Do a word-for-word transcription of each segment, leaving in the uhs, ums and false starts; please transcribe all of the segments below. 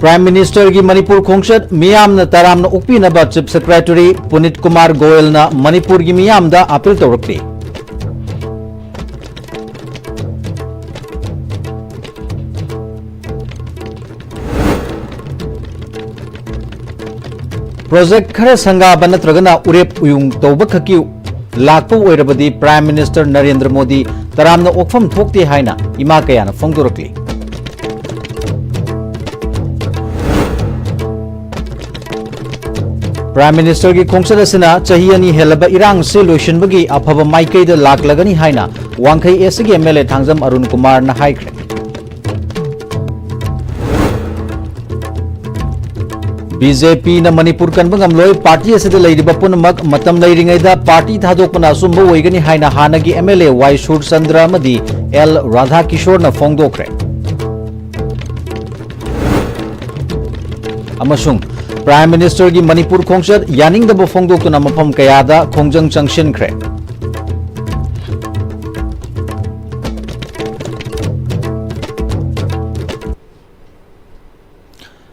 Prime Ministerꯒꯤ Manipur ꯈꯣꯡꯆꯠ ꯃꯤꯌꯥꯝꯅ ꯇꯔꯥꯝꯅ ꯑꯣꯛꯄꯤꯅꯕ Chief Secretary ꯄꯨꯅꯤꯠ ꯀꯨꯃꯥꯔ ꯒꯣꯌꯜꯅ ꯃꯅꯤꯄꯨꯔꯒꯤ ꯃꯤꯌꯥꯝꯗ appeal ꯇꯧꯔꯛꯂꯤ꯫ Project ꯈꯔ ꯁꯪꯒꯥꯕ ꯅꯠꯇ꯭ꯔꯒꯅ ꯎꯔꯦꯞ ꯎꯌꯨꯡ ꯇꯧꯕ ꯈꯛꯀꯤ ꯂꯥꯛꯄ ꯑꯣꯏꯔꯕꯗꯤ Prime Minister ꯅꯔꯦꯟꯗ꯭ꯔ ꯃꯣꯗꯤ ꯇꯔꯥꯝꯅ ꯑꯣꯛꯐꯝ ꯊꯣꯛꯇꯦ ꯍꯥꯏꯅ ꯏꯃꯥ ꯀꯌꯥꯅ ꯐꯣꯡꯗꯣꯔꯛꯂꯤ꯫ Prime Ministerꯒꯤ ꯈꯣꯡꯆꯠ ꯑꯁꯤꯅ ꯆꯍꯤ ꯑꯅꯤ ꯍꯦꯜꯂꯕ ꯏꯔꯥꯡꯁꯤ ꯂꯣꯏꯁꯤꯟꯕꯒꯤ ꯑꯐꯕ ꯃꯥꯏꯀꯩꯗ ꯂꯥꯛꯂꯒꯅꯤ ꯍꯥꯏꯅ ꯋꯥꯡꯈꯩ Eastꯀꯤ MLA ꯊꯥꯡꯖꯝ ꯑꯔꯨꯟ ꯀꯨꯃꯥꯔꯅ ꯍꯥꯏꯈ꯭ꯔꯦ꯫ BJPꯅ ꯃꯅꯤꯄꯨꯔ ꯀꯟꯕ ꯉꯝꯂꯣꯏ, party ꯑꯁꯤꯗ ꯂꯩꯔꯤꯕ ꯄꯨꯝꯅꯃꯛ ꯃꯇꯝ ꯂꯩꯔꯤꯉꯩꯗ party ꯊꯥꯗꯣꯛꯄꯅ ꯑꯆꯨꯝꯕ ꯑꯣꯏꯒꯅꯤ ꯍꯥꯏꯅ ꯍꯥꯟꯅꯒꯤ MLA ꯋꯥꯏ ꯁꯨꯔꯆꯟꯗ꯭ꯔ ꯑꯃꯗꯤ ꯑꯦꯜ ꯔꯥꯙꯥꯀꯤꯁꯣꯔꯅ ꯐꯣꯡꯗꯣꯛꯈ꯭ꯔꯦ꯫ ꯑꯃꯁꯨꯡ Prime Ministerꯒꯤ ꯃꯅꯤꯄꯨꯔ ꯈꯣꯡꯆꯠ ꯌꯥꯅꯤꯡꯗꯕ ꯐꯣꯡꯗꯣꯛꯇꯨꯅ ꯃꯐꯝ ꯀꯌꯥꯗ ꯈꯣꯡꯖꯪ ꯆꯪꯁꯤꯟꯈ꯭ꯔꯦ꯫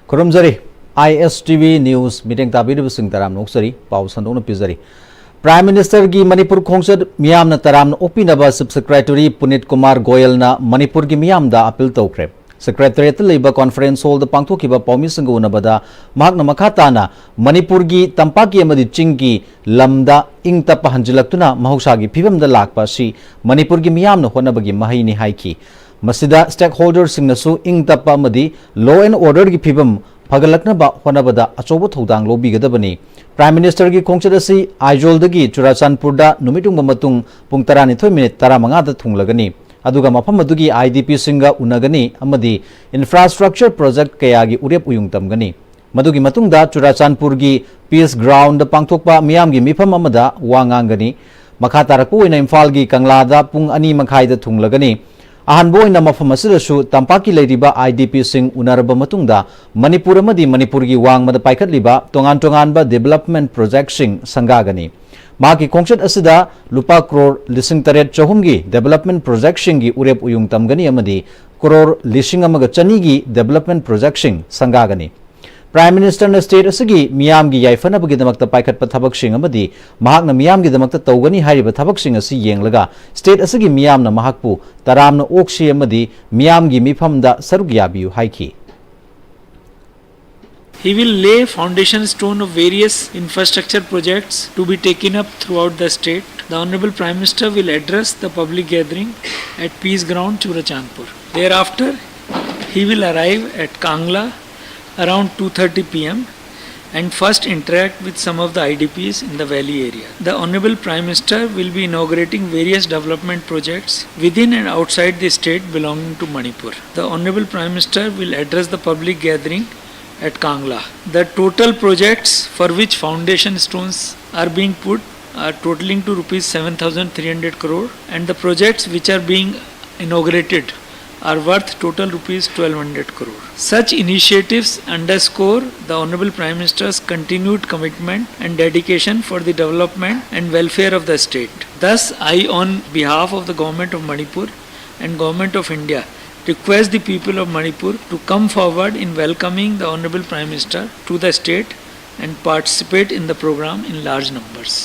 ꯈꯨꯔꯨꯝꯖꯔꯤ꯫ ISTV News ꯃꯤꯠꯌꯦꯡ ꯇꯥꯕꯤꯔꯤꯕꯁꯤꯡ ꯇꯔꯥꯝꯅ ꯑꯣꯛꯆꯔꯤ꯫ ꯄꯥꯎ ꯁꯟꯗꯣꯛꯅ ꯄꯤꯖꯔꯤ꯫ Prime Ministerꯒꯤ ꯃꯅꯤꯄꯨꯔ ꯈꯣꯡꯆꯠ ꯃꯤꯌꯥꯝꯅ ꯇꯔꯥꯝꯅ ꯑꯣꯛꯄꯤꯅꯕ Chief Secretary ꯄꯨꯅꯤꯠ ꯀꯨꯃꯥꯔ ꯒꯣꯌꯜꯅ ꯃꯅꯤꯄꯨꯔꯒꯤ ꯃꯤꯌꯥꯝꯗ appeal ꯇꯧꯈ꯭ꯔꯦ꯫ Secretariatꯇ ꯂꯩꯕ conference hallꯗ ꯄꯥꯡꯊꯣꯛꯈꯤꯕ ꯄꯥꯎꯃꯤꯁꯤꯡꯒ ꯎꯅꯕꯗ ꯃꯍꯥꯛꯅ ꯃꯈꯥ ꯇꯥꯅ ꯃꯅꯤꯄꯨꯔꯒꯤ ꯇꯝꯄꯥꯛꯀꯤ ꯑꯃꯗꯤ ꯆꯤꯡꯒꯤ ꯂꯝꯗ ꯏꯪ ꯇꯞꯄ ꯍꯟꯖꯤꯜꯂꯛꯇꯨꯅ ꯃꯍꯧꯁꯥꯒꯤ ꯐꯤꯕꯝꯗ ꯂꯥꯛꯄ ꯑꯁꯤ ꯃꯅꯤꯄꯨꯔꯒꯤ ꯃꯤꯌꯥꯝꯅ ꯍꯣꯠꯅꯕꯒꯤ ꯃꯍꯩꯅꯤ ꯍꯥꯏꯈꯤ꯫ ꯃꯁꯤꯗ stakeholderꯁꯤꯡꯅꯁꯨ ꯏꯪ ꯇꯞꯄ ꯑꯃꯗꯤ law and orderꯒꯤ ꯐꯤꯕꯝ ꯐꯒꯠꯂꯛꯅꯕ ꯍꯣꯠꯅꯕꯗ ꯑꯆꯧꯕ ꯊꯧꯗꯥꯡ ꯂꯧꯕꯤꯒꯗꯕꯅꯤ꯫ Prime Ministerꯒꯤ ꯈꯣꯡꯆꯠ ꯑꯁꯤ ꯑꯥꯏꯖꯣꯜꯗꯒꯤ ꯆꯨꯔꯥꯆꯥꯟꯄꯨꯔꯗ ꯅꯨꯃꯤꯠ ꯌꯨꯡꯕ ꯃꯇꯨꯡ ꯄꯨꯡ ꯇꯔꯥꯅꯤꯊꯣꯏ minute ꯇꯔꯥꯃꯉꯥꯗ ꯊꯨꯡꯂꯒꯅꯤ꯫ ꯑꯗꯨꯒ ꯃꯐꯝ ꯑꯗꯨꯒꯤ IDPꯁꯤꯡꯒ ꯎꯅꯒꯅꯤ ꯑꯃꯗꯤ infrastructure project ꯀꯌꯥꯒꯤ ꯎꯔꯦꯞ ꯎꯌꯨꯡ ꯇꯝꯒꯅꯤ꯫ ꯃꯗꯨꯒꯤ ꯃꯇꯨꯡꯗ ꯆꯨꯔꯥꯆꯥꯟꯄꯨꯔꯒꯤ Peace Groundꯗ ꯄꯥꯡꯊꯣꯛꯄ ꯃꯤꯌꯥꯝꯒꯤ ꯃꯤꯐꯝ ꯑꯃꯗ ꯋꯥ ꯉꯥꯡꯒꯅꯤ꯫ ꯃꯈꯥ ꯇꯥꯔꯛꯄ ꯑꯣꯏꯅ ꯏꯝꯐꯥꯜꯒꯤ ꯀꯪꯂꯥꯗ ꯄꯨꯡ ꯑꯅꯤ ꯃꯈꯥꯏꯗ ꯊꯨꯡꯂꯒꯅꯤ꯫ ꯑꯍꯥꯟꯕ ꯑꯣꯏꯅ ꯃꯐꯝ ꯑꯁꯤꯗꯁꯨ ꯇꯝꯄꯥꯛꯀꯤ ꯂꯩꯔꯤꯕ IDPꯁꯤꯡ ꯎꯅꯔꯕ ꯃꯇꯨꯡꯗ ꯃꯅꯤꯄꯨꯔ ꯑꯃꯗꯤ ꯃꯅꯤꯄꯨꯔꯒꯤ ꯋꯥꯡꯃꯗ ꯄꯥꯏꯈꯠꯂꯤꯕ ꯇꯣꯉꯥꯟ ꯇꯣꯉꯥꯟꯕ development projectꯁꯤꯡ ꯁꯪꯒꯥꯒꯅꯤ꯫ ꯃꯍꯥꯛꯀꯤ ꯈꯣꯡꯆꯠ ꯑꯁꯤꯗ ꯂꯨꯄꯥ ꯀ꯭ꯔꯣꯔ ꯂꯤꯁꯤꯡ ꯇꯔꯦꯠ ꯆꯍꯨꯝꯒꯤ development projectꯁꯤꯡꯒꯤ ꯎꯔꯦꯞ ꯎꯌꯨꯡ ꯇꯝꯒꯅꯤ ꯑꯃꯗꯤ ꯀ꯭ꯔꯣꯔ ꯂꯤꯁꯤꯡ ꯑꯃꯒ ꯆꯅꯤꯒꯤ development projectꯁꯤꯡ ꯁꯪꯒꯥꯒꯅꯤ꯫ Prime Ministerꯅ state ꯑꯁꯤꯒꯤ ꯃꯤꯌꯥꯝꯒꯤ ꯌꯥꯏꯐꯅꯕꯒꯤꯗꯃꯛꯇ ꯄꯥꯏꯈꯠꯄ ꯊꯕꯛꯁꯤꯡ ꯑꯃꯗꯤ ꯃꯍꯥꯛꯅ ꯃꯤꯌꯥꯝꯒꯤꯗꯃꯛꯇ ꯇꯧꯒꯅꯤ ꯍꯥꯏꯔꯤꯕ ꯊꯕꯛꯁꯤꯡ ꯑꯁꯤ ꯌꯦꯡꯂꯒ state ꯑꯁꯤꯒꯤ ꯃꯤꯌꯥꯝꯅ ꯃꯍꯥꯛꯄꯨ ꯇꯔꯥꯝꯅ ꯑꯣꯛꯁꯤ ꯑꯃꯗꯤ ꯃꯤꯌꯥꯝꯒꯤ ꯃꯤꯐꯝꯗ ꯁꯔꯨꯛ ꯌꯥꯕꯤꯌꯨ ꯍꯥꯏꯈꯤ꯫ He will lay foundation stone of various infrastructure projects to be taken up throughout the state. The Honorable Prime Minister will address the public gathering at Peace Ground, Churachandpur. Thereafter, he will arrive at Kangla around two thirty p m and first interact with some of the I D Ps in the valley area. The Honorable Prime Minister will be inaugurating various development projects within and outside the state belonging to Manipur. The Honorable Prime Minister will address the public gathering at Kangla. The total projects for which foundation stones are being put are totaling to rupees seven thousand three hundred crore, and the projects which are being inaugurated are worth total rupees twelve hundred crore. Such initiatives underscore the Honorable Prime Minister's continued commitment and dedication for the development and welfare of the state. Thus, I, on behalf of the Government of Manipur and Government of India, request the people of Manipur to come forward in welcoming the Honorable Prime Minister to the state and participate in the program in large numbers.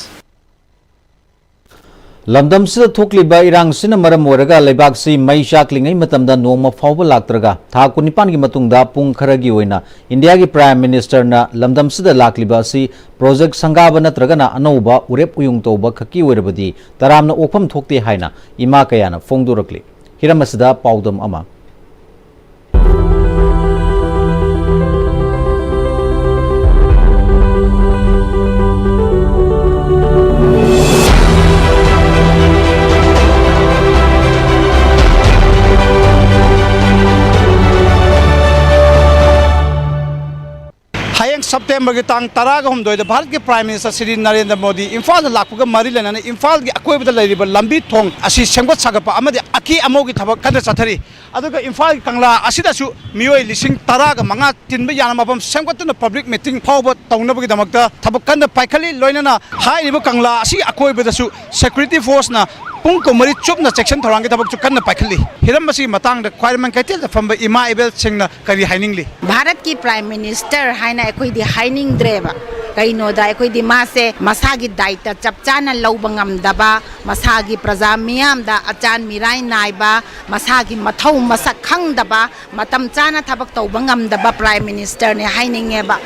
ꯂꯝꯗꯝꯁꯤꯗ ꯊꯣꯛꯂꯤꯕ ꯏꯔꯥꯡꯁꯤꯅ ꯃꯔꯝ ꯑꯣꯏꯔꯒ ꯂꯩꯕꯥꯛꯁꯤ ꯃꯩ ꯆꯥꯛꯂꯤꯉꯩ ꯃꯇꯝꯗ ꯅꯣꯡꯃ ꯐꯥꯎꯕ ꯂꯥꯛꯇ꯭ꯔꯒ ꯊꯥ ꯀꯨꯟꯅꯤꯄꯥꯟꯒꯤ ꯃꯇꯨꯡꯗ ꯄꯨꯡ ꯈꯔꯒꯤ ꯑꯣꯏꯅ ꯏꯟꯗꯤꯌꯥꯒꯤ Prime Ministerꯅ ꯂꯝꯗꯝꯁꯤꯗ ꯂꯥꯛꯂꯤꯕ ꯑꯁꯤ project ꯁꯪꯒꯥꯕ ꯅꯠꯇ꯭ꯔꯒꯅ ꯑꯅꯧꯕ ꯎꯔꯦꯞ ꯎꯌꯨꯡ ꯇꯧꯕ ꯈꯛꯀꯤ ꯑꯣꯏꯔꯕꯗꯤ ꯇꯔꯥꯝꯅ ꯑꯣꯛꯐꯝ ꯊꯣꯛꯇꯦ ꯍꯥꯏꯅ ꯏꯃꯥ ꯀꯌꯥꯅ ꯐꯣꯡꯗꯣꯔꯛꯂꯤ꯫ ꯍꯤꯔꯝ ꯑꯁꯤꯗ ꯄꯥꯎꯗꯝ ꯑꯃ꯫ ꯍꯌꯦꯡ Septemberꯒꯤ ꯇꯥꯡ ꯇꯔꯥꯒ ꯍꯨꯝꯗꯣꯏꯗ ꯚꯥꯔꯠꯀꯤ Prime Minister ꯁ꯭ꯔꯤ ꯅꯔꯦꯟꯗ꯭ꯔ ꯃꯣꯗꯤ ꯏꯝꯐꯥꯜꯗ ꯂꯥꯛꯄꯒ ꯃꯔꯤ ꯂꯩꯅꯅ ꯏꯝꯐꯥꯜꯒꯤ ꯑꯀꯣꯏꯕꯗ ꯂꯩꯔꯤꯕ ꯂꯝꯕꯤ ꯊꯣꯡ ꯑꯁꯤ ꯁꯦꯝꯒꯠ ꯁꯥꯒꯠꯄ ꯑꯃꯗꯤ ꯑꯀꯤ ꯑꯃꯧꯒꯤ ꯊꯕꯛ ꯀꯟꯅ ꯆꯠꯊꯔꯤ꯫ ꯑꯗꯨꯒ ꯏꯝꯐꯥꯜꯒꯤ ꯀꯪꯂꯥ ꯑꯁꯤꯗꯁꯨ ꯃꯤꯑꯣꯏ ꯂꯤꯁꯤꯡ ꯇꯔꯥꯒ ꯃꯉꯥ ꯇꯤꯟꯕ ꯌꯥꯅ ꯃꯐꯝ ꯁꯦꯝꯒꯠꯇꯨꯅ public meeting ꯐꯥꯎꯕ ꯇꯧꯅꯕꯒꯤꯗꯃꯛꯇ ꯊꯕꯛ ꯀꯟꯅ ꯄꯥꯏꯈꯠꯂꯤ꯫ ꯂꯣꯏꯅꯅ ꯍꯥꯏꯔꯤꯕ ꯀꯪꯂꯥ ꯑꯁꯤꯒꯤ ꯑꯀꯣꯏꯕꯗꯁꯨ security forceꯅ ꯄꯨꯡ ꯀꯨꯟꯃꯔꯤ ꯆꯨꯞꯅ ꯆꯦꯛꯁꯤꯟ ꯊꯧꯔꯥꯡꯒꯤ ꯊꯕꯛꯁꯨ ꯀꯟꯅ ꯄꯥꯏꯈꯠꯂꯤ꯫ ꯍꯤꯔꯝ ꯑꯁꯤꯒꯤ ꯃꯇꯥꯡꯗ ꯈ꯭ꯋꯥꯏꯔꯝꯕꯟ ꯀꯩꯊꯦꯜꯗ ꯐꯝꯕ ꯏꯃꯥ ꯏꯕꯦꯜꯁꯤꯡꯅ ꯀꯔꯤ ꯍꯥꯏꯅꯤꯡꯂꯤ? ꯚꯥꯔꯠꯀꯤ Prime Minister ꯍꯥꯏꯅ ꯑꯩꯈꯣꯏꯗꯤ ꯍꯥꯏꯅꯤꯡꯗ꯭ꯔꯦꯕ꯫ ꯀꯩꯅꯣꯗ ꯑꯩꯈꯣꯏꯗꯤ ꯃꯥꯁꯦ ꯃꯁꯥꯒꯤ ꯗꯥꯏꯇ ꯆꯞ ꯆꯥꯅ ꯂꯧꯕ ꯉꯝꯗꯕ, ꯃꯁꯥꯒꯤ ꯄ꯭ꯔꯖꯥ ꯃꯤꯌꯥꯝꯗ ꯑꯆꯥꯟ ꯃꯤꯔꯥꯏ ꯅꯥꯏꯕ, ꯃꯁꯥꯒꯤ ꯃꯊꯧ ꯃꯁꯛ ꯈꯪꯗꯕ, ꯃꯇꯝ ꯆꯥꯅ ꯊꯕꯛ ꯇꯧꯕ ꯉꯝꯗꯕ Prime Ministerꯅꯦ ꯍꯥꯏꯅꯤꯡꯉꯦꯕ꯫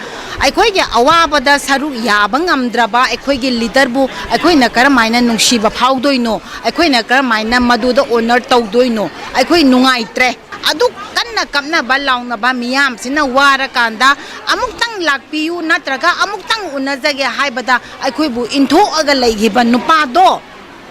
ꯑꯩꯈꯣꯏꯒꯤ ꯑꯋꯥꯕꯗ ꯁꯔꯨꯛ ꯌꯥꯕ ꯉꯝꯗ꯭ꯔꯕ ꯑꯩꯈꯣꯏꯒꯤ leaderꯕꯨ ꯑꯩꯈꯣꯏꯅ ꯀꯔꯝꯍꯥꯏꯅ ꯅꯨꯡꯁꯤꯕ ꯐꯥꯎꯗꯣꯏꯅꯣ? ꯑꯩꯈꯣꯏꯅ ꯀꯔꯝꯍꯥꯏꯅ ꯃꯗꯨꯗ honor ꯇꯧꯗꯣꯏꯅꯣ? ꯑꯩꯈꯣꯏ ꯅꯨꯡꯉꯥꯏꯇ꯭ꯔꯦ꯫ ꯑꯗꯨꯛ ꯀꯟꯅ ꯀꯞꯅꯕ ꯂꯥꯎꯅꯕ ꯃꯤꯌꯥꯝꯁꯤꯅ ꯋꯥꯔꯀꯥꯟꯗ ꯑꯃꯨꯛꯇꯪ ꯂꯥꯛꯄꯤꯌꯨ ꯅꯠꯇ꯭ꯔꯒ ꯑꯃꯨꯛꯇꯪ ꯎꯅꯖꯒꯦ ꯍꯥꯏꯕꯗ ꯑꯩꯈꯣꯏꯕꯨ ꯏꯟꯊꯣꯛꯑꯒ ꯂꯩꯈꯤꯕ ꯅꯨꯄꯥꯗꯣ,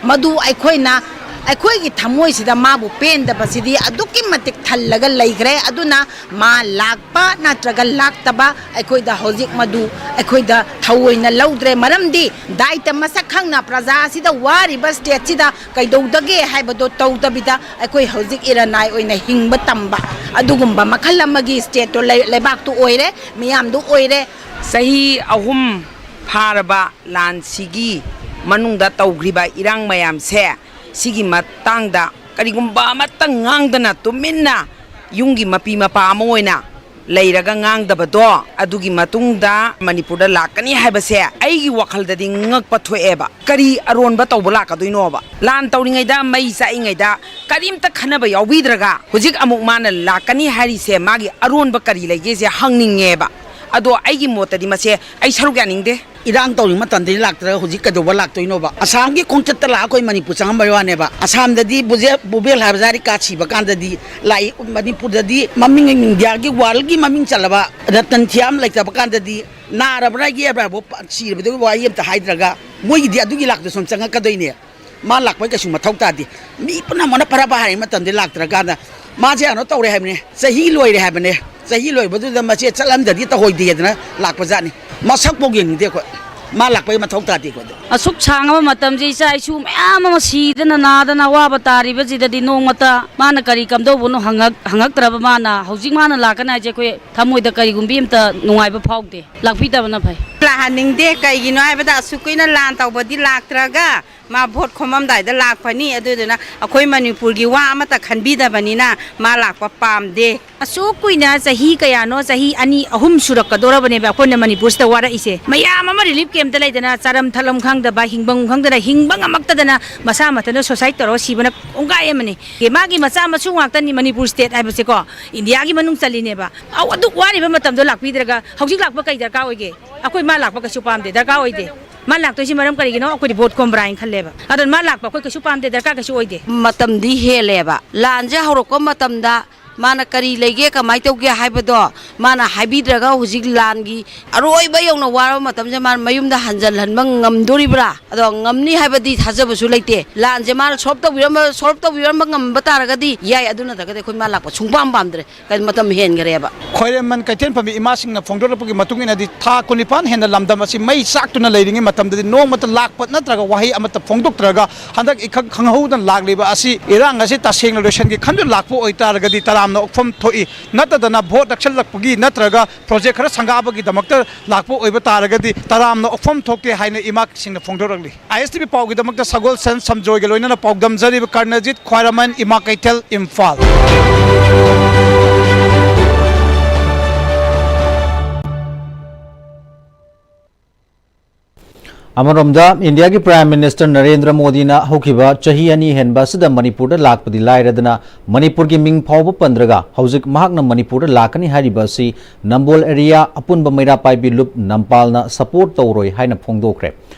ꯃꯗꯨ ꯑꯩꯈꯣꯏꯅ, ꯑꯩꯈꯣꯏꯒꯤ ꯊꯃꯣꯏꯁꯤꯗ ꯃꯥꯕꯨ ꯄꯦꯟꯗꯕꯁꯤꯗꯤ ꯑꯗꯨꯛꯀꯤ ꯃꯇꯤꯛ ꯊꯜꯂꯒ ꯂꯩꯈ꯭ꯔꯦ꯫ ꯑꯗꯨꯅ ꯃꯥ ꯂꯥꯛꯄ ꯅꯠꯇ꯭ꯔꯒ ꯂꯥꯛꯇꯕ ꯑꯩꯈꯣꯏꯗ ꯍꯧꯖꯤꯛ ꯃꯗꯨ ꯑꯩꯈꯣꯏꯗ ꯊꯑꯣꯏꯅ ꯂꯧꯗ꯭ꯔꯦ꯫ ꯃꯔꯝꯗꯤ ꯗꯥꯏꯇ ꯃꯁꯛ ꯈꯪꯅ ꯄ꯭ꯔꯖꯥ ꯑꯁꯤꯗ ꯋꯥꯔꯤꯕ stateꯁꯤꯗ ꯀꯩꯗꯧꯗꯒꯦ ꯍꯥꯏꯕꯗꯣ ꯇꯧꯗꯕꯤꯗ ꯑꯩꯈꯣꯏ ꯍꯧꯖꯤꯛ ꯏꯔꯅꯥꯏ ꯑꯣꯏꯅ ꯍꯤꯡꯕ ꯇꯝꯕ ꯑꯗꯨꯒꯨꯝꯕ ꯃꯈꯜ ꯑꯃꯒꯤ stateꯇꯣ ꯂꯩ-, ꯂꯩꯕꯥꯛꯇꯨ ꯑꯣꯏꯔꯦ, ꯃꯤꯌꯥꯝꯗꯨ ꯑꯣꯏꯔꯦ꯫ ꯆꯍꯤ ꯑꯍꯨꯝ ꯐꯥꯔꯕ ꯂꯥꯟꯁꯤꯒꯤ ꯃꯅꯨꯡꯗ ꯇꯧꯈ꯭ꯔꯤꯕ ꯏꯔꯥꯡ ꯃꯌꯥꯝꯁꯦ, ꯁꯤꯒꯤ ꯃꯇꯥꯡꯗ ꯀꯔꯤꯒꯨꯝꯕ ꯑꯃꯠꯇ ꯉꯥꯡꯗꯅ ꯇꯨꯃꯤꯟꯅ ꯌꯨꯝꯒꯤ ꯃꯄꯤ ꯃꯄꯥ ꯑꯃ ꯑꯣꯏꯅ ꯂꯩꯔꯒ ꯉꯥꯡꯗꯕꯗꯣ, ꯑꯗꯨꯒꯤ ꯃꯇꯨꯡꯗ ꯃꯅꯤꯄꯨꯔꯗ ꯂꯥꯛꯀꯅꯤ ꯍꯥꯏꯕꯁꯦ ꯑꯩꯒꯤ ꯋꯥꯈꯜꯗꯗꯤ ꯉꯛꯄ ꯊꯣꯛꯑꯦꯕ꯫ ꯀꯔꯤ ꯑꯔꯣꯟꯕ ꯇꯧꯕ ꯂꯥꯛꯀꯗꯣꯏꯅꯣꯕ? ꯂꯥꯟ ꯇꯧꯔꯤꯉꯩꯗ, ꯃꯩ ꯆꯥꯛꯏꯉꯩꯗ ꯀꯔꯤꯝꯇ ꯈꯟꯅꯕ ꯌꯥꯎꯕꯤꯗ꯭ꯔꯒ ꯍꯧꯖꯤꯛ ꯑꯃꯨꯛ ꯃꯥꯅ ꯂꯥꯛꯀꯅꯤ ꯍꯥꯏꯔꯤꯁꯦ ꯃꯥꯒꯤ ꯑꯔꯣꯟꯕ ꯀꯔꯤ ꯂꯩꯒꯦꯁꯦ ꯍꯪꯅꯤꯡꯉꯦꯕ꯫ ꯑꯗꯣ ꯑꯩꯒꯤ ꯃꯣꯠꯇꯗꯤ ꯃꯁꯦ ꯑꯩ ꯁꯔꯨꯛ ꯌꯥꯅꯤꯡꯗꯦ꯫ ꯏꯔꯥꯡ ꯇꯧꯔꯤ ꯃꯇꯝꯗꯗꯤ ꯂꯥꯛꯇ꯭ꯔꯒ ꯍꯧꯖꯤꯛ ꯀꯩꯗꯧꯕ ꯂꯥꯛꯇꯣꯏꯅꯣꯕ? ꯑꯁꯥꯝꯒꯤ ꯈꯣꯡꯆꯠꯇ ꯂꯥꯛꯑ ꯑꯩꯈꯣꯏ ꯃꯅꯤꯄꯨꯔ ꯆꯪꯉꯝꯕꯩ ꯋꯥꯅꯦꯕ꯫ ꯑꯁꯥꯝꯗꯗꯤ ꯕꯨꯖꯦ-, ꯕꯨꯕꯦꯜ ꯍꯥꯏꯕ ꯖꯥꯔꯤꯀꯥ ꯁꯤꯕ ꯀꯥꯟꯗꯗꯤ ꯂꯥꯛꯏ, ꯃꯅꯤꯄꯨꯔꯗꯗꯤ ꯃꯃꯤꯡ ꯏꯟꯗꯤꯌꯥꯒꯤ, worldꯒꯤ ꯃꯃꯤꯡ ꯆꯜꯂꯕ ꯔꯇꯟ ꯊꯤꯌꯥꯝ ꯂꯩꯇꯕ ꯀꯥꯟꯗꯗꯤ ꯅꯥꯔꯕ꯭ꯔꯥ ꯌꯦꯛꯑꯕ꯭ꯔꯥ ꯍꯥꯏꯕ ꯁꯤꯔꯕꯗꯨꯒꯤ ꯋꯥꯍꯩ ꯑꯝꯇ ꯍꯥꯏꯗ꯭ꯔꯒ ꯃꯣꯏꯒꯤꯗꯤ ꯑꯗꯨꯒꯤ ꯂꯥꯛꯇ ꯁꯨꯝ ꯆꯪꯉꯛꯀꯗꯣꯏꯅꯦ꯫ ꯃꯥ ꯂꯥꯛꯄꯒꯤ ꯀꯩꯁꯨ ꯃꯊꯧ ꯇꯥꯗꯦ꯫ ꯃꯤ ꯄꯨꯝꯅꯃꯛꯅ ꯐꯔꯥ ꯐꯔꯥ ꯍꯥꯏꯔꯤ ꯃꯇꯝꯗ ꯂꯥꯛꯇ꯭ꯔꯀꯥꯟꯗ ꯃꯥꯁꯦ ꯀꯩꯅꯣ ꯇꯧꯔꯦ ꯍꯥꯏꯕꯅꯦ, ꯆꯍꯤ ꯂꯣꯏꯔꯦ ꯍꯥꯏꯕꯅꯦ꯫ ꯆꯍꯤ ꯂꯣꯏꯕꯗꯨꯗ ꯃꯁꯦ ꯆꯠꯂꯝꯗꯗꯤ ꯇꯧꯍꯣꯏꯗꯦꯗꯅ ꯂꯥꯛꯄꯖꯥꯠꯅꯤ꯫ ꯃꯁꯛꯐꯥꯎ ꯌꯦꯡꯅꯤꯡꯗꯦ ꯑꯩꯈꯣꯏ꯫ ꯃꯥ ꯂꯥꯛꯄꯒꯤ ꯃꯊꯧ ꯇꯥꯗꯦ ꯑꯩꯈꯣꯏꯗ꯫ ꯑꯁꯨꯛ ꯁꯥꯡꯉꯕ ꯃꯇꯝꯁꯦ ꯏꯆꯥ ꯏꯁꯨ ꯃꯌꯥꯝ ꯑꯃ ꯁꯤꯗꯅ ꯅꯥꯗꯅ ꯑꯋꯥꯕ ꯇꯥꯔꯤꯕꯁꯤꯗꯗꯤ ꯅꯣꯡꯃꯇ ꯃꯥꯅ ꯀꯔꯤ ꯀꯝꯗꯧꯕꯅꯣ ꯍꯪꯉꯛ-, ꯍꯪꯉꯛꯇ꯭ꯔꯕ ꯃꯥꯅ꯫ ꯍꯧꯖꯤꯛ ꯃꯥꯅ ꯂꯥꯛꯀꯅꯤ ꯍꯥꯏꯁꯦ ꯑꯩꯈꯣꯏ ꯊꯃꯣꯏꯗ ꯀꯔꯤꯒꯨꯝꯕꯤ ꯑꯝꯇ ꯅꯨꯡꯉꯥꯏꯕ ꯐꯥꯎꯗꯦ꯫ ꯂꯥꯛꯄꯤꯗꯕꯅ ꯐꯩ꯫ ꯂꯥꯛꯍꯟꯅꯤꯡꯗꯦ꯫ ꯀꯩꯒꯤꯅꯣ ꯍꯥꯏꯕꯗ ꯑꯁꯨꯛ ꯀꯨꯏꯅ ꯂꯥꯟ ꯇꯧꯕꯗꯤ ꯂꯥꯛꯇ꯭ꯔꯒ ꯃꯥ ꯚꯣꯠ ꯈꯣꯝꯃꯝꯗꯥꯏꯗ ꯂꯥꯛꯄꯅꯤ, ꯑꯗꯨꯗꯨꯅ ꯑꯩꯈꯣꯏ ꯃꯅꯤꯄꯨꯔꯒꯤ ꯋꯥ ꯑꯃꯠꯇ ꯈꯟꯕꯤꯗꯕꯅꯤꯅ ꯃꯥ ꯂꯥꯛꯄ ꯄꯥꯝꯗꯦ꯫ ꯑꯁꯨꯛ ꯀꯨꯏꯅ, ꯆꯍꯤ ꯀꯌꯥꯅꯣ, ꯆꯍꯤ ꯑꯅꯤ, ꯑꯍꯨꯝ ꯁꯨꯔꯛꯀꯗꯧꯔꯕꯅꯦꯕ ꯑꯩꯈꯣꯏꯅ ꯃꯅꯤꯄꯨꯔꯁꯤꯗ ꯋꯥꯔꯛꯏꯁꯦ꯫ ꯃꯌꯥꯝ ꯑꯃ relief camp ꯇ ꯂꯩꯗꯅ, ꯆꯥꯔꯝ ꯊꯛꯂꯝ ꯈꯪꯗꯕ, ꯍꯤꯡꯐꯝ ꯈꯪꯗꯅ, ꯍꯤꯡꯕ ꯉꯝꯃꯛꯇꯗꯅ ꯃꯁꯥ ꯃꯊꯟꯇ suicide ꯇꯧꯔꯒ ꯁꯤꯕꯅ ꯀꯣꯡꯒꯥꯏ ꯑꯃꯅꯤ꯫ ꯑꯦ, ꯃꯥꯒꯤ ꯃꯆꯥ ꯃꯁꯨ ꯉꯥꯛꯇꯅꯤ ꯃꯅꯤꯄꯨꯔ state ꯍꯥꯏꯕꯁꯦꯀꯣ, ꯏꯟꯗꯤꯌꯥꯒꯤ ꯃꯅꯨꯡ ꯆꯜꯂꯤꯅꯦꯕ꯫ ꯑꯧ, ꯑꯗꯨꯛ ꯋꯥꯔꯤꯕ ꯃꯇꯝꯗꯣ ꯂꯥꯛꯄꯤꯗ꯭ꯔꯒ ꯍꯧꯖꯤꯛ ꯂꯥꯛꯄ ꯀꯩ ꯗꯔꯀꯥꯔ ꯑꯣꯏꯒꯦ? ꯑꯩꯈꯣꯏ ꯃꯥ ꯂꯥꯛꯄ ꯀꯩꯁꯨ ꯄꯥꯝꯗꯦ, ꯗꯔꯀꯥꯔ ꯑꯣꯏꯗꯦ꯫ ꯃꯥ ꯂꯥꯛꯇꯣꯏꯁꯤ ꯃꯔꯝ ꯀꯔꯤꯒꯤꯅꯣ? ꯑꯩꯈꯣꯏꯗꯤ ꯚꯣꯠ ꯈꯣꯝꯕ꯭ꯔꯥ ꯍꯥꯏꯅ ꯈꯜꯂꯦꯕ꯫ ꯑꯗꯨꯅ ꯃꯥ ꯂꯥꯛꯄ ꯑꯩꯈꯣꯏ ꯀꯩꯁꯨ ꯄꯥꯝꯗꯦ, ꯗꯔꯀꯥꯔ ꯀꯩꯁꯨ ꯑꯣꯏꯗꯦ꯫ ꯃꯇꯝꯗꯤ ꯍꯦꯜꯂꯦꯕ꯫ ꯂꯥꯟꯁꯦ ꯍꯧꯔꯛꯄ ꯃꯇꯝꯗ ꯃꯥꯅ ꯀꯔꯤ ꯂꯩꯒꯦ, ꯀꯃꯥꯏꯅ ꯇꯧꯒꯦ ꯍꯥꯏꯕꯗꯣ ꯃꯥꯅ ꯍꯥꯏꯕꯤꯗ꯭ꯔꯒ, ꯍꯧꯖꯤꯛ ꯂꯥꯟꯒꯤ ꯑꯔꯣꯏꯕ ꯌꯧꯅ ꯋꯥꯔꯕ ꯃꯇꯝꯁꯦ ꯃꯥꯅ ꯃꯌꯨꯝꯗ ꯍꯟꯖꯜꯍꯟꯕ ꯉꯝꯗꯣꯔꯤꯕ꯭ꯔꯥ? ꯑꯗꯣ ꯉꯝꯅꯤ ꯍꯥꯏꯕꯗꯤ ꯊꯥꯖꯕꯁꯨ ꯂꯩꯇꯦ꯫ ꯂꯥꯟꯁꯦ ꯃꯥꯅ solve ꯇꯧꯕꯤꯔꯝꯕ, solve ꯇꯧꯕꯤꯔꯝꯕ ꯉꯝꯕ ꯇꯥꯔꯒꯗꯤ ꯌꯥꯏ, ꯑꯗꯨ ꯅꯠꯇ꯭ꯔꯒꯗꯤ ꯑꯩꯈꯣꯏ ꯃꯥ ꯂꯥꯛꯄ ꯁꯨꯡꯄꯥꯝ ꯄꯥꯝꯗ꯭ꯔꯦ꯫ ꯀ-, ꯃꯇꯝ ꯍꯦꯟꯈꯔꯦꯕ꯫ ꯈ꯭ꯋꯥꯏꯔꯦꯝꯕꯟ ꯀꯩꯊꯦꯜ ꯐꯝꯃꯤ ꯏꯃꯥꯁꯤꯡꯅ ꯐꯣꯡꯗꯣꯔꯛꯄꯒꯤ ꯃꯇꯨꯡ ꯏꯟꯅꯗꯤ, ꯊꯥ ꯀꯨꯟꯅꯤꯄꯥꯟ ꯍꯦꯟꯅ ꯂꯝꯗꯝ ꯑꯁꯤ ꯃꯩ ꯆꯥꯛꯇꯨꯅ ꯂꯩꯔꯤꯉꯩ ꯃꯇꯝꯗꯗꯤ ꯅꯣꯡꯃꯇ ꯂꯥꯛꯄ ꯅꯠꯇ꯭ꯔꯒ ꯋꯥꯍꯩ ꯑꯃꯠꯇ ꯐꯣꯡꯗꯣꯛꯇ꯭ꯔꯒ ꯍꯟꯗꯛ ꯏꯈꯪ ꯈꯪꯍꯧꯗꯅ ꯂꯥꯛꯂꯤꯕ ꯑꯁꯤ, ꯏꯔꯥꯡ ꯑꯁꯤ ꯇꯁꯦꯡꯅ ꯂꯣꯏꯁꯤꯟꯒꯦ ꯈꯟꯗꯨꯅ ꯂꯥꯛꯄ ꯑꯣꯏꯇꯥꯔꯒꯗꯤ ꯇꯔꯥꯝꯅ ꯑꯣꯛꯐꯝ ꯊꯣꯛꯏ꯫ ꯅꯠꯇꯗꯅ ꯚꯣꯠ ꯅꯛꯁꯜꯂꯛꯄꯒꯤ ꯅꯠꯇ꯭ꯔꯒ project ꯈꯔ ꯁꯪꯒꯥꯕꯒꯤꯗꯃꯛꯇ ꯂꯥꯛꯄ ꯑꯣꯏꯕ ꯇꯥꯔꯒꯗꯤ ꯇꯔꯥꯝꯅ ꯑꯣꯛꯐꯝ ꯊꯣꯛꯇꯦ ꯍꯥꯏꯅ ꯏꯃꯥꯁꯤꯡꯅ ꯐꯣꯡꯗꯣꯔꯛꯂꯤ꯫ ꯑꯥꯏ ꯑꯦꯁ ꯇꯤ ꯚꯤ ꯄꯥꯎꯒꯤꯗꯃꯛꯇ ꯁꯒꯣꯜꯁꯦꯟ ꯁꯝꯖꯣꯏꯒ ꯂꯣꯏꯅꯅ ꯄꯥꯎꯗꯝꯖꯔꯤꯕ ꯀꯔꯅꯖꯤꯠ ꯈ꯭ꯋꯥꯏꯔꯝꯕꯟ, ꯏꯃꯥ ꯀꯩꯊꯦꯜ, ꯏꯝꯐꯥꯜ꯫ ꯑꯃꯔꯣꯝꯗ, ꯏꯟꯗꯤꯌꯥꯒꯤ Prime Minister ꯅꯔꯦꯟꯗ꯭ꯔ ꯃꯣꯗꯤꯅ ꯍꯧꯈꯤꯕ ꯆꯍꯤ ꯑꯅꯤ ꯍꯦꯟꯕ ꯑꯁꯤꯗ ꯃꯅꯤꯄꯨꯔꯗ ꯂꯥꯛꯄꯗꯤ ꯂꯥꯏꯔꯗꯅ, ꯃꯅꯤꯄꯨꯔꯒꯤ ꯃꯤꯡ ꯐꯥꯎꯕ ꯄꯟꯗ꯭ꯔꯒ ꯍꯧꯖꯤꯛ ꯃꯍꯥꯛꯅ ꯃꯅꯤꯄꯨꯔꯗ ꯂꯥꯛꯀꯅꯤ ꯍꯥꯏꯔꯤꯕ ꯑꯁꯤ ꯅꯝꯕꯣꯜ area ꯑꯄꯨꯟꯕ ꯃꯩꯔꯥ ꯄꯥꯏꯕꯤ ꯂꯨꯞ ꯅꯝꯄꯥꯜꯅ support ꯇꯧꯔꯣꯏ ꯍꯥꯏꯅ ꯐꯣꯡꯗꯣꯛꯈ꯭ꯔꯦ꯫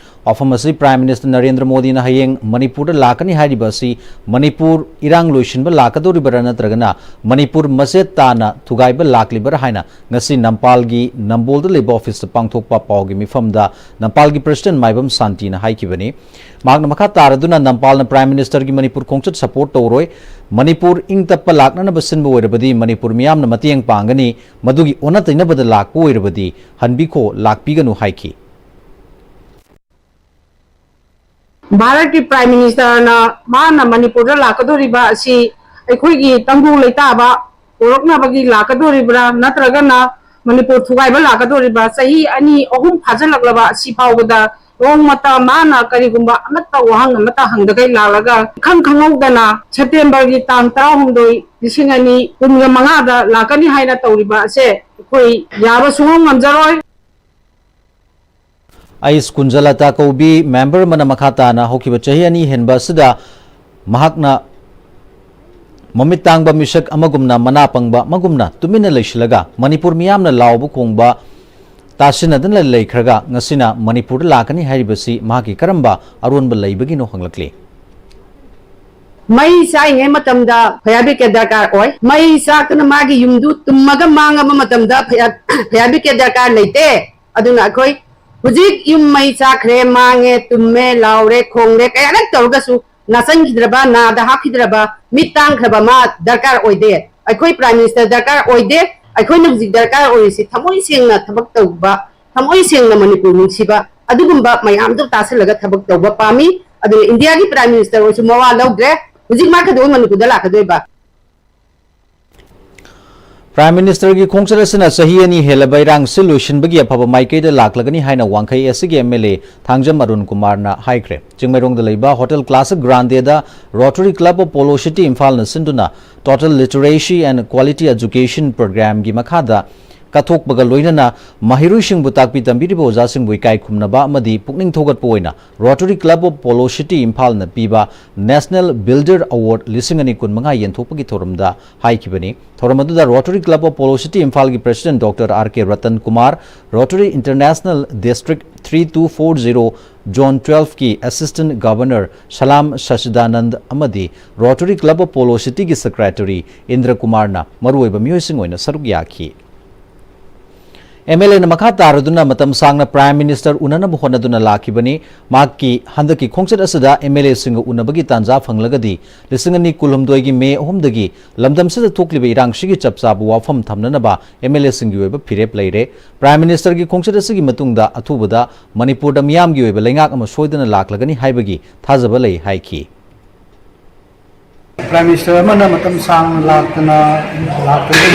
ꯋꯥꯐꯝ ꯑꯁꯤ Prime Minister ꯅꯔꯦꯟꯗ꯭ꯔ ꯃꯣꯗꯤꯅ ꯍꯌꯦꯡ ꯃꯅꯤꯄꯨꯔꯗ ꯂꯥꯛꯀꯅꯤ ꯍꯥꯏꯔꯤꯕ ꯑꯁꯤ ꯃꯅꯤꯄꯨꯔ ꯏꯔꯥꯡ ꯂꯣꯏꯁꯤꯟꯕ ꯂꯥꯛꯀꯗꯧꯔꯤꯕꯔꯥ ꯅꯠꯇ꯭ꯔꯒꯅ ꯃꯅꯤꯄꯨꯔ ꯃꯆꯦꯠ ꯇꯥꯅ ꯊꯨꯒꯥꯏꯕ ꯂꯥꯛꯂꯤꯕꯔꯥ ꯍꯥꯏꯅ ꯉꯁꯤ ꯅꯝꯄꯥꯜꯒꯤ ꯅꯝꯕꯣꯜꯗ ꯂꯩꯕ office ꯇ ꯄꯥꯡꯊꯣꯛꯄ ꯄꯥꯎꯒꯤ ꯃꯤꯐꯝꯗ ꯅꯝꯄꯥꯜꯒꯤ President ꯃꯥꯏꯕꯝ ꯁꯥꯟꯇꯤꯅ ꯍꯥꯏꯈꯤꯕꯅꯤ꯫ ꯃꯍꯥꯛꯅ ꯃꯈꯥ ꯇꯥꯔꯗꯨꯅ ꯅꯝꯄꯥꯜꯅ Prime Minister ꯒꯤ ꯃꯅꯤꯄꯨꯔ ꯈꯣꯡꯆꯠ support ꯇꯧꯔꯣꯏ, ꯃꯅꯤꯄꯨꯔ ꯏꯪ ꯇꯞꯄ ꯂꯥꯛꯅꯅꯕ ꯁꯤꯟꯕ ꯑꯣꯏꯔꯕꯗꯤ ꯃꯅꯤꯄꯨꯔ ꯃꯤꯌꯥꯝꯅ ꯃꯇꯦꯡ ꯄꯥꯡꯒꯅꯤ, ꯃꯗꯨꯒꯤ ꯑꯣꯟꯅ ꯇꯩꯅꯕꯗ ꯂꯥꯛꯄ ꯑꯣꯏꯔꯕꯗꯤ ꯍꯟꯕꯤꯈꯣ, ꯂꯥꯛꯄꯤꯒꯅꯨ ꯍꯥꯏꯈꯤ꯫ ꯚꯥꯔꯠꯀꯤ Prime Minister ꯅ ꯃꯥꯅ ꯃꯅꯤꯄꯨꯔꯗ ꯂꯥꯛꯀꯗꯧꯔꯤꯕ ꯑꯁꯤ ꯑꯩꯈꯣꯏꯒꯤ ꯇꯪꯗꯨ ꯂꯩꯇꯥꯕ ꯄꯣꯔꯛꯅꯕꯒꯤ ꯂꯥꯛꯀꯗꯧꯔꯤꯕ꯭ꯔꯥ, ꯅꯠꯇ꯭ꯔꯒꯅ ꯃꯅꯤꯄꯨꯔ ꯊꯨꯒꯥꯏꯕ ꯂꯥꯛꯀꯗꯧꯔꯤꯕ꯭ꯔꯥ? ꯆꯍꯤ ꯑꯅꯤ ꯑꯍꯨꯝ ꯐꯥꯖꯤꯜꯂꯛꯂꯕ ꯑꯁꯤ ꯐꯥꯎꯕꯗ ꯅꯣꯡꯃꯇ ꯃꯥꯅ ꯀꯔꯤꯒꯨꯝꯕ ꯑꯃꯠꯇ ꯋꯥꯍꯪ ꯑꯃꯠꯇ ꯍꯪꯗꯈꯩ ꯂꯥꯛꯂꯒ ꯏꯈꯪ ꯈꯪꯍꯧꯗꯅ ꯁꯦꯞꯇꯦꯝꯕꯔꯒꯤ ꯇꯥꯡ ꯇꯔꯥꯍꯨꯝꯗꯣꯏ, ꯂꯤꯁꯤꯡ ꯑꯅꯤ ꯀꯨꯟꯒ ꯃꯉꯥꯗ ꯂꯥꯛꯀꯅꯤ ꯍꯥꯏꯅ ꯇꯧꯔꯤꯕ ꯑꯁꯦ ꯑꯩꯈꯣꯏ ꯌꯥꯕ ꯁꯨꯡꯉꯝ ꯉꯝꯖꯔꯣꯏ꯫ ꯑꯩꯁ ꯀꯨꯟꯖꯂꯇꯥ ꯀꯧꯕꯤ ꯃꯦꯝꯕꯔ ꯑꯃꯅ ꯃꯈꯥ ꯇꯥꯅ ꯍꯧꯈꯤꯕ ꯆꯍꯤ ꯑꯅꯤ ꯍꯦꯟꯕ ꯑꯁꯤꯗ ꯃꯍꯥꯛꯅ ꯃꯃꯤꯠ ꯇꯥꯡꯕ ꯃꯤꯁꯛ ꯑꯃꯒꯨꯝꯅ, ꯃꯅꯥ ꯄꯪꯕ ꯑꯃꯒꯨꯝꯅ ꯇꯨꯃꯤꯟꯅ ꯂꯩꯁꯤꯜꯂꯒ ꯃꯅꯤꯄꯨꯔ ꯃꯤꯌꯥꯝꯅ ꯂꯥꯎꯕ ꯈꯣꯡꯕ ꯇꯥꯁꯤꯟꯅꯗꯅ ꯂꯩꯈ꯭ꯔꯒ ꯉꯁꯤꯅ ꯃꯅꯤꯄꯨꯔꯗ ꯂꯥꯛꯀꯅꯤ ꯍꯥꯏꯔꯤꯕꯁꯤ ꯃꯍꯥꯛꯀꯤ ꯀꯔꯝꯕ ꯑꯔꯣꯟꯕ ꯂꯩꯕꯒꯤꯅꯣ ꯍꯪꯂꯛꯂꯤ꯫ ꯃꯩ ꯆꯥꯛꯏꯉꯩ ꯃꯇꯝꯗ fire brigade ꯗꯔꯀꯥꯔ ꯑꯣꯏ꯫ ꯃꯩ ꯆꯥꯛꯇꯅ ꯃꯥꯒꯤ ꯌꯨꯝꯗꯨ ꯇꯨꯝꯃꯒ ꯃꯥꯡꯉꯕ ꯃꯇꯝꯗ fire, fire brigade ꯗꯔꯀꯥꯔ ꯂꯩꯇꯦ꯫ ꯑꯗꯨꯅ ꯑꯩꯈꯣꯏ ꯍꯧꯖꯤꯛ ꯌꯨꯝ ꯃꯩ ꯆꯥꯛꯈ꯭ꯔꯦ, ꯃꯥꯡꯉꯦ, ꯇꯨꯝꯃꯦ, ꯂꯥꯎꯔꯦ, ꯈꯣꯡꯂꯦ, ꯀꯌꯥꯔꯛ ꯇꯧꯔꯒꯁꯨ ꯅꯥꯁꯟꯈꯤꯗ꯭ꯔꯕ, ꯅꯥꯗ ꯍꯥꯞꯈꯤꯗ꯭ꯔꯕ, ꯃꯤꯠ ꯇꯥꯡꯈ꯭ꯔꯕ ꯃꯥ ꯗꯔꯀꯥꯔ ꯑꯣꯏꯗꯦ꯫ ꯑꯩꯈꯣꯏ Prime Minister ꯗꯔꯀꯥꯔ ꯑꯣꯏꯗꯦ꯫ ꯑꯩꯈꯣꯏꯅ ꯍꯧꯖꯤꯛ ꯗꯔꯀꯥꯔ ꯑꯣꯏꯔꯤꯁꯤ ꯊꯃꯣꯏ ꯁꯦꯡꯅ ꯊꯕꯛ ꯇꯧꯕ, ꯊꯃꯣꯏ ꯁꯦꯡꯅ ꯃꯅꯤꯄꯨꯔ ꯅꯨꯡꯁꯤꯕ, ꯑꯗꯨꯒꯨꯝꯕ ꯃꯌꯥꯝꯗꯣ ꯇꯥꯁꯤꯜꯂꯒ ꯊꯕꯛ ꯇꯧꯕ ꯄꯥꯝꯃꯤ꯫ ꯑꯗꯨꯅ ꯏꯟꯗꯤꯌꯥꯒꯤ Prime Minister ꯑꯣꯏꯔꯁꯨ ꯃꯋꯥ ꯂꯧꯗ꯭ꯔꯦ꯫ ꯍꯧꯖꯤꯛ ꯃꯥ ꯀꯩꯗꯧꯕꯩ ꯃꯅꯤꯄꯨꯔꯗ ꯂꯥꯛꯀꯗꯣꯏꯕ? Prime Minister ꯒꯤ ꯈꯣꯡꯆꯠ ꯑꯁꯤꯅ ꯆꯍꯤ ꯑꯅꯤ ꯍꯦꯜꯂꯕ ꯏꯔꯥꯡꯁꯤ ꯂꯣꯏꯁꯤꯟꯕꯒꯤ ꯑꯐꯕ ꯃꯥꯏꯀꯩꯗ ꯂꯥꯛꯂꯒꯅꯤ ꯍꯥꯏꯅ ꯋꯥꯡꯈꯩ ꯑꯦꯁ ꯁꯤꯒꯤ ꯑꯦꯝ ꯑꯦꯜ ꯑꯦ ꯊꯥꯡꯖꯝ ꯑꯔꯨꯟ ꯀꯨꯃꯥꯔꯅ ꯍꯥꯏꯈ꯭ꯔꯦ꯫ ꯆꯤꯡꯃꯩꯔꯣꯡꯗ ꯂꯩꯕ Hotel Classic Grande the Rotary Club of Polo City ꯏꯝꯐꯥꯜꯅ ꯁꯤꯟꯗꯨꯅ Total Literacy and Quality Education Program ꯒꯤ ꯃꯈꯥꯗ ꯀꯠꯊꯣꯛꯄꯒ ꯂꯣꯏꯅꯅ ꯃꯍꯩꯔꯣꯏꯁꯤꯡꯕꯨ ꯇꯥꯛꯄꯤ ꯇꯝꯕꯤꯔꯤꯕ ꯑꯣꯖꯥꯁꯤꯡꯕꯨ ꯏꯀꯥꯏ ꯈꯨꯝꯅꯕ ꯑꯃꯗꯤ ꯄꯨꯛꯅꯤꯡ ꯊꯧꯒꯠꯄ ꯑꯣꯏꯅ Rotary Club of Polo City ꯏꯝꯐꯥꯜꯅ ꯄꯤꯕ National Builder Award ꯂꯤꯁꯤꯡ ꯑꯅꯤ ꯀꯨꯟꯃꯉꯥ ꯌꯦꯟꯊꯣꯛꯄꯒꯤ ꯊꯧꯔꯝꯗ ꯍꯥꯏꯈꯤꯕꯅꯤ꯫ ꯊꯧꯔꯝ ꯑꯗꯨꯗ Rotary Club of Polo City ꯏꯝꯐꯥꯜꯒꯤ President Doctor R K Ratan Kumar, Rotary International District three two four zero Zone twelve ꯀꯤ Assistant Governor Salam Sachidanand ꯑꯃꯗꯤ Rotary Club of Polo City ꯒꯤ Secretary ꯏꯟꯗ꯭ꯔ ꯀꯨꯃꯥꯔꯅ ꯃꯔꯨꯑꯣꯏꯕ ꯃꯤꯑꯣꯏꯁꯤꯡ ꯑꯣꯏꯅ ꯁꯔꯨꯛ ꯌꯥꯈꯤ꯫ ꯑꯦꯝ ꯑꯦꯜ ꯑꯦꯅ ꯃꯈꯥ ꯇꯥꯔꯗꯨꯅ ꯃꯇꯝ ꯁꯥꯡꯅ Prime Minister ꯎꯅꯅꯕ ꯍꯣꯠꯅꯗꯨꯅ ꯂꯥꯛꯈꯤꯕꯅꯤ꯫ ꯃꯍꯥꯛꯀꯤ ꯍꯟꯗꯛꯀꯤ ꯈꯣꯡꯆꯠ ꯑꯁꯤꯗ ꯑꯦꯝ ꯑꯦꯜ ꯑꯦꯁꯤꯡꯒ ꯎꯅꯕꯒꯤ ꯇꯥꯟꯖꯥ ꯐꯪꯂꯒꯗꯤ ꯂꯤꯁꯤꯡ ꯑꯅꯤ ꯀꯨꯟꯍꯨꯝꯗꯣꯏꯒꯤ ꯃꯦ ꯑꯍꯨꯝꯗꯒꯤ ꯂꯝꯗꯝꯁꯤꯗ ꯊꯣꯛꯂꯤꯕ ꯏꯔꯥꯡꯁꯤꯒꯤ ꯆꯞ ꯆꯥꯕ ꯋꯥꯐꯝ ꯊꯝꯅꯅꯕ ꯑꯦꯝ ꯑꯦꯜ ꯑꯦꯁꯤꯡꯒꯤ ꯑꯣꯏꯕ ꯐꯤꯔꯦꯞ ꯂꯩꯔꯦ꯫ Prime Minister ꯒꯤ ꯈꯣꯡꯆꯠ ꯑꯁꯤꯒꯤ ꯃꯇꯨꯡꯗ ꯑꯊꯨꯕꯗ ꯃꯅꯤꯄꯨꯔꯗ ꯃꯤꯌꯥꯝꯒꯤ ꯑꯣꯏꯕ ꯂꯩꯉꯥꯛ ꯑꯃ ꯁꯣꯏꯗꯅ ꯂꯥꯛꯂꯒꯅꯤ ꯍꯥꯏꯕꯒꯤ ꯊꯥꯖꯕ ꯂꯩ ꯍꯥꯏꯈꯤ꯫ Prime Minister ꯑꯃꯅ ꯃꯇꯝ ꯁꯥꯡꯅ ꯂꯥꯛꯇꯅ, ꯂꯥꯛꯇꯅ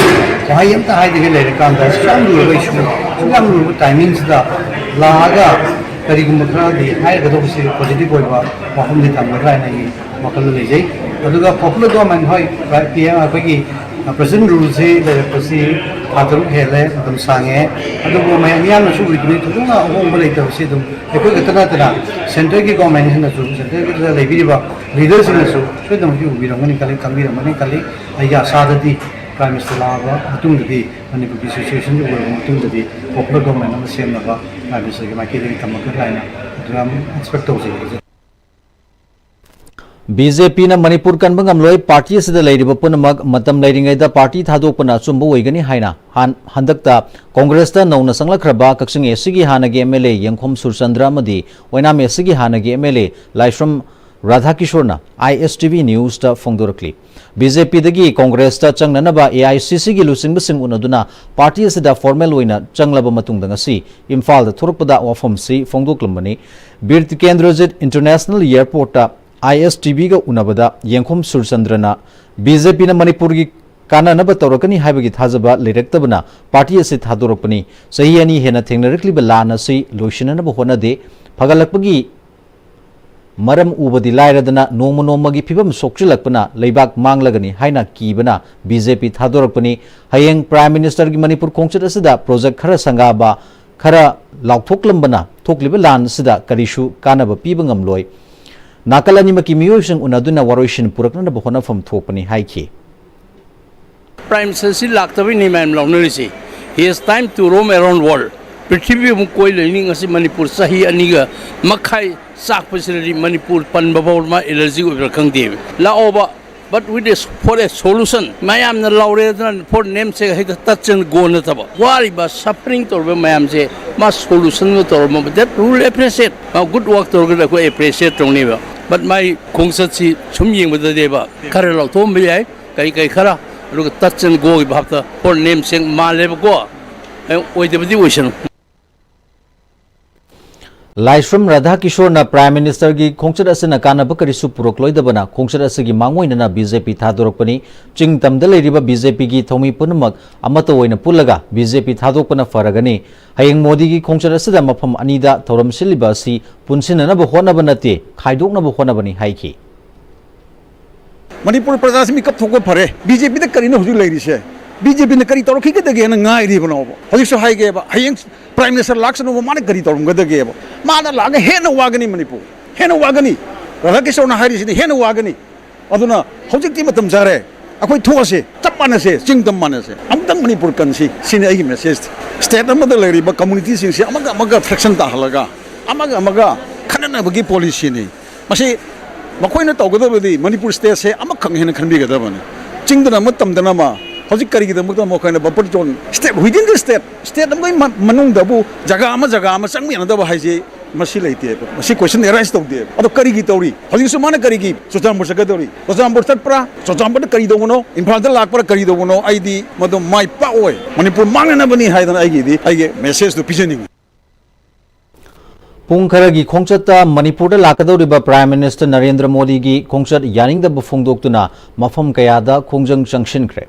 ꯋꯥꯍꯩ ꯑꯝꯇ ꯍꯥꯏꯗꯕꯤ ꯂꯩꯔꯀꯥꯟꯗ, ꯑꯁꯨꯛ ꯌꯥꯝ ꯂꯨꯔꯕ issue, ꯑꯁꯨꯛ ꯌꯥꯝ ꯂꯨꯔꯕ timing ꯁꯤꯗ ꯂꯥꯛꯑꯒ ꯀꯔꯤꯒꯨꯝꯕ ꯈꯔꯗꯤ ꯍꯥꯏꯔꯒꯗꯧꯕꯁꯤ ꯄꯣꯖꯤꯇꯤꯚ ꯑꯣꯏꯕ ꯋꯥꯐꯝꯗꯤ ꯊꯝꯒꯗ꯭ꯔꯥ ꯍꯥꯏꯅ ꯑꯩꯒꯤ ꯋꯥꯈꯜꯗ ꯂꯩꯖꯩ꯫ ꯑꯗꯨꯒ ꯄꯣꯄꯨꯂꯔ ꯒꯣꯚꯔꯟꯃꯦꯟ, ꯍꯣꯏ, ꯄꯤ ꯑꯦꯝ ꯑꯩꯈꯣꯏꯒꯤ ꯄ꯭ꯔꯖꯦꯟ ꯔꯨꯜꯁꯤ ꯂꯩꯔꯛꯄꯁꯤ ꯊꯥ ꯇꯔꯨꯛ ꯍꯦꯜꯂꯦ, ꯃꯇꯝ ꯁꯥꯡꯉꯦ꯫ ꯑꯗꯨꯕꯨ ꯃꯌꯥꯝ ꯃꯤꯌꯥꯝꯅꯁꯨ ꯎꯔꯤꯗꯨꯅꯤ, ꯊꯣꯏꯗꯣꯛꯅ ꯑꯍꯣꯡꯕ ꯂꯩꯇꯕꯁꯤ ꯑꯗꯨꯝ ꯑꯩꯈꯣꯏ ꯈꯛꯇ ꯅꯠꯇꯅ ꯁꯦꯟꯇꯔꯒꯤ ꯒꯣꯚꯔꯟꯃꯦꯟꯁꯤꯅꯁꯨ, ꯁꯦꯟꯇꯔꯒꯤꯗ ꯂꯩꯕꯤꯔꯤꯕ ꯂꯤꯗꯔꯁꯤꯡꯅꯁꯨ ꯁꯣꯏꯗꯅꯃꯛꯀꯤ ꯎꯕꯤꯔꯝꯒꯅꯤ ꯈꯜꯂꯤ, ꯈꯪꯕꯤꯔꯝꯒꯅꯤ ꯈꯜꯂꯤ꯫ ꯑꯩꯒꯤ ꯑꯁꯥꯗꯗꯤ ꯄ꯭ꯔꯥꯏꯝ ꯃꯤꯅꯤꯁꯇꯔ ꯂꯥꯛꯑꯕ ꯃꯇꯨꯡꯗꯗꯤ ꯃꯅꯤꯄꯨꯔꯒꯤ ꯁꯤꯆꯨꯋꯦꯁꯟꯁꯤ ꯎꯔꯕ ꯃꯇꯨꯡꯗꯗꯤ ꯄꯣꯄꯨꯂꯔ ꯒꯣꯚꯔꯟꯃꯦꯟ ꯑꯃ ꯁꯦꯝꯅꯕ ꯄ꯭ꯔꯥꯏꯝ ꯃꯤꯅꯤꯁꯇꯔꯒꯤ ꯃꯥꯏꯀꯩꯗꯒꯤ ꯇꯝꯃꯛꯀꯗ꯭ꯔꯥ ꯍꯥꯏꯅ ꯑꯗꯨ ꯌꯥꯝ ꯑꯦꯛꯁꯄꯦꯛ ꯇꯧꯖꯩ꯫ ꯕꯤ ꯖꯦ ꯄꯤꯅ ꯃꯅꯤꯄꯨꯔ ꯀꯟꯕ ꯉꯝꯂꯣꯏ, ꯄꯥꯔꯇꯤ ꯑꯁꯤꯗ ꯂꯩꯔꯤꯕ ꯄꯨꯝꯅꯃꯛ ꯃꯇꯝ ꯂꯩꯔꯤꯉꯩꯗ ꯄꯥꯔꯇꯤ ꯊꯥꯗꯣꯛꯄꯅ ꯑꯆꯨꯝꯕ ꯑꯣꯏꯒꯅꯤ ꯍꯥꯏꯅ ꯍꯥꯟ-, ꯍꯟꯗꯛꯇ ꯀꯣꯡꯒ꯭ꯔꯦꯁꯇ ꯅꯧꯅ ꯆꯪꯂꯛꯈ꯭ꯔꯕ ꯀꯛꯆꯤꯡ ꯑꯦ ꯁꯤꯒꯤ ꯍꯥꯟꯅꯒꯤ ꯑꯦꯝ ꯑꯦꯜ ꯑꯦ ꯌꯦꯡꯈꯣꯝ ꯁꯨꯔꯆꯟꯗ꯭ꯔ ꯑꯃꯗꯤ ꯑꯣꯏꯅꯥꯝ ꯑꯦ ꯁꯤꯒꯤ ꯍꯥꯟꯅꯒꯤ ꯑꯦꯝ ꯑꯦꯜ ꯑꯦ ꯂꯥꯏꯁ꯭ꯔꯝ ꯔꯥꯙꯥꯀꯤꯁꯣꯔꯅ ꯑꯥꯏ ꯑꯦꯁ ꯇꯤ ꯚꯤ ꯅ꯭ꯌꯨꯁꯇ ꯐꯣꯡꯗꯣꯔꯛꯂꯤ꯫ ꯕꯤ ꯖꯦ ꯄꯤꯗꯒꯤ ꯀꯣꯡꯒ꯭ꯔꯦꯁꯇ ꯆꯪꯅꯅꯕ ꯑꯦ ꯑꯥꯏ ꯁꯤ ꯁꯤꯒꯤ ꯂꯨꯆꯤꯡꯕꯁꯤꯡ ꯎꯅꯗꯨꯅ ꯄꯥꯔꯇꯤ ꯑꯁꯤꯗ ꯐꯣꯔꯃꯦꯜ ꯑꯣꯏꯅ ꯆꯪꯂꯕ ꯃꯇꯨꯡꯗ ꯉꯁꯤ ꯏꯝꯐꯥꯜꯗ ꯊꯣꯔꯛꯄꯗ ꯋꯥꯐꯝꯁꯤ ꯐꯣꯡꯗꯣꯛꯂꯝꯕꯅꯤ꯫ ꯕꯤꯔ ꯇꯤꯀꯦꯟꯗ꯭ꯔꯖꯤꯠ ꯏꯟꯇꯔꯅꯦꯁꯅꯦꯜ ꯑꯦꯌꯔꯄꯣꯔꯠꯇ ꯑꯥꯏ ꯑꯦꯁ ꯇꯤ ꯚꯤꯒ ꯎꯅꯕꯗ ꯌꯦꯡꯈꯣꯝ ꯁꯨꯔꯆꯟꯗ꯭ꯔꯅ ꯕꯤ ꯖꯦ ꯄꯤꯅ ꯃꯅꯤꯄꯨꯔꯒꯤ ꯀꯥꯟꯅꯅꯕ ꯇꯧꯔꯛꯀꯅꯤ ꯍꯥꯏꯕꯒꯤ ꯊꯥꯖꯕ ꯂꯩꯔꯛꯇꯕꯅ ꯄꯥꯔꯇꯤ ꯑꯁꯤ ꯊꯥꯗꯣꯔꯛꯄꯅꯤ꯫ ꯆꯍꯤ ꯑꯅꯤ ꯍꯦꯟꯅ ꯊꯦꯡꯅꯔꯛꯂꯤꯕ ꯂꯥꯟ ꯑꯁꯤ ꯂꯣꯏꯁꯤꯟꯅꯅꯕ ꯍꯣꯠꯅꯗꯦ꯫ ꯐꯒꯠꯂꯛꯄꯒꯤ ꯃꯔꯝ ꯎꯕꯗꯤ ꯂꯥꯏꯔꯗꯅ ꯅꯣꯡꯃ ꯅꯣꯡꯃꯒꯤ ꯐꯤꯕꯝ ꯁꯣꯛꯆꯤꯜꯂꯛꯄꯅ ꯂꯩꯕꯥꯛ ꯃꯥꯡꯂꯒꯅꯤ ꯍꯥꯏꯅ ꯀꯤꯕꯅ ꯕꯤ ꯖꯦ ꯄꯤ ꯊꯥꯗꯣꯔꯛꯄꯅꯤ꯫ ꯍꯌꯦꯡ ꯄ꯭ꯔꯥꯏꯝ ꯃꯤꯅꯤꯁꯇꯔꯒꯤ ꯃꯅꯤꯄꯨꯔ ꯈꯣꯡꯆꯠ ꯑꯁꯤꯗ ꯄ꯭ꯔꯣꯖꯦꯛ ꯈꯔ ꯁꯪꯒꯥꯕ, ꯈꯔ ꯂꯥꯎꯊꯣꯛꯂꯝꯕꯅ ꯊꯣꯛꯂꯤꯕ ꯂꯥꯟ ꯑꯁꯤꯗ ꯀꯔꯤꯁꯨ ꯀꯥꯟꯅꯕ ꯄꯤꯕ ꯉꯝꯂꯣꯏ꯫ ꯅꯥꯀꯜ ꯑꯅꯤꯃꯛꯀꯤ ꯃꯤꯑꯣꯏꯁꯤꯡ ꯎꯅꯗꯨꯅ ꯋꯥꯔꯣꯏꯁꯤꯟ ꯄꯨꯔꯛꯅꯅꯕ ꯍꯣꯠꯅꯐꯝ ꯊꯣꯛꯄꯅꯤ ꯍꯥꯏꯈꯤ꯫ ꯄ꯭ꯔꯥꯏꯝ ꯃꯤꯅꯤꯁꯇꯔꯁꯤ ꯂꯥꯛꯇꯕꯩꯅꯤ ꯃꯌꯥꯝ ꯂꯥꯎꯅꯔꯤꯁꯤ꯫ He has time to roam around world. ꯄ꯭ꯔꯤꯊꯤꯕꯤ ꯑꯃꯨꯛ ꯀꯣꯏ ꯂꯩꯅꯤ꯫ ꯉꯁꯤ ꯃꯅꯤꯄꯨꯔ ꯆꯍꯤ ꯑꯅꯤꯒ ꯃꯈꯥꯏ ꯆꯥꯛꯄꯁꯤꯗꯗꯤ ꯃꯅꯤꯄꯨꯔ ꯄꯟꯕ ꯐꯥꯎ ꯃꯥ ꯑꯦꯂꯔꯖꯤ ꯑꯣꯏꯕ꯭ꯔꯥ ꯈꯪꯗꯦ꯫ ꯂꯥꯛꯑꯣꯕ, but with a, for a solution. ꯃꯌꯥꯝꯅ ꯂꯥꯎꯔꯦꯗꯅ for name sake ꯍꯦꯛꯇ touch and go ꯅꯠꯇꯕ꯫ ꯋꯥꯔꯤꯕ, suffering ꯇꯧꯔꯤꯕ ꯃꯌꯥꯝꯁꯦ ꯃꯥ solution ꯑꯃ ꯇꯧꯔꯝꯃꯕ, that we will appreciate. ꯃꯥ good work ꯇꯧꯔꯒꯗꯤ ꯑꯩꯈꯣꯏ appreciate ꯇꯧꯅꯦꯕ꯫ But ꯃꯥꯒꯤ ꯈꯣꯡꯆꯠꯁꯤ ꯁꯨꯝ ꯌꯦꯡꯕꯗꯗꯤꯕ ꯈꯔ ꯂꯥꯎꯊꯣꯛꯑꯝꯕ ꯌꯥꯏ꯫ ꯀꯩ ꯀꯩ ꯈꯔ, ꯑꯗꯨꯒ touch and goꯒꯤ ꯚꯥꯞꯇ for name sake ꯃꯥꯜꯂꯦꯕꯀꯣ꯫ ꯑꯣꯏꯗꯕꯗꯤ ꯑꯣꯏꯁꯅꯨ꯫ ꯂꯥꯏꯁ꯭ꯔꯝ ꯔꯥꯙꯥꯀꯤꯁꯣꯔꯅ Prime Ministerꯒꯤ ꯈꯣꯡꯆꯠ ꯑꯁꯤꯅ ꯀꯥꯟꯅꯕ ꯀꯔꯤꯁꯨ ꯄꯨꯔꯛꯂꯣꯏꯗꯕꯅ ꯈꯣꯡꯆꯠ ꯑꯁꯤꯒꯤ ꯃꯥꯡꯑꯣꯏꯅꯅ BJP ꯊꯥꯗꯣꯔꯛꯄꯅꯤ꯫ ꯆꯤꯡ ꯇꯝꯗ ꯂꯩꯔꯤꯕ BJPꯒꯤ ꯊꯧꯃꯤ ꯄꯨꯝꯅꯃꯛ ꯑꯃꯠꯇ ꯑꯣꯏꯅ ꯄꯨꯜꯂꯒ BJP ꯊꯥꯗꯣꯛꯄꯅ ꯐꯔꯒꯅꯤ꯫ ꯍꯌꯦꯡ ꯃꯣꯗꯤꯒꯤ ꯈꯣꯡꯆꯠ ꯑꯁꯤꯗ ꯃꯐꯝ ꯑꯅꯤꯗ ꯊꯧꯔꯝ ꯁꯤꯜꯂꯤꯕ ꯑꯁꯤ ꯄꯨꯟꯁꯤꯟꯅꯅꯕ ꯍꯣꯠꯅꯕ ꯅꯠꯇꯦ, ꯈꯥꯏꯗꯣꯛꯅꯕ ꯍꯣꯠꯅꯕꯅꯤ ꯍꯥꯏꯈꯤ꯫ ꯃꯅꯤꯄꯨꯔ ꯄ꯭ꯔꯖꯥꯁꯤ ꯃꯤꯀꯞ ꯊꯣꯛꯄ ꯐꯔꯦ꯫ BJPꯗ ꯀꯔꯤꯅꯣ ꯍꯧꯖꯤꯛ ꯂꯩꯔꯤꯁꯦ? BJPꯅ ꯀꯔꯤ ꯇꯧꯔꯛꯈꯤꯒꯗꯒꯦꯅ ꯉꯥꯏꯔꯤꯕꯅꯣꯕ? ꯍꯧꯖꯤꯛꯁꯨ ꯍꯥꯏꯒꯦꯕ, ꯍꯌꯦꯡ Prime Minister ꯂꯥꯛꯁꯅꯨꯕ, ꯃꯥꯅ ꯀꯔꯤ ꯇꯧꯔꯝꯒꯗꯒꯦꯕ? ꯃꯥꯅ ꯂꯥꯛꯑꯒ ꯍꯦꯟꯅ ꯋꯥꯒꯅꯤ ꯃꯅꯤꯄꯨꯔ, ꯍꯦꯟꯅ ꯋꯥꯒꯅꯤ꯫ ꯔꯥꯙꯥꯀꯤꯁꯣꯔꯅ ꯍꯥꯏꯔꯤꯁꯤꯗꯤ ꯍꯦꯟꯅ ꯋꯥꯒꯅꯤ꯫ ꯑꯗꯨꯅ ꯍꯧꯖꯤꯛꯇꯤ ꯃꯇꯝ ꯆꯥꯔꯦ꯫ ꯑꯩꯈꯣꯏ ꯊꯣꯛꯑꯁꯦ, ꯆꯞ ꯃꯥꯟꯅꯁꯦ, ꯆꯤꯡ ꯇꯝ ꯃꯥꯟꯅꯁꯦ, ꯑꯃꯨꯛꯇꯪ ꯃꯅꯤꯄꯨꯔ ꯀꯟꯁꯤ꯫ ꯁꯤꯅꯤ ꯑꯩꯒꯤ message꯫ State ꯑꯃꯗ ꯂꯩꯔꯤꯕ communityꯁꯤꯡꯁꯤ ꯑꯃꯒ ꯑꯃꯒ fraction ꯇꯥꯍꯜꯂꯒ, ꯑꯃꯒ ꯑꯃꯒ ꯈꯠꯅꯅꯕꯒꯤ policyꯅꯤ꯫ ꯃꯁꯤ ꯃꯈꯣꯏꯅ ꯇꯧꯒꯗꯕꯗꯤ ꯃꯅꯤꯄꯨꯔ stateꯁꯦ ꯑꯃꯈꯛ ꯍꯦꯟꯅ ꯈꯟꯕꯤꯒꯗꯕꯅꯤ꯫ ꯆꯤꯡꯗꯅ ꯑꯃ, ꯇꯝꯗꯅ ꯑꯃ꯫ ꯍꯧꯖꯤꯛ ꯀꯔꯤꯒꯤꯗꯃꯛꯇ ꯃꯈꯣꯏꯅ buffer zone, state within the state, state ꯑꯃꯒꯤ ꯃ-, ꯃꯅꯨꯡꯗꯕꯨ ꯖꯒꯥ ꯑꯃ ꯖꯒꯥ ꯑꯃ ꯆꯪꯕ ꯌꯥꯅꯗꯕ ꯍꯥꯏꯁꯤ ꯃꯁꯤ ꯂꯩꯇꯦꯕ꯫ ꯃꯁꯤ question arise ꯇꯧꯗꯦꯕ꯫ ꯑꯗꯣ ꯀꯔꯤꯒꯤ ꯇꯧꯔꯤ? ꯍꯧꯖꯤꯛꯁꯨ ꯃꯥꯅ ꯀꯔꯤꯒꯤ ꯆꯨꯔꯆꯥꯟꯄꯨꯔ ꯆꯠꯀꯗꯧꯔꯤ? ꯆꯨꯔꯆꯥꯟꯄꯨꯔ ꯆꯠꯄ꯭ꯔꯥ? ꯆꯨꯔꯆꯥꯟꯄꯨꯔꯗ ꯀꯔꯤ ꯇꯧꯕꯅꯣ? ꯏꯝꯐꯥꯜꯗ ꯂꯥꯛꯄ꯭ꯔꯥ? ꯀꯔꯤ ꯇꯧꯕꯅꯣ? ꯑꯩꯗꯤ ꯃꯗꯨ ꯃꯥꯏ ꯄꯥꯛꯑꯣꯏ꯫ ꯃꯅꯤꯄꯨꯔ ꯃꯥꯡꯅꯅꯕꯅꯤ ꯍꯥꯏꯗꯅ ꯑꯩꯒꯤꯗꯤ, ꯑꯩꯒꯤ messageꯗꯨ ꯄꯤꯖꯅꯤꯡꯉꯤ꯫ ꯄꯨꯡ ꯈꯔꯒꯤ ꯈꯣꯡꯆꯠꯇ ꯃꯅꯤꯄꯨꯔꯗ ꯂꯥꯛꯀꯗꯧꯔꯤꯕ Prime Minister ꯅꯔꯦꯟꯗ꯭ꯔ ꯃꯣꯗꯤꯒꯤ ꯈꯣꯡꯆꯠ ꯌꯥꯅꯤꯡꯗꯕ ꯐꯣꯡꯗꯣꯛꯇꯨꯅ ꯃꯐꯝ ꯀꯌꯥꯗ ꯈꯣꯡꯖꯪ ꯆꯪꯁꯤꯟꯈ꯭ꯔꯦ꯫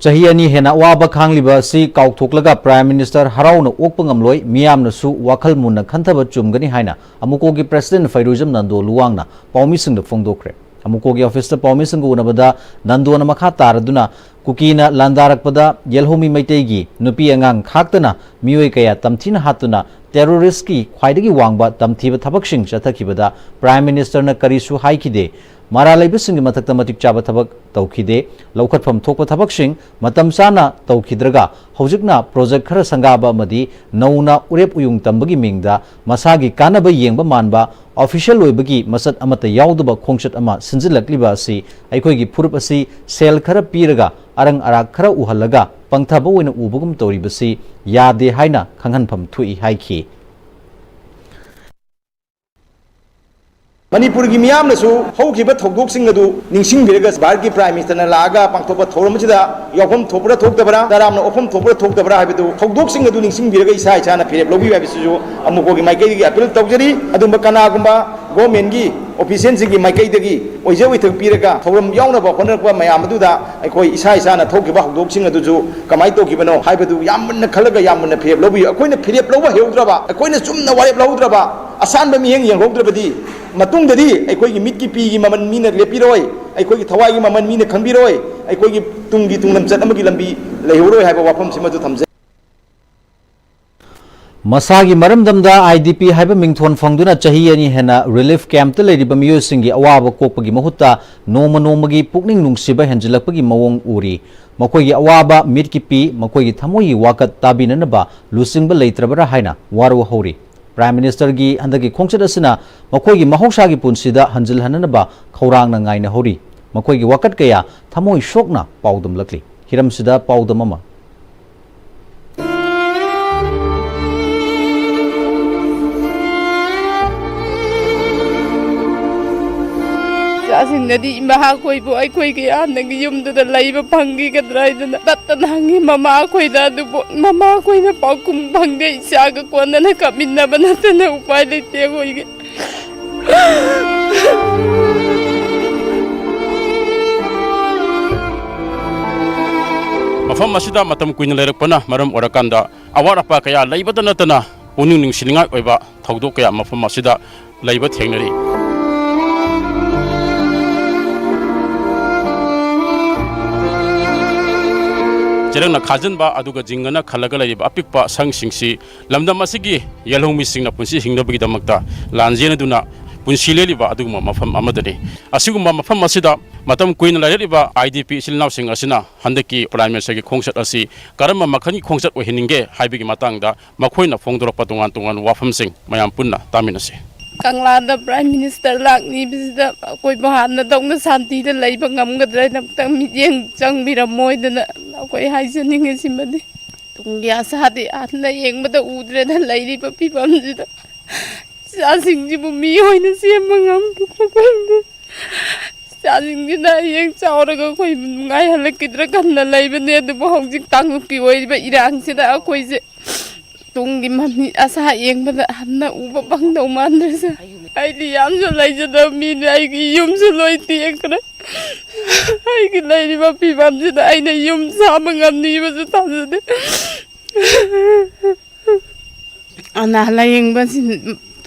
ꯆꯍꯤ ꯑꯅꯤ ꯍꯦꯟꯅ ꯑꯋꯥꯕ ꯈꯥꯡꯂꯤꯕ ꯑꯁꯤ ꯀꯥꯎꯊꯣꯛꯂꯒ Prime Minister ꯍꯔꯥꯎꯅ ꯑꯣꯛꯄ ꯉꯝꯂꯣꯏ, ꯃꯤꯌꯥꯝꯅꯁꯨ ꯋꯥꯈꯜ ꯃꯨꯟꯅ ꯈꯟꯊꯕ ꯆꯨꯝꯒꯅꯤ ꯍꯥꯏꯅ ꯑꯃꯨꯀꯣꯒꯤ President ꯐꯩꯔꯨꯖꯝ ꯅꯟꯗꯣ ꯂꯨꯋꯥꯡꯅ ꯄꯥꯎꯃꯤꯁꯤꯡꯗ ꯐꯣꯡꯗꯣꯛꯈ꯭ꯔꯦ꯫ ꯑꯃꯨꯀꯣꯒꯤ officeꯇ ꯄꯥꯎꯃꯤꯁꯤꯡꯒ ꯎꯅꯕꯗ ꯅꯟꯗꯣꯅ ꯃꯈꯥ ꯇꯥꯔꯗꯨꯅ ꯀꯨꯀꯤꯅ ꯂꯥꯟꯗꯥꯔꯛꯄꯗ ꯌꯦꯜꯍꯧꯃꯤ ꯃꯩꯇꯩꯒꯤ ꯅꯨꯄꯤ ꯑꯉꯥꯡ ꯈꯥꯛꯇꯅ ꯃꯤꯑꯣꯏ ꯀꯌꯥ ꯇꯝꯊꯤꯅ ꯍꯥꯠꯇꯨꯅ terroristꯀꯤ ꯈ꯭ꯋꯥꯏꯗꯒꯤ ꯋꯥꯡꯕ ꯇꯝꯊꯤꯕ ꯊꯕꯛꯁꯤꯡ ꯆꯠꯊꯈꯤꯕꯗ Prime Ministerꯅ ꯀꯔꯤꯁꯨ ꯍꯥꯏꯈꯤꯗꯦ꯫ ꯃꯔꯥꯜ ꯂꯩꯕꯁꯤꯡꯒꯤ ꯃꯊꯛꯇ ꯃꯇꯤꯛ ꯆꯥꯕ ꯊꯕꯛ ꯇꯧꯈꯤꯗꯦ꯫ ꯂꯧꯈꯠꯐꯝ ꯊꯣꯛꯄ ꯊꯕꯛꯁꯤꯡ ꯃꯇꯝ ꯆꯥꯅ ꯇꯧꯈꯤꯗ꯭ꯔꯒ ꯍꯧꯖꯤꯛꯅ project ꯈꯔ ꯁꯪꯒꯥꯕ ꯑꯃꯗꯤ ꯅꯧꯅ ꯎꯔꯦꯞ ꯎꯌꯨꯡ ꯇꯝꯕꯒꯤ ꯃꯤꯡꯗ ꯃꯁꯥꯒꯤ ꯀꯥꯟꯅꯕ ꯌꯦꯡꯕ ꯃꯥꯟꯕ official ꯑꯣꯏꯕꯒꯤ ꯃꯁꯛ ꯑꯃꯠꯇ ꯌꯥꯎꯗꯕ ꯈꯣꯡꯆꯠ ꯑꯃ ꯁꯤꯟꯖꯤꯜꯂꯛꯂꯤꯕ ꯑꯁꯤ ꯑꯩꯈꯣꯏꯒꯤ ꯐꯨꯔꯨꯞ ꯑꯁꯤ ꯁꯦꯜ ꯈꯔ ꯄꯤꯔꯒ ꯑꯔꯪ ꯑꯔꯥꯛ ꯈꯔ ꯎꯍꯜꯂꯒ ꯄꯪꯊꯕ ꯑꯣꯏꯅ ꯎꯕꯒꯨꯝ ꯇꯧꯔꯤꯕꯁꯤ ꯌꯥꯗꯦ ꯍꯥꯏꯅ ꯈꯪꯍꯟꯐꯝ ꯊꯣꯛꯏ ꯍꯥꯏꯈꯤ꯫ ꯃꯅꯤꯄꯨꯔꯒꯤ ꯃꯤꯌꯥꯝꯅꯁꯨ ꯍꯧꯈꯤꯕ ꯊꯧꯗꯣꯛꯁꯤꯡ ꯑꯗꯨ ꯅꯤꯡꯁꯤꯡꯕꯤꯔꯒ ꯚꯥꯔꯠꯀꯤ Prime Minister ꯅ ꯂꯥꯛꯑꯒ ꯄꯥꯡꯊꯣꯛꯄ ꯊꯧꯔꯝ ꯑꯁꯤꯗ ꯌꯥꯎꯐꯝ ꯊꯣꯛꯄ꯭ꯔꯥ ꯊꯣꯛꯇꯕ꯭ꯔꯥ, ꯇꯔꯥꯝꯅ ꯑꯣꯛꯐꯝ ꯊꯣꯛꯄ꯭ꯔꯥ ꯊꯣꯛꯇꯕ꯭ꯔꯥ ꯍꯥꯏꯕꯗꯨ ꯊꯧꯗꯣꯛꯁꯤꯡ ꯑꯗꯨ ꯅꯤꯡꯁꯤꯡꯕꯤꯔꯒ ꯏꯁꯥ ꯏꯁꯥꯅ ꯐꯤꯔꯦꯞ ꯂꯧꯕꯤꯌꯨ ꯍꯥꯏꯕꯁꯤꯁꯨ ꯑꯃꯨꯛ ꯃꯈꯣꯏꯒꯤ ꯃꯥꯏꯀꯩꯗꯒꯤ appeal ꯇꯧꯖꯔꯤ꯫ ꯑꯗꯨꯝꯕ ꯀꯅꯥꯒꯨꯝꯕ government ꯀꯤ official ꯁꯤꯡꯒꯤ ꯃꯥꯏꯀꯩꯗꯒꯤ ꯑꯣꯏꯖ ꯑꯣꯏꯊꯣꯛ ꯄꯤꯔꯒ ꯊꯧꯔꯝ ꯌꯥꯎꯅꯕ ꯍꯣꯠꯅꯔꯛꯄ ꯃꯌꯥꯝ ꯑꯗꯨꯗ ꯑꯩꯈꯣꯏ ꯏꯁꯥ ꯏꯁꯥꯅ ꯊꯣꯛꯈꯤꯕ ꯊꯧꯗꯣꯛꯁꯤꯡ ꯑꯗꯨꯁꯨ ꯀꯃꯥꯏꯅ ꯇꯧꯈꯤꯕꯅꯣ ꯍꯥꯏꯕꯗꯨ ꯌꯥꯝ ꯃꯨꯟꯅ ꯈꯜꯂꯒ ꯌꯥꯝ ꯃꯨꯟꯅ ꯐꯤꯔꯦꯞ ꯂꯧꯕꯤꯌꯨ꯫ ꯑꯩꯈꯣꯏꯅ ꯐꯤꯔꯦꯞ ꯂꯧꯕ ꯍꯩꯍꯧꯗ꯭ꯔꯕ, ꯑꯩꯈꯣꯏꯅ ꯆꯨꯝꯅ ꯋꯥꯔꯦꯞ ꯂꯧꯍꯧꯗ꯭ꯔꯕ, ꯑꯁꯥꯟꯕ ꯃꯤꯠꯌꯦꯡ ꯌꯦꯡꯍꯧꯗ꯭ꯔꯕꯗꯤ ꯃꯇꯨꯡꯗꯗꯤ ꯑꯩꯈꯣꯏꯒꯤ ꯃꯤꯠꯀꯤ ꯄꯤꯒꯤ ꯃꯃꯜ ꯃꯤꯅ ꯂꯦꯞꯄꯤꯔꯣꯏ, ꯑꯩꯈꯣꯏꯒꯤ ꯊꯋꯥꯏꯒꯤ ꯃꯃꯜ ꯃꯤꯅ ꯈꯪꯕꯤꯔꯣꯏ, ꯑꯩꯈꯣꯏꯒꯤ ꯇꯨꯡꯒꯤ ꯇꯨꯡ ꯂꯝꯆꯠ ꯑꯃꯒꯤ ꯂꯝꯕꯤ ꯂꯩꯍꯧꯔꯣꯏ ꯍꯥꯏꯕ ꯋꯥꯐꯝꯁꯤꯃꯁꯨ ꯊꯝꯖꯩ꯫ ꯃꯁꯥꯒꯤ ꯃꯔꯝꯗꯝꯗ I D P ꯍꯥꯏꯕ ꯃꯤꯡꯊꯣꯟ ꯐꯪꯗꯨꯅ ꯆꯍꯤ ꯑꯅꯤ ꯍꯦꯟꯅ relief camp ꯇ ꯂꯩꯔꯤꯕ ꯃꯤꯑꯣꯏꯁꯤꯡꯒꯤ ꯑꯋꯥꯕ ꯀꯣꯛꯄꯒꯤ ꯃꯍꯨꯠꯇ ꯅꯣꯡꯃ ꯅꯣꯡꯃꯒꯤ ꯄꯨꯛꯅꯤꯡ ꯅꯨꯡꯁꯤꯕ ꯍꯦꯟꯖꯤꯜꯂꯛꯄꯒꯤ ꯃꯑꯣꯡ ꯎꯔꯤ꯫ ꯃꯈꯣꯏꯒꯤ ꯑꯋꯥꯕ ꯃꯤꯠꯀꯤ ꯄꯤ, ꯃꯈꯣꯏꯒꯤ ꯊꯃꯣꯏꯒꯤ ꯋꯥꯀꯠ ꯇꯥꯕꯤꯅꯅꯕ ꯂꯨꯆꯤꯡꯕ ꯂꯩꯇ꯭ꯔꯕꯔꯥ ꯍꯥꯏꯅ ꯋꯥꯔꯧ ꯍꯧꯔꯤ꯫ Prime Minister ꯒꯤ ꯍꯟꯗꯛꯀꯤ ꯈꯣꯡꯆꯠ ꯑꯁꯤꯅ ꯃꯈꯣꯏꯒꯤ ꯃꯍꯧꯁꯥꯒꯤ ꯄꯨꯟꯁꯤꯗ ꯍꯟꯖꯤꯜꯍꯟꯅꯅꯕ ꯈꯧꯔꯥꯡꯅ ꯉꯥꯏꯅꯍꯧꯔꯤ꯫ ꯃꯈꯣꯏꯒꯤ ꯋꯥꯀꯠ ꯀꯌꯥ ꯊꯃꯣꯏ ꯁꯣꯛꯅ ꯄꯥꯎꯗꯝꯂꯛꯂꯤ꯫ ꯍꯤꯔꯝꯁꯤꯗ ꯄꯥꯎꯗꯝ ꯑꯃ꯫ ꯏꯆꯥꯁꯤꯡꯅꯗꯤ ꯏꯃꯥ ꯑꯩꯈꯣꯏꯕꯨ ꯑꯩꯈꯣꯏꯒꯤ ꯍꯥꯟꯅꯒꯤ ꯌꯨꯝꯗꯨꯗ ꯂꯩꯕ ꯐꯪꯈꯤꯒꯗ꯭ꯔꯥ ꯍꯥꯏꯗꯅ ꯇꯠꯇꯅ ꯍꯪꯉꯤ ꯃꯃꯥ ꯑꯩꯈꯣꯏꯗ꯫ ꯑꯗꯨꯕꯨ ꯃꯃꯥ ꯑꯩꯈꯣꯏꯅ ꯄꯥꯎꯈꯨꯝ ꯐꯪꯗꯦ꯫ ꯏꯆꯥꯒ ꯀꯣꯟꯅꯅ ꯀꯥꯞꯃꯤꯟꯅꯕ ꯅꯠꯇꯅ ꯎꯄꯥꯏ ꯂꯩꯇꯦ ꯑꯩꯈꯣꯏꯒꯤ꯫ ꯃꯐꯝ ꯑꯁꯤꯗ ꯃꯇꯝ ꯀꯨꯏꯅ ꯂꯩꯔꯛꯄꯅ ꯃꯔꯝ ꯑꯣꯏꯔꯀꯥꯟꯗ ꯑꯋꯥꯠ ꯑꯄꯥ ꯀꯌꯥ ꯂꯩꯕꯇ ꯅꯠꯇꯅ ꯄꯨꯛꯅꯤꯡ ꯅꯨꯡꯁꯤꯅꯤꯡꯉꯥꯏ ꯑꯣꯏꯕ ꯊꯧꯗꯣꯛ ꯀꯌꯥ ꯃꯐꯝ ꯑꯁꯤꯗ ꯂꯩꯕ ꯊꯦꯡꯅꯔꯤ꯫ ꯆꯦꯔꯪꯅ ꯈꯥꯖꯤꯟꯕ ꯑꯗꯨꯒ ꯖꯤꯡꯒꯅ ꯈꯜꯂꯒ ꯂꯩꯔꯤꯕ ꯑꯄꯤꯛꯄ ꯁꯪꯁꯤꯡꯁꯤ ꯂꯝꯗꯝ ꯑꯁꯤꯒꯤ ꯌꯦꯜꯍꯧꯃꯤꯁꯤꯡꯅ ꯄꯨꯟꯁꯤ ꯍꯤꯡꯅꯕꯒꯤꯗꯃꯛꯇ ꯂꯥꯟꯖꯦꯟꯅꯗꯨꯅ ꯄꯨꯟꯁꯤ ꯂꯦꯜꯂꯤꯕ ꯑꯗꯨꯒꯨꯝꯕ ꯃꯐꯝ ꯑꯃꯗꯅꯤ꯫ ꯑꯁꯤꯒꯨꯝꯕ ꯃꯐꯝ ꯑꯁꯤꯗ ꯃꯇꯝ ꯀꯨꯏꯅ ꯂꯩꯔꯛꯂꯤꯕ I D P ꯏꯆꯤꯜ ꯏꯅꯥꯎꯁꯤꯡ ꯑꯁꯤꯅ ꯍꯟꯗꯛꯀꯤ Prime Minister ꯒꯤ ꯈꯣꯡꯆꯠ ꯑꯁꯤ ꯀꯔꯝꯕ ꯃꯈꯜꯒꯤ ꯈꯣꯡꯆꯠ ꯑꯣꯏꯍꯟꯅꯤꯡꯒꯦ ꯍꯥꯏꯕꯒꯤ ꯃꯇꯥꯡꯗ ꯃꯈꯣꯏꯅ ꯐꯣꯡꯗꯣꯔꯛꯄ ꯇꯣꯉꯥꯟ ꯇꯣꯉꯥꯟꯕ ꯋꯥꯐꯝꯁꯤꯡ ꯃꯌꯥꯝ ꯄꯨꯟꯅ ꯇꯥꯃꯤꯟꯅꯁꯤ꯫ ꯀꯪꯂꯥꯗ Prime Minister ꯂꯥꯛꯂꯤꯕꯁꯤꯗ ꯑꯩꯈꯣꯏꯕꯨ ꯍꯥꯟꯅꯗꯧꯅ ꯁꯥꯟꯇꯤꯗ ꯂꯩꯕ ꯉꯝꯒꯗ꯭ꯔꯥ ꯍꯥꯏꯅ ꯑꯃꯨꯛꯇꯪ ꯃꯤꯠꯌꯦꯡ ꯆꯪꯕꯤꯔꯝꯃꯣꯏꯗꯅ ꯑꯩꯈꯣꯏ ꯍꯥꯏꯖꯅꯤꯡꯉꯤ꯫ ꯁꯤꯃꯗꯤ ꯇꯨꯡꯒꯤ ꯑꯁꯥꯗꯤ ꯍꯟꯅ ꯌꯦꯡꯕꯗ ꯎꯗ꯭ꯔꯦꯗ ꯂꯩꯔꯤꯕ ꯐꯤꯕꯝꯁꯤꯗ꯫ ꯏꯆꯥꯁꯤꯡꯁꯤꯕꯨ ꯃꯤ ꯑꯣꯏꯅ ꯁꯦꯝꯕ ꯉꯝꯒꯗ꯭ꯔꯥ ꯈꯪꯗꯦ꯫ ꯏꯆꯥꯁꯤꯡꯁꯤꯅ ꯍꯌꯦꯡ ꯆꯥꯎꯔꯒ ꯑꯩꯈꯣꯏꯕꯨ ꯅꯨꯡꯉꯥꯏꯍꯜꯂꯛꯈꯤꯗ꯭ꯔꯥ ꯈꯟꯅ ꯂꯩꯕꯅꯦ꯫ ꯑꯗꯨꯕꯨ ꯍꯧꯖꯤꯛ ꯇꯥꯡꯂꯨꯞꯀꯤ ꯑꯣꯏꯔꯤꯕ ꯏꯔꯥꯡꯁꯤꯗ ꯑꯩꯈꯣꯏꯁꯦ ꯇꯨꯡꯒꯤ ꯃꯃꯤ ꯑꯁꯥ ꯌꯦꯡꯕꯗ ꯍꯟꯅ ꯎꯕ ꯐꯪꯗꯧ ꯃꯥꯟꯗ꯭ꯔꯦ ꯁꯥꯔ꯫ ꯑꯩꯗꯤ ꯌꯥꯝꯁꯨ ꯂꯩꯖꯗꯕ ꯃꯤꯅꯦ꯫ ꯑꯩꯒꯤ ꯌꯨꯝꯁꯨ ꯂꯣꯏ ꯇꯦꯛꯈ꯭ꯔꯦ꯫ ꯑꯩꯒꯤ ꯂꯩꯔꯤꯕ ꯐꯤꯕꯝꯁꯤꯗ ꯑꯩꯅ ꯌꯨꯝ ꯁꯥꯕ ꯉꯝꯅꯤꯕꯁꯨ ꯊꯥꯖꯗꯦ꯫ ꯑꯅꯥ ꯂꯥꯏꯌꯦꯡꯕꯁꯤ,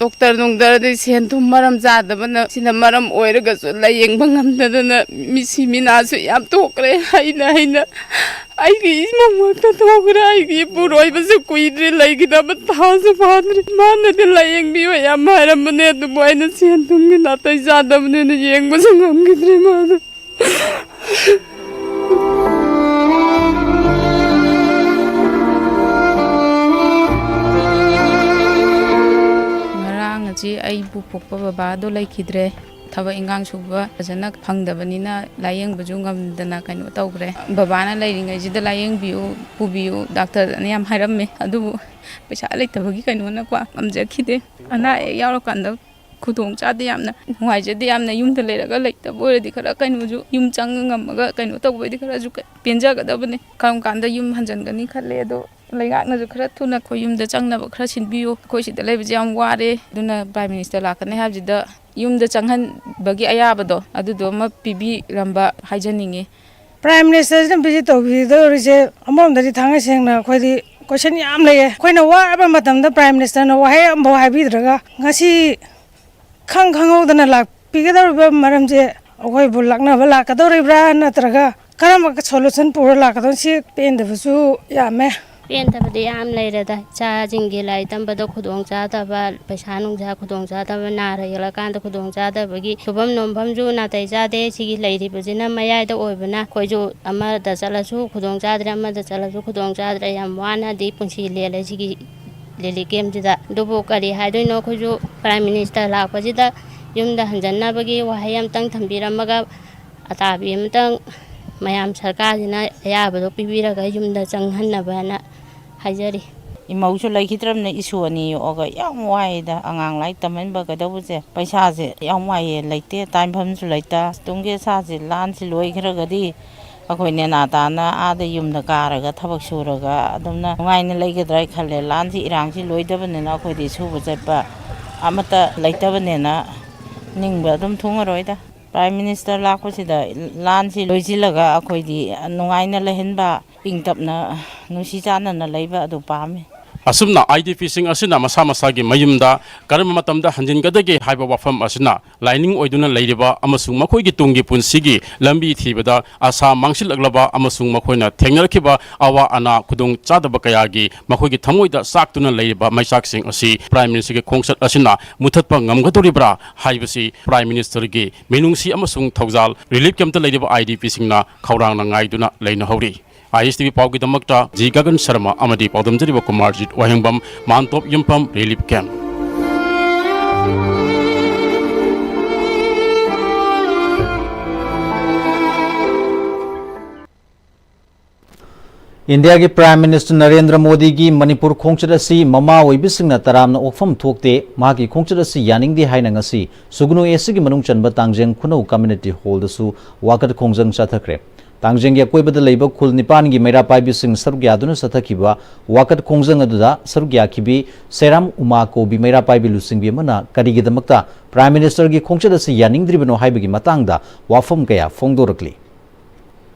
ꯗꯣꯛꯇꯔ ꯅꯨꯡꯗꯔꯗꯤ ꯁꯦꯟ ꯊꯨꯝ ꯃꯔꯝ ꯆꯥꯗꯕꯅ, ꯁꯤꯅ ꯃꯔꯝ ꯑꯣꯏꯔꯒꯁꯨ ꯂꯥꯏꯌꯦꯡꯕ ꯉꯝꯗꯗꯅ ꯃꯤꯁꯤ ꯃꯤꯅꯥꯁꯨ ꯌꯥꯝ ꯊꯣꯛꯈ꯭ꯔꯦ꯫ ꯑꯩꯅ, ꯑꯩꯅ ꯑꯩꯒꯤ ꯏꯃꯨꯡꯃꯛꯇ ꯊꯣꯛꯈ꯭ꯔꯦ꯫ ꯑꯩꯒꯤ ꯏꯄꯨꯔꯣꯏꯕꯁꯨ ꯀꯨꯏꯗ꯭ꯔꯤ, ꯂꯩꯈꯤꯗꯕ ꯊꯥꯁꯨ ꯐꯥꯗ꯭ꯔꯤ꯫ ꯃꯥꯅꯗꯤ ꯂꯥꯏꯌꯦꯡꯕꯤꯌꯨ ꯌꯥꯝ ꯍꯥꯏꯔꯝꯕꯅꯦ, ꯑꯗꯨꯕꯨ ꯑꯩꯅ ꯁꯦꯟ ꯊꯨꯝꯒꯤ ꯅꯥꯇꯩ ꯆꯥꯗꯕꯅꯤꯅ ꯌꯦꯡꯕꯁꯨ ꯉꯝꯈꯤꯗ꯭ꯔꯦ ꯃꯥꯗꯣ꯫ ꯉꯔꯥꯡ ꯑꯁꯤ ꯑꯩꯕꯨ ꯄꯣꯛꯄ ꯕꯕꯥꯗꯣ ꯂꯩꯈꯤꯗ꯭ꯔꯦ꯫ ꯊꯕꯛ ꯏꯟꯈꯥꯡ ꯁꯨꯕ ꯐꯖꯅ ꯐꯪꯗꯕꯅꯤꯅ ꯂꯥꯏꯌꯦꯡꯕꯁꯨ ꯉꯝꯗꯅ ꯀꯩꯅꯣ ꯇꯧꯈ꯭ꯔꯦ꯫ ꯕꯕꯥꯅ ꯂꯩꯔꯤꯉꯩꯁꯤꯗ ꯂꯥꯏꯌꯦꯡꯕꯤꯌꯨ, ꯄꯨꯕꯤꯌꯨ, ꯗꯥꯛꯇꯔꯅ ꯌꯥꯝ ꯍꯥꯏꯔꯝꯃꯦ꯫ ꯑꯗꯨꯕꯨ ꯄꯩꯁꯥ ꯂꯩꯇꯕꯒꯤ ꯀꯩꯅꯣꯅꯀꯣ ꯉꯝꯖꯈꯤꯗꯦ꯫ ꯑꯅꯥ ꯑꯌꯦꯛ ꯌꯥꯎꯔꯀꯥꯟꯗ ꯈꯨꯗꯣꯡ ꯆꯥꯗꯦ ꯌꯥꯝꯅ꯫ ꯅꯨꯡꯉꯥꯏꯖꯗꯦ ꯌꯥꯝꯅ꯫ ꯌꯨꯝꯗ ꯂꯩꯔꯒ ꯂꯩꯇꯕ ꯑꯣꯏꯔꯗꯤ ꯈꯔ ꯀꯩꯅꯣꯁꯨ ꯌꯨꯝ ꯆꯪꯉ ꯉꯝꯃꯒ ꯀꯩꯅꯣ ꯇꯧꯕ ꯑꯣꯏꯗꯤ ꯈꯔꯁꯨ ꯄꯦꯟꯖꯒꯗꯕꯅꯦ꯫ ꯀꯔꯝ ꯀꯥꯟꯗ ꯌꯨꯝ ꯍꯟꯖꯟꯒꯅꯤ ꯈꯜꯂꯦ꯫ ꯑꯗꯣ ꯂꯩꯉꯥꯛꯅꯁꯨ ꯈꯔ ꯊꯨꯅ ꯑꯩꯈꯣꯏ ꯌꯨꯝꯗ ꯆꯪꯅꯕ ꯈꯔ ꯁꯤꯟꯕꯤꯌꯨ꯫ ꯑꯩꯈꯣꯏ ꯁꯤꯗ ꯂꯩꯕꯁꯦ ꯌꯥꯝ ꯋꯥꯔꯦ꯫ ꯑꯗꯨꯅ ꯄ꯭ꯔꯥꯏꯝ ꯃꯤꯅꯤꯁꯇꯔ ꯂꯥꯛꯀꯅꯤ ꯍꯥꯏꯕꯁꯤꯗ ꯌꯨꯝꯗ ꯆꯪꯍꯟꯕꯒꯤ ꯑꯌꯥꯕꯗꯣ ꯑꯗꯨꯗꯣ ꯑꯃ ꯄꯤꯕꯤꯔꯝꯕ ꯍꯥꯏꯖꯅꯤꯡꯉꯤ꯫ ꯄ꯭ꯔꯥꯏꯝ ꯃꯤꯅꯤꯁꯇꯔꯁꯤꯅ ꯚꯤꯖꯤꯠ ꯇꯧꯕꯤꯗꯧꯔꯤꯁꯦ ꯑꯃꯔꯣꯝꯗꯗꯤ ꯊꯥꯡꯉꯩ ꯁꯦꯡꯅ ꯑꯩꯈꯣꯏꯗꯤ ꯀꯣꯏꯁꯟ ꯌꯥꯝ ꯂꯩꯌꯦ꯫ ꯑꯩꯈꯣꯏꯅ ꯋꯥꯔꯕ ꯃꯇꯝꯗ ꯄ꯭ꯔꯥꯏꯝ ꯃꯤꯅꯤꯁꯇꯔꯅ ꯋꯥꯍꯩ ꯑꯃꯐꯥꯎ ꯍꯥꯏꯕꯤꯗ꯭ꯔꯒ ꯉꯁꯤ ꯈꯪ ꯈꯪꯍꯧꯗꯅ ꯂꯥꯛꯄꯤꯒꯗꯧꯔꯤꯕ ꯃꯔꯝꯁꯦ ꯑꯩꯈꯣꯏꯕꯨ ꯂꯛꯅꯕ ꯂꯥꯛꯀꯗꯧꯔꯤꯕ꯭ꯔꯥ ꯅꯠꯇ꯭ꯔꯒ ꯀꯔꯝꯕ ꯁꯣꯂꯨꯁꯟ ꯄꯨꯔ ꯂꯥꯛꯀꯗꯧꯔꯤ? ꯁꯤ ꯄꯦꯟꯗꯕꯁꯨ ꯌꯥꯝꯃꯦ꯫ ꯄꯦꯟꯗꯕꯗꯤ ꯌꯥꯝ ꯂꯩꯔꯦꯗ꯫ ꯏꯆꯥꯁꯤꯡꯒꯤ ꯂꯥꯏꯔꯤꯛ ꯇꯝꯕꯗ ꯈꯨꯗꯣꯡꯆꯥꯗꯕ, ꯄꯩꯁꯥ ꯅꯨꯡꯁꯥ ꯈꯨꯗꯣꯡꯆꯥꯗꯕ, ꯅꯥꯔ ꯌꯦꯛꯂꯀꯥꯟꯗ ꯈꯨꯗꯣꯡꯆꯥꯗꯕꯒꯤ ꯁꯨꯐꯝ ꯅꯣꯝꯐꯝꯁꯨ ꯅꯥꯇꯩ ꯆꯥꯗꯦ꯫ ꯁꯤꯒꯤ ꯂꯩꯔꯤꯕꯁꯤꯅ ꯃꯌꯥꯏꯗ ꯑꯣꯏꯕꯅ ꯑꯩꯈꯣꯏꯁꯨ ꯑꯃꯗ ꯆꯠꯂꯁꯨ ꯈꯨꯗꯣꯡꯆꯥꯗ꯭ꯔꯦ, ꯑꯃꯗ ꯆꯠꯂꯁꯨ ꯈꯨꯗꯣꯡꯆꯥꯗ꯭ꯔꯦ꯫ ꯌꯥꯝ ꯋꯥꯅꯗꯤ ꯄꯨꯟꯁꯤ ꯂꯦꯜꯂꯦ ꯁꯤꯒꯤ ꯂꯤꯂꯤ ꯀꯦꯝꯁꯤꯗ꯫ ꯑꯗꯨꯕꯨ ꯀꯔꯤ ꯍꯥꯏꯗꯣꯏꯅꯣ, ꯑꯩꯈꯣꯏꯁꯨ ꯄ꯭ꯔꯥꯏꯝ ꯃꯤꯅꯤꯁꯇꯔ ꯂꯥꯛꯄꯁꯤꯗ ꯌꯨꯝꯗ ꯍꯟꯖꯟꯅꯕꯒꯤ ꯋꯥꯍꯩ ꯑꯃꯇꯪ ꯊꯝꯕꯤꯔꯝꯃꯒ ꯑꯇꯥꯕꯤ ꯑꯃꯇꯪ ꯃꯌꯥꯝ ꯁꯔꯀꯥꯔꯁꯤꯅ ꯑꯌꯥꯕꯗꯣ ꯄꯤꯕꯤꯔꯒ ꯌꯨꯝꯗ ꯆꯪꯍꯟꯅꯕꯅ ꯍꯥꯏꯖꯔꯤ꯫ ꯏꯃꯧꯁꯨ ꯂꯩꯈꯤꯗ꯭ꯔꯕꯅꯤꯅ ꯏꯁꯨ ꯑꯅꯤ ꯌꯣꯛꯑꯒ ꯌꯥꯝ ꯋꯥꯏꯗ꯫ ꯑꯉꯥꯡ ꯂꯥꯏꯔꯤꯛ ꯇꯝꯍꯟꯕ ꯀꯩꯗꯧꯕꯁꯦ ꯄꯩꯁꯥꯁꯦ ꯌꯥꯝ ꯋꯥꯏꯌꯦ, ꯂꯩꯇꯦ, ꯇꯥꯟꯐꯝꯁꯨ ꯂꯩꯇ꯫ ꯇꯨꯡꯒꯤ ꯑꯁꯥꯁꯦ ꯂꯥꯟꯁꯤ ꯂꯣꯏꯈ꯭ꯔꯒꯗꯤ ꯑꯩꯈꯣꯏ ꯅꯦꯅꯥ ꯇꯥꯅ ꯑꯥꯗ ꯌꯨꯝꯗ ꯀꯥꯔꯒ ꯊꯕꯛ ꯁꯨꯔꯒ ꯑꯗꯨꯝꯅ ꯅꯨꯡꯉꯥꯏꯅ ꯂꯩꯒꯗ꯭ꯔꯥ ꯈꯜꯂꯦ꯫ ꯂꯥꯟꯁꯤ ꯏꯔꯥꯡꯁꯤ ꯂꯣꯏꯗꯕꯅꯤꯅ ꯑꯩꯈꯣꯏꯗꯤ ꯁꯨꯕ ꯆꯠꯄ ꯑꯃꯠꯇ ꯂꯩꯇꯕꯅꯤꯅ ꯅꯤꯡꯕ ꯑꯗꯨꯝ ꯊꯨꯡꯉꯔꯣꯏꯗ꯫ ꯄ꯭ꯔꯥꯏꯝ ꯃꯤꯅꯤꯁꯇꯔ ꯂꯥꯛꯄꯁꯤꯗ ꯂꯥꯟꯁꯤ ꯂꯣꯏꯁꯤꯜꯂꯒ ꯑꯩꯈꯣꯏꯗꯤ ꯅꯨꯡꯉꯥꯏꯅ ꯂꯩꯍꯟꯕ, ꯏꯪ ꯇꯞꯅ ꯅꯨꯡꯁꯤ ꯆꯥꯟꯅꯅ ꯂꯩꯕ ꯑꯗꯨ ꯄꯥꯝꯃꯤ꯫ ꯑꯁꯨꯝꯅ ꯑꯥꯏ ꯗꯤ ꯄꯤꯁꯤꯡ ꯑꯁꯤꯅ ꯃꯁꯥ ꯃꯁꯥꯒꯤ ꯃꯌꯨꯝꯗ ꯀꯔꯝꯕ ꯃꯇꯝꯗ ꯍꯟꯖꯤꯟꯒꯗꯒꯦ ꯍꯥꯏꯕ ꯋꯥꯐꯝ ꯑꯁꯤꯅ ꯂꯥꯏꯅꯤꯡ ꯑꯣꯏꯗꯨꯅ ꯂꯩꯔꯤꯕ ꯑꯃꯁꯨꯡ ꯃꯈꯣꯏꯒꯤ ꯇꯨꯡꯒꯤ ꯄꯨꯟꯁꯤꯒꯤ ꯂꯝꯕꯤ ꯊꯤꯕꯗ ꯑꯁꯥ ꯃꯥꯡꯁꯤꯜꯂꯛꯂꯕ ꯑꯃꯁꯨꯡ ꯃꯈꯣꯏꯅ ꯊꯦꯡꯅꯔꯛꯈꯤꯕ ꯑꯋꯥ ꯑꯅꯥ ꯈꯨꯗꯣꯡ ꯆꯥꯗꯕ ꯀꯌꯥꯒꯤ ꯃꯈꯣꯏꯒꯤ ꯊꯃꯣꯏꯗ ꯆꯥꯛꯇꯨꯅ ꯂꯩꯔꯤꯕ ꯃꯩꯆꯥꯛꯁꯤꯡ ꯑꯁꯤ ꯄ꯭ꯔꯥꯏꯝ ꯃꯤꯅꯤꯁꯇꯔꯒꯤ ꯈꯣꯡꯆꯠ ꯑꯁꯤꯅ ꯃꯨꯊꯠꯄ ꯉꯝꯒꯗꯧꯔꯤꯕ꯭ꯔꯥ ꯍꯥꯏꯕꯁꯤ ꯄ꯭ꯔꯥꯏꯝ ꯃꯤꯅꯤꯁꯇꯔꯒꯤ ꯃꯤꯅꯨꯡꯁꯤ ꯑꯃꯁꯨꯡ ꯊꯧꯖꯥꯜ ꯔꯤꯂꯤꯐ ꯀꯦꯝꯞꯇ ꯂꯩꯔꯤꯕ ꯑꯥꯏ ꯗꯤ ꯄꯤꯁꯤꯡꯅ ꯈꯧꯔꯥꯡꯅ ꯉꯥꯏꯗꯨꯅ ꯂꯩꯅꯍꯧꯔꯤ꯫ ꯑꯥꯏ S T V ꯄꯥꯎꯒꯤꯗꯃꯛꯇ G Gagan Sharma ꯑꯃꯗꯤ ꯄꯥꯎꯗꯝꯖꯔꯤꯕ ꯀꯨꯃꯥꯔꯖꯤꯠ ꯋꯥꯍꯦꯡꯕꯝ, ꯃꯥꯟꯇꯣꯞ ꯌꯨꯝꯐꯝ, ꯔꯤꯂꯤꯐ ꯀꯦꯝꯞ꯫ ꯏꯟꯗꯤꯌꯥꯒꯤ ꯄ꯭ꯔꯥꯏꯝ ꯃꯤꯅꯤꯁꯇꯔ ꯅꯔꯦꯟꯗ꯭ꯔ ꯃꯣꯗꯤꯒꯤ ꯃꯅꯤꯄꯨꯔ ꯈꯣꯡꯆꯠ ꯑꯁꯤ ꯃꯃꯥ ꯑꯣꯏꯕꯁꯤꯡꯅ ꯇꯔꯥꯝꯅ ꯑꯣꯛꯐꯝ ꯊꯣꯛꯇꯦ꯫ ꯃꯍꯥꯛꯀꯤ ꯈꯣꯡꯆꯠ ꯑꯁꯤ ꯌꯥꯅꯤꯡꯗꯦ ꯍꯥꯏꯅ ꯉꯁꯤ ꯁꯨꯒꯅꯨ ꯑꯦ ꯁꯤꯒꯤ ꯃꯅꯨꯡ ꯆꯟꯕ ꯇꯥꯡꯖꯦꯡ ꯈꯨꯅꯧ ꯀꯝꯃ꯭ꯌꯨꯅꯤꯇꯤ ꯍꯣꯜꯗꯁꯨ ꯋꯥꯀꯠ ꯈꯣꯡꯖꯪ ꯆꯠꯊꯈ꯭ꯔꯦ꯫ ꯇꯥꯡꯖꯦꯡꯒꯤ ꯑꯀꯣꯏꯕꯗ ꯂꯩꯕ ꯈꯨꯜ ꯅꯤꯄꯥꯟꯒꯤ ꯃꯩꯔꯥ ꯄꯥꯏꯕꯤꯁꯤꯡ ꯁꯔꯨꯛ ꯌꯥꯗꯨꯅ ꯆꯠꯊꯈꯤꯕ ꯋꯥꯀꯠ ꯈꯣꯡꯖꯪ ꯑꯗꯨꯗ ꯁꯔꯨꯛ ꯌꯥꯈꯤꯕꯤ ꯁꯦꯔꯥꯝ ꯎꯃꯥ ꯀꯧꯕꯤ ꯃꯩꯔꯥ ꯄꯥꯏꯕꯤ ꯂꯨꯆꯤꯡꯕꯤ ꯑꯃꯅ ꯀꯔꯤꯒꯤꯗꯃꯛꯇ ꯄ꯭ꯔꯥꯏꯝ ꯃꯤꯅꯤꯁꯇꯔꯒꯤ ꯈꯣꯡꯆꯠ ꯑꯁꯤ ꯌꯥꯅꯤꯡꯗ꯭ꯔꯤꯕꯅꯣ ꯍꯥꯏꯕꯒꯤ ꯃꯇꯥꯡꯗ ꯋꯥꯐꯝ ꯀꯌꯥ ꯐꯣꯡꯗꯣꯔꯛꯂꯤ꯫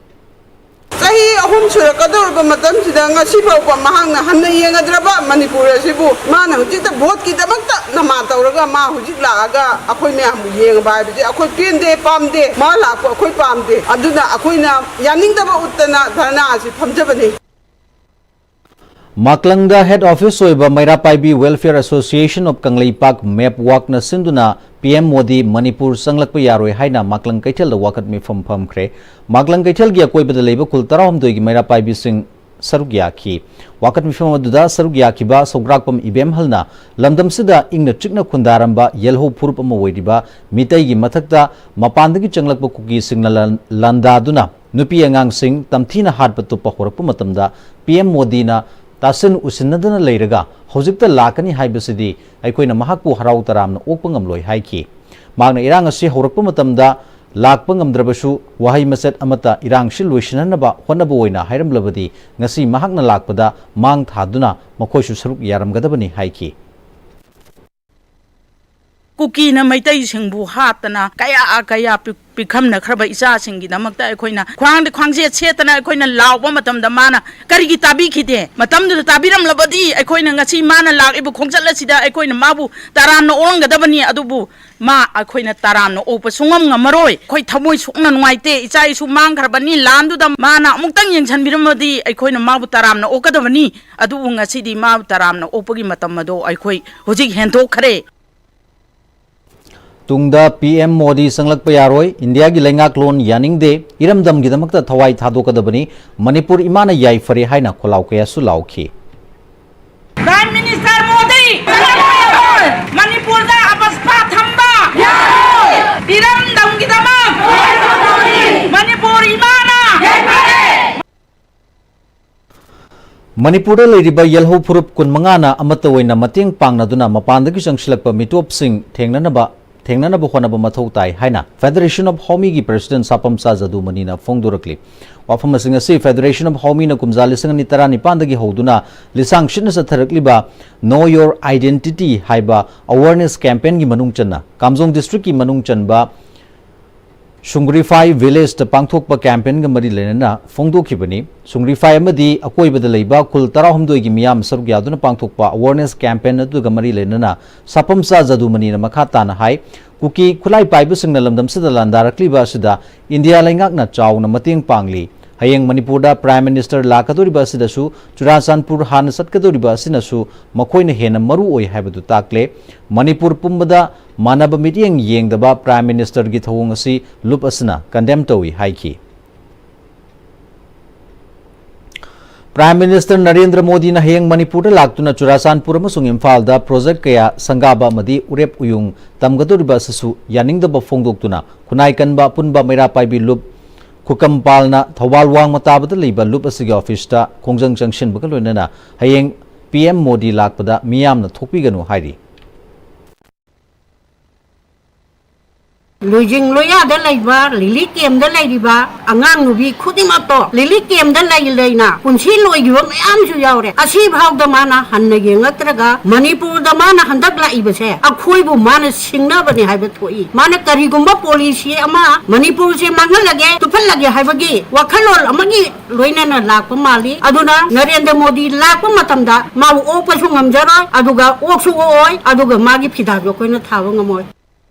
ꯆꯍꯤ ꯑꯍꯨꯝ ꯁꯨꯔꯛꯀꯗꯧꯔꯕ ꯃꯇꯝꯁꯤꯗ ꯉꯁꯤ ꯐꯥꯎꯕ ꯃꯍꯥꯛꯅ ꯍꯟꯅ ꯌꯦꯡꯉꯗ꯭ꯔꯕ ꯃꯅꯤꯄꯨꯔ ꯑꯁꯤꯕꯨ? ꯃꯥꯅ ꯍꯧꯖꯤꯛꯇ ꯚꯣꯠꯀꯤꯗꯃꯛꯇ ꯅꯃꯥ ꯇꯧꯔꯒ ꯃꯥ ꯍꯧꯖꯤꯛ ꯂꯥꯛꯑꯒ ꯑꯩꯈꯣꯏ ꯃꯌꯥꯝꯕꯨ ꯌꯦꯡꯉꯕ ꯍꯥꯏꯕꯁꯦ ꯑꯩꯈꯣꯏ ꯄꯦꯟꯗꯦ, ꯄꯥꯝꯗꯦ꯫ ꯃꯥ ꯂꯥꯛꯄ ꯑꯩꯈꯣꯏ ꯄꯥꯝꯗꯦ꯫ ꯑꯗꯨꯅ ꯑꯩꯈꯣꯏꯅ ꯌꯥꯅꯤꯡꯗꯕ ꯎꯠꯇꯅ ꯙꯔꯅꯥ ꯑꯁꯤ ꯐꯝꯖꯕꯅꯤ꯫ ꯃꯥꯛꯂꯪꯗ ꯍꯦꯗ ꯑꯣꯐꯤꯁ ꯑꯣꯏꯕ ꯃꯩꯔꯥ ꯄꯥꯏꯕꯤ Welfare Association of ꯀꯪꯂꯩꯄꯥꯛ, ꯃꯦꯞꯋꯥꯛꯅ ꯁꯤꯟꯗꯨꯅ ꯄꯤ ꯑꯦꯝ ꯃꯣꯗꯤ ꯃꯅꯤꯄꯨꯔ ꯆꯪꯂꯛꯄ ꯌꯥꯔꯣꯏ ꯍꯥꯏꯅ ꯃꯥꯛꯂꯪ ꯀꯩꯊꯦꯜꯗ ꯋꯥꯀꯠ ꯃꯤꯐꯝ ꯐꯝꯈ꯭ꯔꯦ꯫ ꯃꯥꯛꯂꯪ ꯀꯩꯊꯦꯜꯒꯤ ꯑꯀꯣꯏꯕꯗ ꯂꯩꯕ ꯈꯨꯜ ꯇꯔꯥꯍꯨꯝꯗꯣꯏꯒꯤ ꯃꯩꯔꯥ ꯄꯥꯏꯕꯤꯁꯤꯡ ꯁꯔꯨꯛ ꯌꯥꯈꯤ꯫ ꯋꯥꯀꯠ ꯃꯤꯐꯝ ꯑꯗꯨꯗ ꯁꯔꯨꯛ ꯌꯥꯈꯤꯕ ꯁꯧꯒ꯭ꯔꯥꯛꯄꯝ ꯏꯕꯦꯝꯍꯜꯅ ꯂꯝꯗꯝꯁꯤꯗ ꯏꯪꯅ ꯆꯤꯛꯅ ꯈꯨꯟꯗꯥꯔꯝꯕ ꯌꯦꯜꯍꯧ ꯐꯨꯔꯨꯞ ꯑꯃ ꯑꯣꯏꯔꯤꯕ ꯃꯤꯇꯩꯒꯤ ꯃꯊꯛꯇ ꯃꯄꯥꯟꯗꯒꯤ ꯆꯪꯂꯛꯄ ꯀꯨꯀꯤꯁꯤꯡꯅ ꯂꯥꯟ-, ꯂꯥꯟꯗꯥꯗꯨꯅ ꯅꯨꯄꯤ ꯑꯉꯥꯡꯁꯤꯡ ꯇꯝꯊꯤꯅ ꯍꯥꯠꯄ ꯇꯨꯞꯄ ꯍꯧꯔꯛꯄ ꯃꯇꯝꯗ ꯄꯤ ꯑꯦꯝ ꯃꯣꯗꯤꯅ ꯇꯥꯁꯤꯟ ꯎꯁꯤꯟꯅꯗꯅ ꯂꯩꯔꯒ ꯍꯧꯖꯤꯛꯇ ꯂꯥꯛꯀꯅꯤ ꯍꯥꯏꯕꯁꯤꯗꯤ ꯑꯩꯈꯣꯏꯅ ꯃꯍꯥꯛꯄꯨ ꯍꯔꯥꯎ ꯇꯔꯥꯝꯅ ꯑꯣꯛꯄ ꯉꯝꯂꯣꯏ ꯍꯥꯏꯈꯤ꯫ ꯃꯍꯥꯛꯅ ꯏꯔꯥꯡ ꯑꯁꯤ ꯍꯧꯔꯛꯄ ꯃꯇꯝꯗ ꯂꯥꯛꯄ ꯉꯝꯗ꯭ꯔꯕꯁꯨ ꯋꯥꯍꯩ ꯃꯆꯦꯠ ꯑꯃꯠꯇ ꯏꯔꯥꯡꯁꯤ ꯂꯣꯏꯁꯤꯟꯅꯅꯕ ꯍꯣꯠꯅꯕ ꯑꯣꯏꯅ ꯍꯥꯏꯔꯝꯂꯕꯗꯤ ꯉꯁꯤ ꯃꯍꯥꯛꯅ ꯂꯥꯛꯄꯗ ꯃꯥꯡ ꯊꯥꯗꯨꯅ ꯃꯈꯣꯏꯁꯨ ꯁꯔꯨꯛ ꯌꯥꯔꯝꯒꯗꯕꯅꯤ ꯍꯥꯏꯈꯤ꯫ ꯀꯨꯀꯤꯅ ꯃꯩꯇꯩꯁꯤꯡꯕꯨ ꯍꯥꯠꯇꯅ ꯀꯌꯥ ꯀꯌꯥ ꯄꯤ-, ꯄꯤꯛꯈꯝꯅꯈ꯭ꯔꯕ ꯏꯆꯥꯁꯤꯡꯒꯤꯗꯃꯛꯇ ꯑꯩꯈꯣꯏꯅ ꯈ꯭ꯋꯥꯡꯗ ꯈ꯭ꯋꯥꯡꯖꯦꯠ ꯁꯦꯠꯇꯅ ꯑꯩꯈꯣꯏꯅ ꯂꯥꯎꯕ ꯃꯇꯝꯗ ꯃꯥꯅ ꯀꯔꯤꯒꯤ ꯇꯥꯕꯤꯈꯤꯗꯦ? ꯃꯇꯝꯗꯨꯗ ꯇꯥꯕꯤꯔꯝꯂꯕꯗꯤ ꯑꯩꯈꯣꯏꯅ ꯉꯁꯤ ꯃꯥꯅ ꯂꯥꯛꯂꯤꯕ ꯈꯣꯡꯆꯠ ꯑꯁꯤꯗ ꯑꯩꯈꯣꯏꯅ ꯃꯥꯕꯨ ꯇꯔꯥꯝꯅ ꯑꯣꯛꯂꯝꯒꯗꯕꯅꯤ꯫ ꯑꯗꯨꯕꯨ ꯃꯥ ꯑꯩꯈꯣꯏꯅ ꯇꯔꯥꯝꯅ ꯑꯣꯛꯄ ꯁꯨꯡꯉꯝ ꯉꯝꯃꯔꯣꯏ꯫ ꯑꯩꯈꯣꯏ ꯊꯃꯣꯏ ꯁꯣꯛꯅ ꯅꯨꯡꯉꯥꯏꯇꯦ꯫ ꯏꯆꯥ ꯏꯁꯨ ꯃꯥꯡꯈ꯭ꯔꯕꯅꯤ꯫ ꯂꯥꯟꯗꯨꯗ ꯃꯥꯅ ꯑꯃꯨꯛꯇꯪ ꯌꯦꯡꯁꯤꯟꯕꯤꯔꯝꯃꯗꯤ ꯑꯩꯈꯣꯏꯅ ꯃꯥꯕꯨ ꯇꯔꯥꯝꯅ ꯑꯣꯛꯀꯗꯕꯅꯤ꯫ ꯑꯗꯨꯕꯨ ꯉꯁꯤꯗꯤ ꯃꯥꯕꯨ ꯇꯔꯥꯝꯅ ꯑꯣꯛꯄꯒꯤ ꯃꯇꯝ ꯑꯗꯣ ꯑꯩꯈꯣꯏ ꯍꯧꯖꯤꯛ ꯍꯦꯟꯗꯣꯛꯈ꯭ꯔꯦ꯫ ꯇꯨꯡꯗ ꯄꯤ ꯑꯦꯝ ꯃꯣꯗꯤ ꯆꯪꯂꯛꯄ ꯌꯥꯔꯣꯏ, ꯏꯟꯗꯤꯌꯥꯒꯤ ꯂꯩꯉꯥꯛꯂꯣꯟ ꯌꯥꯅꯤꯡꯗꯦ, ꯏꯔꯝꯗꯝꯒꯤꯗꯃꯛꯇ ꯊꯋꯥꯏ ꯊꯥꯗꯣꯛꯀꯗꯕꯅꯤ, ꯃꯅꯤꯄꯨꯔ ꯏꯃꯥꯅ ꯌꯥꯏꯐꯔꯦ ꯍꯥꯏꯅ ꯈꯣꯜꯂꯥꯎ ꯀꯌꯥꯁꯨ ꯂꯥꯎꯈꯤ꯫ Prime Minister ꯃꯣꯗꯤ, ꯃꯅꯤꯄꯨꯔꯗ ꯑꯄꯁꯄꯥ ꯊꯝꯕ ꯌꯥꯔꯣꯏ꯫ ꯏꯔꯝꯗꯝꯒꯤꯗꯃꯛ ꯃꯅꯤꯄꯨꯔ ꯏꯃꯥꯅ ꯌꯥꯏꯐꯔꯦ꯫ ꯃꯅꯤꯄꯨꯔꯗ ꯂꯩꯔꯤꯕ ꯌꯦꯜꯍꯧ ꯐꯨꯔꯨꯞ ꯀꯨꯟꯃꯉꯥꯅ ꯑꯃꯠꯇ ꯑꯣꯏꯅ ꯃꯇꯦꯡ ꯄꯥꯡꯅꯗꯨꯅ ꯃꯄꯥꯟꯗꯒꯤ ꯆꯪꯁꯤꯜꯂꯛꯄ ꯃꯤꯇꯣꯞꯁꯤꯡ ꯊꯦꯡꯅꯅꯕ, ꯊꯦꯡꯅꯅꯕ ꯍꯣꯠꯅꯕ ꯃꯊꯧ ꯇꯥꯏ ꯍꯥꯏꯅ Federation of ꯍꯥꯎꯃꯤꯒꯤ President ꯁꯥꯄꯝꯆꯥ ꯖꯗꯨꯃꯅꯤꯅ ꯐꯣꯡꯗꯣꯔꯛꯂꯤ꯫ ꯋꯥꯐꯝ ꯑꯁꯤꯡ ꯑꯁꯤ Federation of ꯍꯥꯎꯃꯤꯅ ꯀꯨꯝꯖꯥ ꯂꯤꯁꯤꯡ ꯑꯅꯤ ꯇꯔꯥꯅꯤꯄꯥꯟꯗꯒꯤ ꯍꯧꯗꯨꯅ ꯂꯤꯁꯥꯡ ꯁꯤꯠꯅ ꯆꯠꯊꯔꯛꯂꯤꯕ Know Your Identity ꯍꯥꯏꯕ awareness campaignꯒꯤ ꯃꯅꯨꯡ ꯆꯟꯅ ꯀꯥꯝꯖꯣꯡ districtꯀꯤ ꯃꯅꯨꯡ ꯆꯟꯕ ꯁꯨꯡꯒ꯭ꯔꯤꯐꯥꯏ villageꯇ ꯄꯥꯡꯊꯣꯛꯄ campaignꯒ ꯃꯔꯤ ꯂꯩꯅꯅ ꯐꯣꯡꯗꯣꯛꯈꯤꯕꯅꯤ꯫ ꯁꯨꯡꯒ꯭ꯔꯤꯐꯥꯏ ꯑꯃꯗꯤ ꯑꯀꯣꯏꯕꯗ ꯂꯩꯕ ꯈꯨꯜ ꯇꯔꯥꯍꯨꯝꯗꯣꯏꯒꯤ ꯃꯤꯌꯥꯝ ꯁꯔꯨꯛ ꯌꯥꯗꯨꯅ ꯄꯥꯡꯊꯣꯛꯄ awareness campaign ꯑꯗꯨꯒ ꯃꯔꯤ ꯂꯩꯅꯅ ꯁꯥꯄꯝꯆꯥ ꯖꯗꯨꯃꯅꯤꯅ ꯃꯈꯥ ꯇꯥꯅ ꯍꯥꯏ, ꯀꯨꯀꯤ ꯈꯨꯠꯂꯥꯏ ꯄꯥꯏꯕꯁꯤꯡꯅ ꯂꯝꯗꯝꯁꯤꯗ ꯂꯥꯟꯗꯥꯔꯛꯂꯤꯕ ꯑꯁꯤꯗ ꯏꯟꯗꯤꯌꯥ ꯂꯩꯉꯥꯛꯅ ꯆꯥꯎꯅ ꯃꯇꯦꯡ ꯄꯥꯡꯂꯤ꯫ ꯍꯌꯦꯡ ꯃꯅꯤꯄꯨꯔꯗ Prime Minister ꯂꯥꯛꯀꯗꯧꯔꯤꯕ ꯑꯁꯤꯗꯁꯨ ꯆꯨꯔꯥꯆꯥꯟꯄꯨꯔ ꯍꯥꯟꯅ ꯆꯠꯀꯗꯧꯔꯤꯕ ꯑꯁꯤꯅꯁꯨ ꯃꯈꯣꯏꯅ ꯍꯦꯟꯅ ꯃꯔꯨ ꯑꯣꯏ ꯍꯥꯏꯕꯗꯨ ꯇꯥꯛꯂꯦ꯫ ꯃꯅꯤꯄꯨꯔ ꯄꯨꯝꯕꯗ ꯃꯥꯟꯅꯕ ꯃꯤꯠꯌꯦꯡ ꯌꯦꯡꯗꯕ Prime Ministerꯒꯤ ꯊꯧꯑꯣꯡ ꯑꯁꯤ ꯂꯨꯞ ꯑꯁꯤꯅ condemn ꯇꯧꯏ ꯍꯥꯏꯈꯤ꯫ Prime Minister ꯅꯔꯦꯟꯗ꯭ꯔ ꯃꯣꯗꯤꯅ ꯍꯌꯦꯡ ꯃꯅꯤꯄꯨꯔꯗ ꯂꯥꯛꯇꯨꯅ ꯆꯨꯔꯥꯆꯥꯟꯄꯨꯔ ꯑꯃꯁꯨꯡ ꯏꯝꯐꯥꯜꯗ project ꯀꯌꯥ ꯁꯪꯒꯥꯕ ꯑꯃꯗꯤ ꯎꯔꯦꯞ ꯎꯌꯨꯡ ꯇꯝꯒꯗꯧꯔꯤꯕ ꯑꯁꯤꯁꯨ ꯌꯥꯅꯤꯡꯗꯕ ꯐꯣꯡꯗꯣꯛꯇꯨꯅ ꯈꯨꯟꯅꯥꯏ ꯀꯟꯕ ꯑꯄꯨꯟꯕ ꯃꯩꯔꯥ ꯄꯥꯏꯕꯤ ꯂꯨꯞ ꯈꯨꯀꯝꯄꯥꯜꯅ ꯊꯧꯕꯥꯜ ꯋꯥꯡꯃ ꯇꯥꯕꯗ ꯂꯩꯕ ꯂꯨꯞ ꯑꯁꯤꯒꯤ ꯑꯣꯐꯤꯁꯇ ꯈꯣꯡꯖꯪ ꯆꯪꯁꯤꯟꯕꯒ ꯂꯣꯏꯅꯅ ꯍꯌꯦꯡ ꯄꯤ ꯑꯦꯝ ꯃꯣꯗꯤ ꯂꯥꯛꯄꯗ ꯃꯤꯌꯥꯝꯅ ꯊꯣꯛꯄꯤꯒꯅꯨ ꯍꯥꯏꯔꯤ꯫ ꯂꯣꯏꯖꯤꯡ ꯂꯣꯌꯥꯗ ꯂꯩꯕ ꯂꯤꯂꯤ ꯀꯦꯝꯗ ꯂꯩꯔꯤꯕ ꯑꯉꯥꯡ ꯅꯨꯕꯤ ꯈꯨꯗꯤꯡꯃꯛꯇꯣ ꯂꯤꯂꯤ ꯀꯦꯝꯗ ꯂꯩ ꯂꯩꯅ ꯄꯨꯟꯁꯤ ꯂꯣꯏꯈꯤꯕ ꯃꯌꯥꯝꯁꯨ ꯌꯥꯎꯔꯦ꯫ ꯑꯁꯤꯐꯥꯎꯗ ꯃꯥꯅ ꯍꯟꯅ ꯌꯦꯡꯉꯛꯇ꯭ꯔꯒ ꯃꯅꯤꯄꯨꯔꯗ ꯃꯥꯅ ꯍꯟꯗꯛ ꯂꯥꯛꯏꯕꯁꯦ ꯑꯩꯈꯣꯏꯕꯨ ꯃꯥꯅ ꯁꯤꯡꯅꯕꯅꯤ ꯍꯥꯏꯕ ꯊꯣꯛꯏ꯫ ꯃꯥꯅ ꯀꯔꯤꯒꯨꯝꯕ ꯄꯣꯂꯤꯁꯤ ꯑꯃ ꯃꯅꯤꯄꯨꯔꯁꯦ ꯃꯥꯡꯍꯜꯂꯒꯦ, ꯇꯨꯞꯍꯜꯂꯒꯦ ꯍꯥꯏꯕꯒꯤ ꯋꯥꯈꯜꯂꯣꯟ ꯑꯃꯒꯤ ꯂꯣꯏꯅꯅ ꯂꯥꯛꯄ ꯃꯥꯜꯂꯤ꯫ ꯑꯗꯨꯅ ꯅꯔꯦꯟꯗ꯭ꯔ ꯃꯣꯗꯤ ꯂꯥꯛꯄ ꯃꯇꯝꯗ ꯃꯥꯕꯨ ꯑꯣꯛꯄꯁꯨ ꯉꯝꯖꯔꯣꯏ, ꯑꯗꯨꯒ ꯑꯣꯛꯁꯨ ꯑꯣꯛꯑꯣꯏ, ꯑꯗꯨꯒ ꯃꯥꯒꯤ ꯐꯤꯗꯥꯁꯨ ꯑꯩꯈꯣꯏꯅ ꯊꯥꯕ ꯉꯝꯃꯣꯏ꯫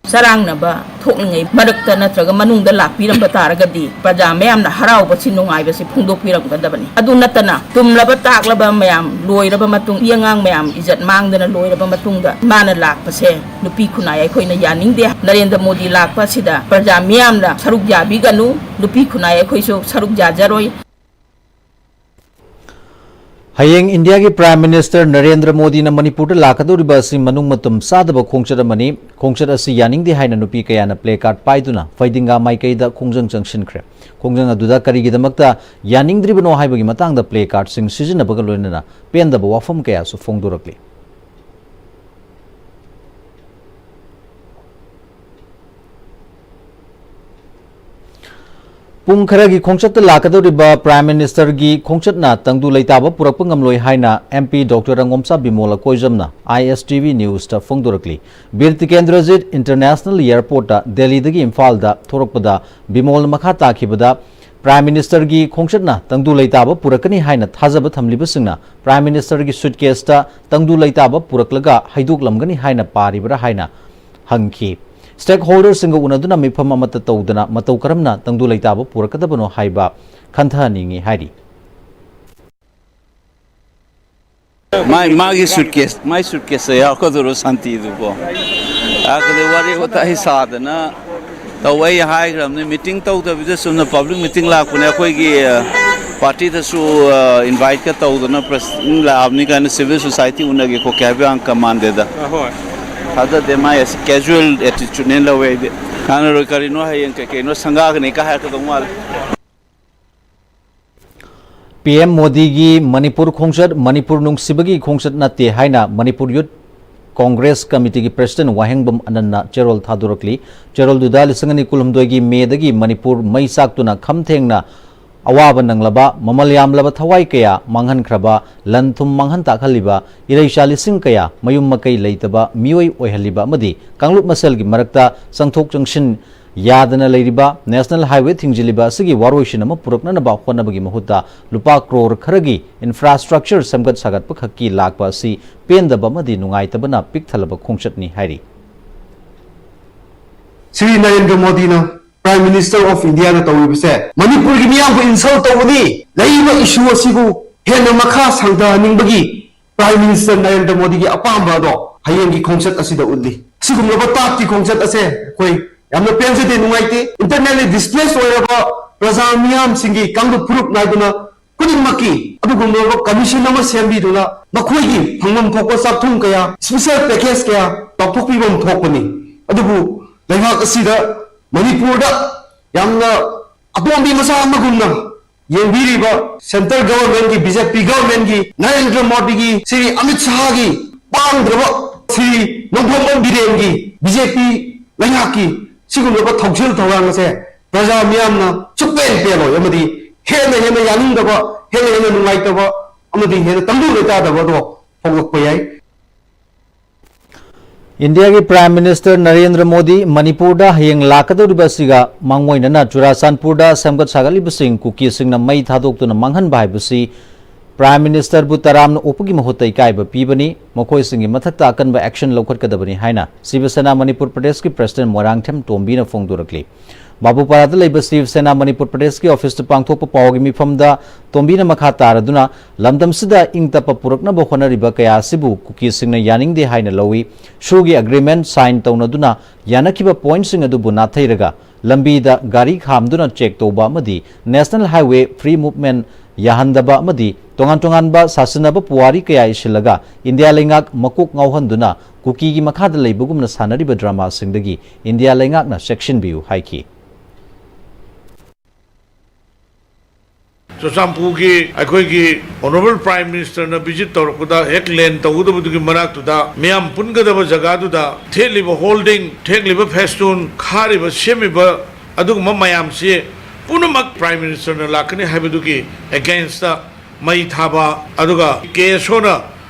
ꯆꯔꯥꯡꯅꯕ ꯊꯣꯛꯂꯤꯉꯩ ꯃꯔꯛꯇ ꯅꯠꯇ꯭ꯔꯒ ꯃꯅꯨꯡꯗ ꯂꯥꯛꯄꯤꯔꯝꯕ ꯇꯥꯔꯒꯗꯤ ꯄ꯭ꯔꯖꯥ ꯃꯌꯥꯝꯅ ꯍꯔꯥꯎꯕꯁꯤ, ꯅꯨꯡꯉꯥꯏꯕꯁꯤ ꯐꯣꯡꯗꯣꯛꯄꯤꯔꯝꯒꯗꯕꯅꯤ꯫ ꯑꯗꯨ ꯅꯠꯇꯅ ꯇꯨꯝꯂꯕ ꯇꯥꯛꯂꯕ ꯃꯌꯥꯝ ꯂꯣꯏꯔꯕ ꯃꯇꯨꯡ, ꯅꯨꯄꯤ ꯑꯉꯥꯡ ꯃꯌꯥꯝ ꯏꯖꯠ ꯃꯥꯡꯗꯅ ꯂꯣꯏꯔꯕ ꯃꯇꯨꯡꯗ ꯃꯥꯅ ꯂꯥꯛꯄꯁꯦ ꯅꯨꯄꯤ ꯈꯨꯟꯅꯥꯏ ꯑꯩꯈꯣꯏꯅ ꯌꯥꯅꯤꯡꯗꯦ꯫ ꯅꯔꯦꯟꯗ꯭ꯔ ꯃꯣꯗꯤ ꯂꯥꯛꯄ ꯑꯁꯤꯗ ꯄ꯭ꯔꯖꯥ ꯃꯤꯌꯥꯝꯅ ꯁꯔꯨꯛ ꯌꯥꯕꯤꯒꯅꯨ, ꯅꯨꯄꯤ ꯈꯨꯟꯅꯥꯏ ꯑꯩꯈꯣꯏꯁꯨ ꯁꯔꯨꯛ ꯌꯥꯖꯔꯣꯏ꯫ ꯍꯌꯦꯡ ꯏꯟꯗꯤꯌꯥꯒꯤ ꯄ꯭ꯔꯥꯏꯝ ꯃꯤꯅꯤꯁꯇꯔ ꯅꯔꯦꯟꯗ꯭ꯔ ꯃꯣꯗꯤꯅ ꯃꯅꯤꯄꯨꯔꯗ ꯂꯥꯛꯀꯗꯧꯔꯤꯕ ꯑꯁꯤ ꯃꯅꯨꯡ ꯃꯇꯨꯝ ꯆꯥꯗꯕ ꯈꯣꯡꯆꯠ ꯑꯃꯅꯤ꯫ ꯈꯣꯡꯆꯠ ꯑꯁꯤ ꯌꯥꯅꯤꯡꯗꯦ ꯍꯥꯏꯅ ꯅꯨꯄꯤ ꯀꯌꯥꯅ ꯄ꯭ꯂꯦ ꯀꯥꯔꯗ ꯄꯥꯏꯗꯨꯅ ꯐꯩꯗꯤꯡꯒꯥ ꯃꯥꯏꯀꯩꯗ ꯈꯣꯡꯖꯪ ꯆꯪꯁꯤꯟꯈ꯭ꯔꯦ꯫ ꯈꯣꯡꯖꯪ ꯑꯗꯨꯗ ꯀꯔꯤꯒꯤꯗꯃꯛꯇ ꯌꯥꯅꯤꯡꯗ꯭ꯔꯤꯕꯅꯣ ꯍꯥꯏꯕꯒꯤ ꯃꯇꯥꯡꯗ ꯄ꯭ꯂꯦ ꯀꯥꯔꯗꯁꯤꯡ ꯁꯤꯖꯤꯟꯅꯕꯒ ꯂꯣꯏꯅꯅ ꯄꯦꯟꯗꯕ ꯋꯥꯐꯝ ꯀꯌꯥꯁꯨ ꯐꯣꯡꯗꯣꯔꯛꯂꯤ꯫ ꯄꯨꯡ ꯈꯔꯒꯤ ꯈꯣꯡꯆꯠꯇ ꯂꯥꯛꯀꯗꯧꯔꯤꯕ ꯄ꯭ꯔꯥꯏꯝ ꯃꯤꯅꯤꯁꯇꯔꯒꯤ ꯈꯣꯡꯆꯠꯅ ꯇꯪꯗꯨ ꯂꯩꯇꯥꯕ ꯄꯨꯔꯛꯄ ꯉꯝꯂꯣꯏ ꯍꯥꯏꯅ ꯑꯦꯝ ꯄꯤ ꯗꯣꯛꯇꯔ ꯔꯪꯒꯣꯝꯆꯥ ꯕꯤꯃꯣꯜ ꯑꯀꯣꯏꯖꯝꯅ ꯑꯥꯏ ꯑꯦꯁ ꯇꯤ ꯚꯤ ꯅ꯭ꯌꯨꯁꯇ ꯐꯣꯡꯗꯣꯔꯛꯂꯤ꯫ ꯕꯤꯔ ꯇꯤꯀꯦꯟꯗ꯭ꯔꯖꯤꯠ ꯏꯟꯇꯔꯅꯦꯁꯅꯦꯜ ꯑꯦꯌꯔꯄꯣꯔꯠꯇ ꯗꯦꯜꯂꯤꯗꯒꯤ ꯏꯝꯐꯥꯜꯗ ꯊꯣꯔꯛꯄꯗ ꯕꯤꯃꯣꯜꯅ ꯃꯈꯥ ꯇꯥꯈꯤꯕꯗ, ꯄ꯭ꯔꯥꯏꯝ ꯃꯤꯅꯤꯁꯇꯔꯒꯤ ꯈꯣꯡꯆꯠꯅ ꯇꯪꯗꯨ ꯂꯩꯇꯥꯕ ꯄꯨꯔꯛꯀꯅꯤ ꯍꯥꯏꯅ ꯊꯥꯖꯕ ꯊꯝꯂꯤꯕꯁꯤꯡꯅ ꯄ꯭ꯔꯥꯏꯝ ꯃꯤꯅꯤꯁꯇꯔꯒꯤ ꯁꯨꯠꯀꯦꯁꯇ ꯇꯪꯗꯨ ꯂꯩꯇꯥꯕ ꯄꯨꯔꯛꯂꯒ ꯍꯩꯗꯣꯛꯂꯝꯒꯅꯤ ꯍꯥꯏꯅ ꯄꯥꯔꯤꯕ꯭ꯔꯥ ꯍꯥꯏꯅ ꯍꯪꯈꯤ꯫ ꯁ꯭ꯇꯦꯛꯍꯣꯜꯗꯔꯁꯤꯡꯒ ꯎꯅꯗꯨꯅ ꯃꯤꯐꯝ ꯑꯃꯠꯇ ꯇꯧꯗꯅ ꯃꯇꯧ ꯀꯔꯝꯅ ꯇꯪꯗꯨ ꯂꯩꯇꯥꯕ ꯄꯨꯔꯛꯀꯗꯕꯅꯣ ꯍꯥꯏꯕ ꯈꯟꯊꯍꯟꯅꯤꯡꯏ ꯍꯥꯏꯔꯤ꯫ ꯃꯥꯏ, ꯃꯥꯒꯤ ꯁꯨꯠꯀꯦꯁ, ꯃꯥꯏ ꯁꯨꯠꯀꯦꯁꯇ ꯌꯥꯎꯔꯛꯀꯗꯧꯔꯣ ꯁꯥꯟꯇꯤꯗꯨꯕꯣ? ꯑꯗꯨꯗꯤ ꯋꯥꯔꯤ ꯋꯥꯇꯥꯏ ꯁꯥꯗꯅ ꯇꯧ꯫ ꯑꯩ ꯍꯥꯏꯈ꯭ꯔꯕꯅꯤ, ꯃꯤꯇꯤꯡ ꯇꯧꯗꯕꯤꯗ ꯆꯨꯝꯅ ꯄꯕ꯭ꯂꯤꯛ ꯃꯤꯇꯤꯡ ꯂꯥꯛꯄꯅꯦ꯫ ꯑꯩꯈꯣꯏꯒꯤ, ꯑ, ꯄꯥꯔꯇꯤꯗꯁꯨ, ꯑ, ꯏꯟꯚꯥꯏꯠꯀ ꯇꯧꯗꯅ ꯄ꯭ꯔꯦꯁ ꯂꯥꯛꯑꯕꯅꯤ ꯀꯥꯏꯅ ꯁꯤꯚꯤꯜ ꯁꯣꯁꯥꯏꯇꯤ ꯎꯅꯒꯦ ꯈꯣꯠꯀꯦ ꯍꯥꯏꯕ ꯌꯥꯝ ꯀꯃꯥꯟꯗꯦꯗ꯫ ꯑ, ꯍꯣꯏ꯫ ꯊꯥꯖꯗꯦ, ꯃꯥꯏ ꯑꯁꯤ ꯀꯦꯖꯨꯋꯦꯜ ꯑꯦꯇꯤꯆꯨꯠꯅꯦꯅ ꯂꯧꯋꯦ ꯑꯩꯗꯤ꯫ ꯀꯥꯟꯅꯔꯣꯏ, ꯀꯔꯤꯅꯣ ꯍꯌꯦꯡ ꯀꯩ ꯀꯩꯅꯣ ꯁꯪꯒꯥꯒꯅꯤ ꯀꯥꯏ ꯍꯥꯏꯔꯛꯀꯗꯧ ꯃꯥꯜꯂꯦ꯫ ꯄꯤ ꯑꯦꯝ ꯃꯣꯗꯤꯒꯤ ꯃꯅꯤꯄꯨꯔ ꯈꯣꯡꯆꯠ ꯃꯅꯤꯄꯨꯔ ꯅꯨꯡꯁꯤꯕꯒꯤ ꯈꯣꯡꯆꯠ ꯅꯠꯇꯦ ꯍꯥꯏꯅ ꯃꯅꯤꯄꯨꯔ ꯌꯨꯠ ꯀꯣꯡꯒ꯭ꯔꯦꯁ ꯀꯃꯤꯇꯤꯒꯤ ꯄ꯭ꯔꯁꯤꯗꯦꯟꯠ ꯋꯥꯍꯦꯡꯕꯝ ꯑꯅꯟꯅ ꯆꯦꯔꯣꯜ ꯊꯥꯗꯣꯔꯛꯂꯤ꯫ ꯆꯦꯔꯣꯜꯗꯨꯗ ꯂꯤꯁꯤꯡ ꯑꯅꯤ ꯀꯨꯟꯍꯨꯝꯗꯣꯏꯒꯤ ꯃꯦꯗꯒꯤ ꯃꯅꯤꯄꯨꯔ ꯃꯩ ꯆꯥꯛꯇꯨꯅ ꯈꯝ ꯊꯦꯡꯅ ꯑꯋꯥꯕ ꯅꯪꯂꯕ, ꯃꯃꯜ ꯌꯥꯝꯂꯕ ꯊꯋꯥꯏ ꯀꯌꯥ ꯃꯥꯡꯍꯟꯈ꯭ꯔꯕ, ꯂꯟ ꯊꯨꯝ ꯃꯥꯡꯍꯟ ꯇꯥꯛꯍꯜꯂꯤꯕ, ꯏꯔꯩꯆꯥ ꯂꯤꯁꯤꯡ ꯀꯌꯥ ꯃꯌꯨꯝ ꯃꯀꯩ ꯂꯩꯇꯕ ꯃꯤꯑꯣꯏ ꯑꯣꯏꯍꯜꯂꯤꯕ ꯑꯃꯗꯤ ꯀꯥꯡꯂꯨꯞ ꯃꯁꯦꯜꯒꯤ ꯃꯔꯛꯇ ꯆꯪꯊꯣꯛ ꯆꯪꯁꯤꯟ ꯌꯥꯗꯅ ꯂꯩꯔꯤꯕ, ꯅꯦꯁꯅꯦꯜ ꯍꯥꯏꯋꯦ ꯊꯤꯡꯖꯤꯜꯂꯤꯕ ꯑꯁꯤꯒꯤ ꯋꯥꯔꯣꯏꯁꯤꯟ ꯑꯃ ꯄꯨꯔꯛꯅꯅꯕ ꯍꯣꯠꯅꯕꯒꯤ ꯃꯍꯨꯠꯇ ꯂꯨꯄꯥ ꯀ꯭ꯔꯣꯔ ꯈꯔꯒꯤ ꯏꯟꯐ꯭ꯔꯥꯁ꯭ꯇ꯭ꯔꯛꯆꯔ ꯁꯦꯝꯒꯠ ꯁꯥꯒꯠꯄ ꯈꯛꯀꯤ ꯂꯥꯛꯄ ꯑꯁꯤ ꯄꯦꯟꯗꯕ ꯑꯃꯗꯤ ꯅꯨꯡꯉꯥꯏꯇꯕꯅ ꯄꯤꯛ ꯊꯜꯂꯕ ꯈꯣꯡꯆꯠꯅꯤ ꯍꯥꯏꯔꯤ꯫ ꯁ꯭ꯔꯤ ꯅꯔꯦꯟꯗ꯭ꯔ ꯃꯣꯗꯤꯅ, Prime Minister of Indiaꯅ ꯇꯧꯔꯤꯕꯁꯦ ꯃꯅꯤꯄꯨꯔꯒꯤ ꯃꯤꯌꯥꯝꯕꯨ insult ꯇꯧꯕꯅꯤ꯫ ꯂꯩꯔꯤꯕ issue ꯑꯁꯤꯕꯨ ꯍꯦꯟꯅ ꯃꯈꯥ ꯁꯥꯡꯊꯍꯟꯅꯤꯡꯕꯒꯤ Prime Minister ꯅꯔꯦꯟꯗ꯭ꯔ ꯃꯣꯗꯤꯒꯤ ꯑꯄꯥꯝꯕ ꯑꯗꯣ ꯍꯌꯦꯡꯒꯤ ꯈꯣꯡꯆꯠ ꯑꯁꯤꯗ ꯎꯠꯂꯤ꯫ ꯑꯁꯤꯒꯨꯝꯂꯕ ꯇꯥꯠꯀꯤ ꯈꯣꯡꯆꯠ ꯑꯁꯦ ꯑꯩꯈꯣꯏ ꯌꯥꯝꯅ ꯄꯦꯟꯖꯗꯦ, ꯅꯨꯡꯉꯥꯏꯇꯦ꯫ Internally displaced ꯑꯣꯏꯔꯕ ꯄ꯭ꯔꯖꯥ ꯃꯤꯌꯥꯝꯁꯤꯡꯒꯤ ꯀꯥꯡꯂꯨꯞ ꯐꯨꯔꯨꯞ ꯅꯥꯏꯗꯨꯅ ꯈꯨꯗꯤꯡꯃꯛꯀꯤ ꯑꯗꯨꯒꯨꯝꯂꯕ commission ꯑꯃ ꯁꯦꯝꯕꯤꯗꯨꯅ ꯃꯈꯣꯏꯒꯤ ꯐꯪꯐꯝ ꯊꯣꯛꯄ ꯆꯥꯛꯊꯨꯡ ꯀꯌꯥ, special package ꯀꯌꯥ ꯂꯥꯎꯊꯣꯛꯄꯤꯐꯝ ꯊꯣꯛꯄꯅꯤ꯫ ꯑꯗꯨꯕꯨ ꯂꯩꯉꯥꯛ ꯑꯁꯤꯗ ꯃꯅꯤꯄꯨꯔꯗ ꯌꯥꯝꯅ ꯑꯇꯣꯝꯕꯤ ꯃꯆꯥ ꯑꯃꯒꯨꯝꯅ ꯌꯦꯡꯕꯤꯔꯤꯕ central governmentꯀꯤ, BJP governmentꯀꯤ, ꯅꯔꯦꯟꯗ꯭ꯔ ꯃꯣꯗꯤꯒꯤ, ꯁ꯭ꯔꯤ ꯑꯃꯤꯠ ꯁꯥꯍꯒꯤ ꯄꯥꯡꯗ꯭ꯔꯕ, ꯁ꯭ꯔꯤ ꯅꯣꯡꯊꯣꯝꯕꯝ ꯕꯤꯔꯦꯟꯒꯤ, BJP ꯂꯩꯉꯥꯛꯀꯤ ꯁꯤꯒꯨꯝꯂꯕ ꯊꯧꯁꯤꯜ ꯊꯧꯔꯥꯡ ꯑꯁꯦ ꯄ꯭ꯔꯖꯥ ꯃꯤꯌꯥꯝꯅ ꯁꯨꯛꯄꯦꯟ ꯄꯦꯜꯂꯣꯏ ꯑꯃꯗꯤ ꯍꯦꯟꯅ ꯍꯦꯟꯅ ꯌꯥꯅꯤꯡꯗꯕ, ꯍꯦꯟꯅ ꯍꯦꯟꯅ ꯅꯨꯡꯉꯥꯏꯇꯕ ꯑꯃꯗꯤ ꯍꯦꯟꯅ ꯇꯪꯗꯨ ꯂꯩꯇꯥꯗꯕ ꯑꯗꯣ ꯐꯣꯡꯂꯛꯄ ꯌꯥꯏ꯫ ꯏꯟꯗꯤꯌꯥꯒꯤ Prime Minister ꯅꯔꯦꯟꯗ꯭ꯔ ꯃꯣꯗꯤ ꯃꯅꯤꯄꯨꯔꯗ ꯍꯌꯦꯡ ꯂꯥꯛꯀꯗꯧꯔꯤꯕ ꯑꯁꯤꯒ ꯃꯥꯡꯑꯣꯏꯅꯅ ꯆꯨꯔꯥꯆꯥꯟꯄꯨꯔꯗ ꯁꯦꯝꯒꯠ ꯁꯥꯒꯠꯂꯤꯕꯁꯤꯡ ꯀꯨꯀꯤꯁꯤꯡꯅ ꯃꯩ ꯊꯥꯗꯣꯛꯇꯨꯅ ꯃꯥꯡꯍꯟꯕ ꯍꯥꯏꯕꯁꯤ Prime Ministerꯕꯨ ꯇꯔꯥꯝꯅ ꯑꯣꯛꯄꯒꯤ ꯃꯍꯨꯠꯇ ꯏꯀꯥꯏꯕ ꯄꯤꯕꯅꯤ꯫ ꯃꯈꯣꯏꯁꯤꯡꯒꯤ ꯃꯊꯛꯇ ꯑꯀꯟꯕ action ꯂꯧꯈꯠꯀꯗꯕꯅꯤ ꯍꯥꯏꯅ ꯁꯤꯕ ꯁꯦꯅꯥ ꯃꯅꯤꯄꯨꯔ ꯄ꯭ꯔꯗꯦꯁꯀꯤ President ꯃꯣꯏꯔꯥꯡꯊꯦꯝ ꯇꯣꯝꯕꯤꯅ ꯐꯣꯡꯗꯣꯔꯛꯂꯤ꯫ ꯕꯥꯕꯨꯄꯥꯔꯥꯗ ꯂꯩꯕ ꯁꯤꯕ ꯁꯦꯅꯥ ꯃꯅꯤꯄꯨꯔ ꯄ꯭ꯔꯗꯦꯁꯀꯤ officeꯇ ꯄꯥꯡꯊꯣꯛꯄ ꯄꯥꯎꯒꯤ ꯃꯤꯐꯝꯗ ꯇꯣꯝꯕꯤꯅ ꯃꯈꯥ ꯇꯥꯔꯗꯨꯅ, ꯂꯝꯗꯝꯁꯤꯗ ꯏꯪ ꯇꯞꯄ ꯄꯨꯔꯛꯅꯕ ꯍꯣꯠꯅꯔꯤꯕ ꯀꯌꯥ ꯑꯁꯤꯕꯨ ꯀꯨꯀꯤꯁꯤꯡꯅ ꯌꯥꯅꯤꯡꯗꯦ ꯍꯥꯏꯅ ꯂꯧꯏ꯫ ꯁꯨꯒꯤ agreement sign ꯇꯧꯅꯗꯨꯅ ꯌꯥꯅꯈꯤꯕ pointꯁꯤꯡ ꯑꯗꯨꯕꯨ ꯅꯥꯊꯩꯔꯒ ꯂꯝꯕꯤꯗ ꯒꯥꯔꯤ ꯈꯥꯝꯗꯨꯅ check ꯇꯧꯕ ꯑꯃꯗꯤ National Highway free movement ꯌꯥꯍꯟꯗꯕ ꯑꯃꯗꯤ ꯇꯣꯉꯥꯟ ꯇꯣꯉꯥꯟꯕ ꯁꯥꯁꯤꯟꯅꯕ ꯄꯨꯋꯥꯔꯤ ꯀꯌꯥ ꯏꯁꯤꯜꯂꯒ ꯏꯟꯗꯤꯌꯥ ꯂꯩꯉꯥꯛ ꯃꯀꯣꯛ ꯉꯥꯎꯍꯟꯗꯨꯅ ꯀꯨꯀꯤꯒꯤ ꯃꯈꯥꯗ ꯂꯩꯕꯒꯨꯝꯅ ꯁꯥꯟꯅꯔꯤꯕ dramaꯁꯤꯡꯗꯒꯤ ꯏꯟꯗꯤꯌꯥ ꯂꯩꯉꯥꯛꯅ ꯆꯦꯛꯁꯤꯟꯕꯤꯌꯨ ꯍꯥꯏꯈꯤ꯫ ꯆꯨꯔꯆꯥꯟꯄꯨꯔꯒꯤ ꯑꯩꯈꯣꯏꯒꯤ Honourable Prime Ministerꯅ visit ꯇꯧꯔꯛꯄꯗ ꯍꯦꯛ land ꯇꯧꯒꯗꯕꯗꯨꯒꯤ ꯃꯅꯥꯛꯇꯨꯗ ꯃꯤꯌꯥꯝ ꯄꯨꯟꯒꯗꯕ ꯖꯒꯥꯗꯨꯗ ꯊꯦꯠꯂꯤꯕ hoarding, ꯊꯦꯠꯂꯤꯕ ꯐꯦꯁꯇꯨꯟ, ꯈꯥꯔꯤꯕ ꯁꯦꯝꯃꯤꯕ ꯑꯗꯨꯒꯨꯝꯕ ꯃꯌꯥꯝꯁꯤ ꯄꯨꯝꯅꯃꯛ Prime Ministerꯅ ꯂꯥꯛꯀꯅꯤ ꯍꯥꯏꯕꯗꯨꯒꯤ againstꯇ ꯃꯩ ꯊꯥꯕ, ꯑꯗꯨꯒ KSOꯅ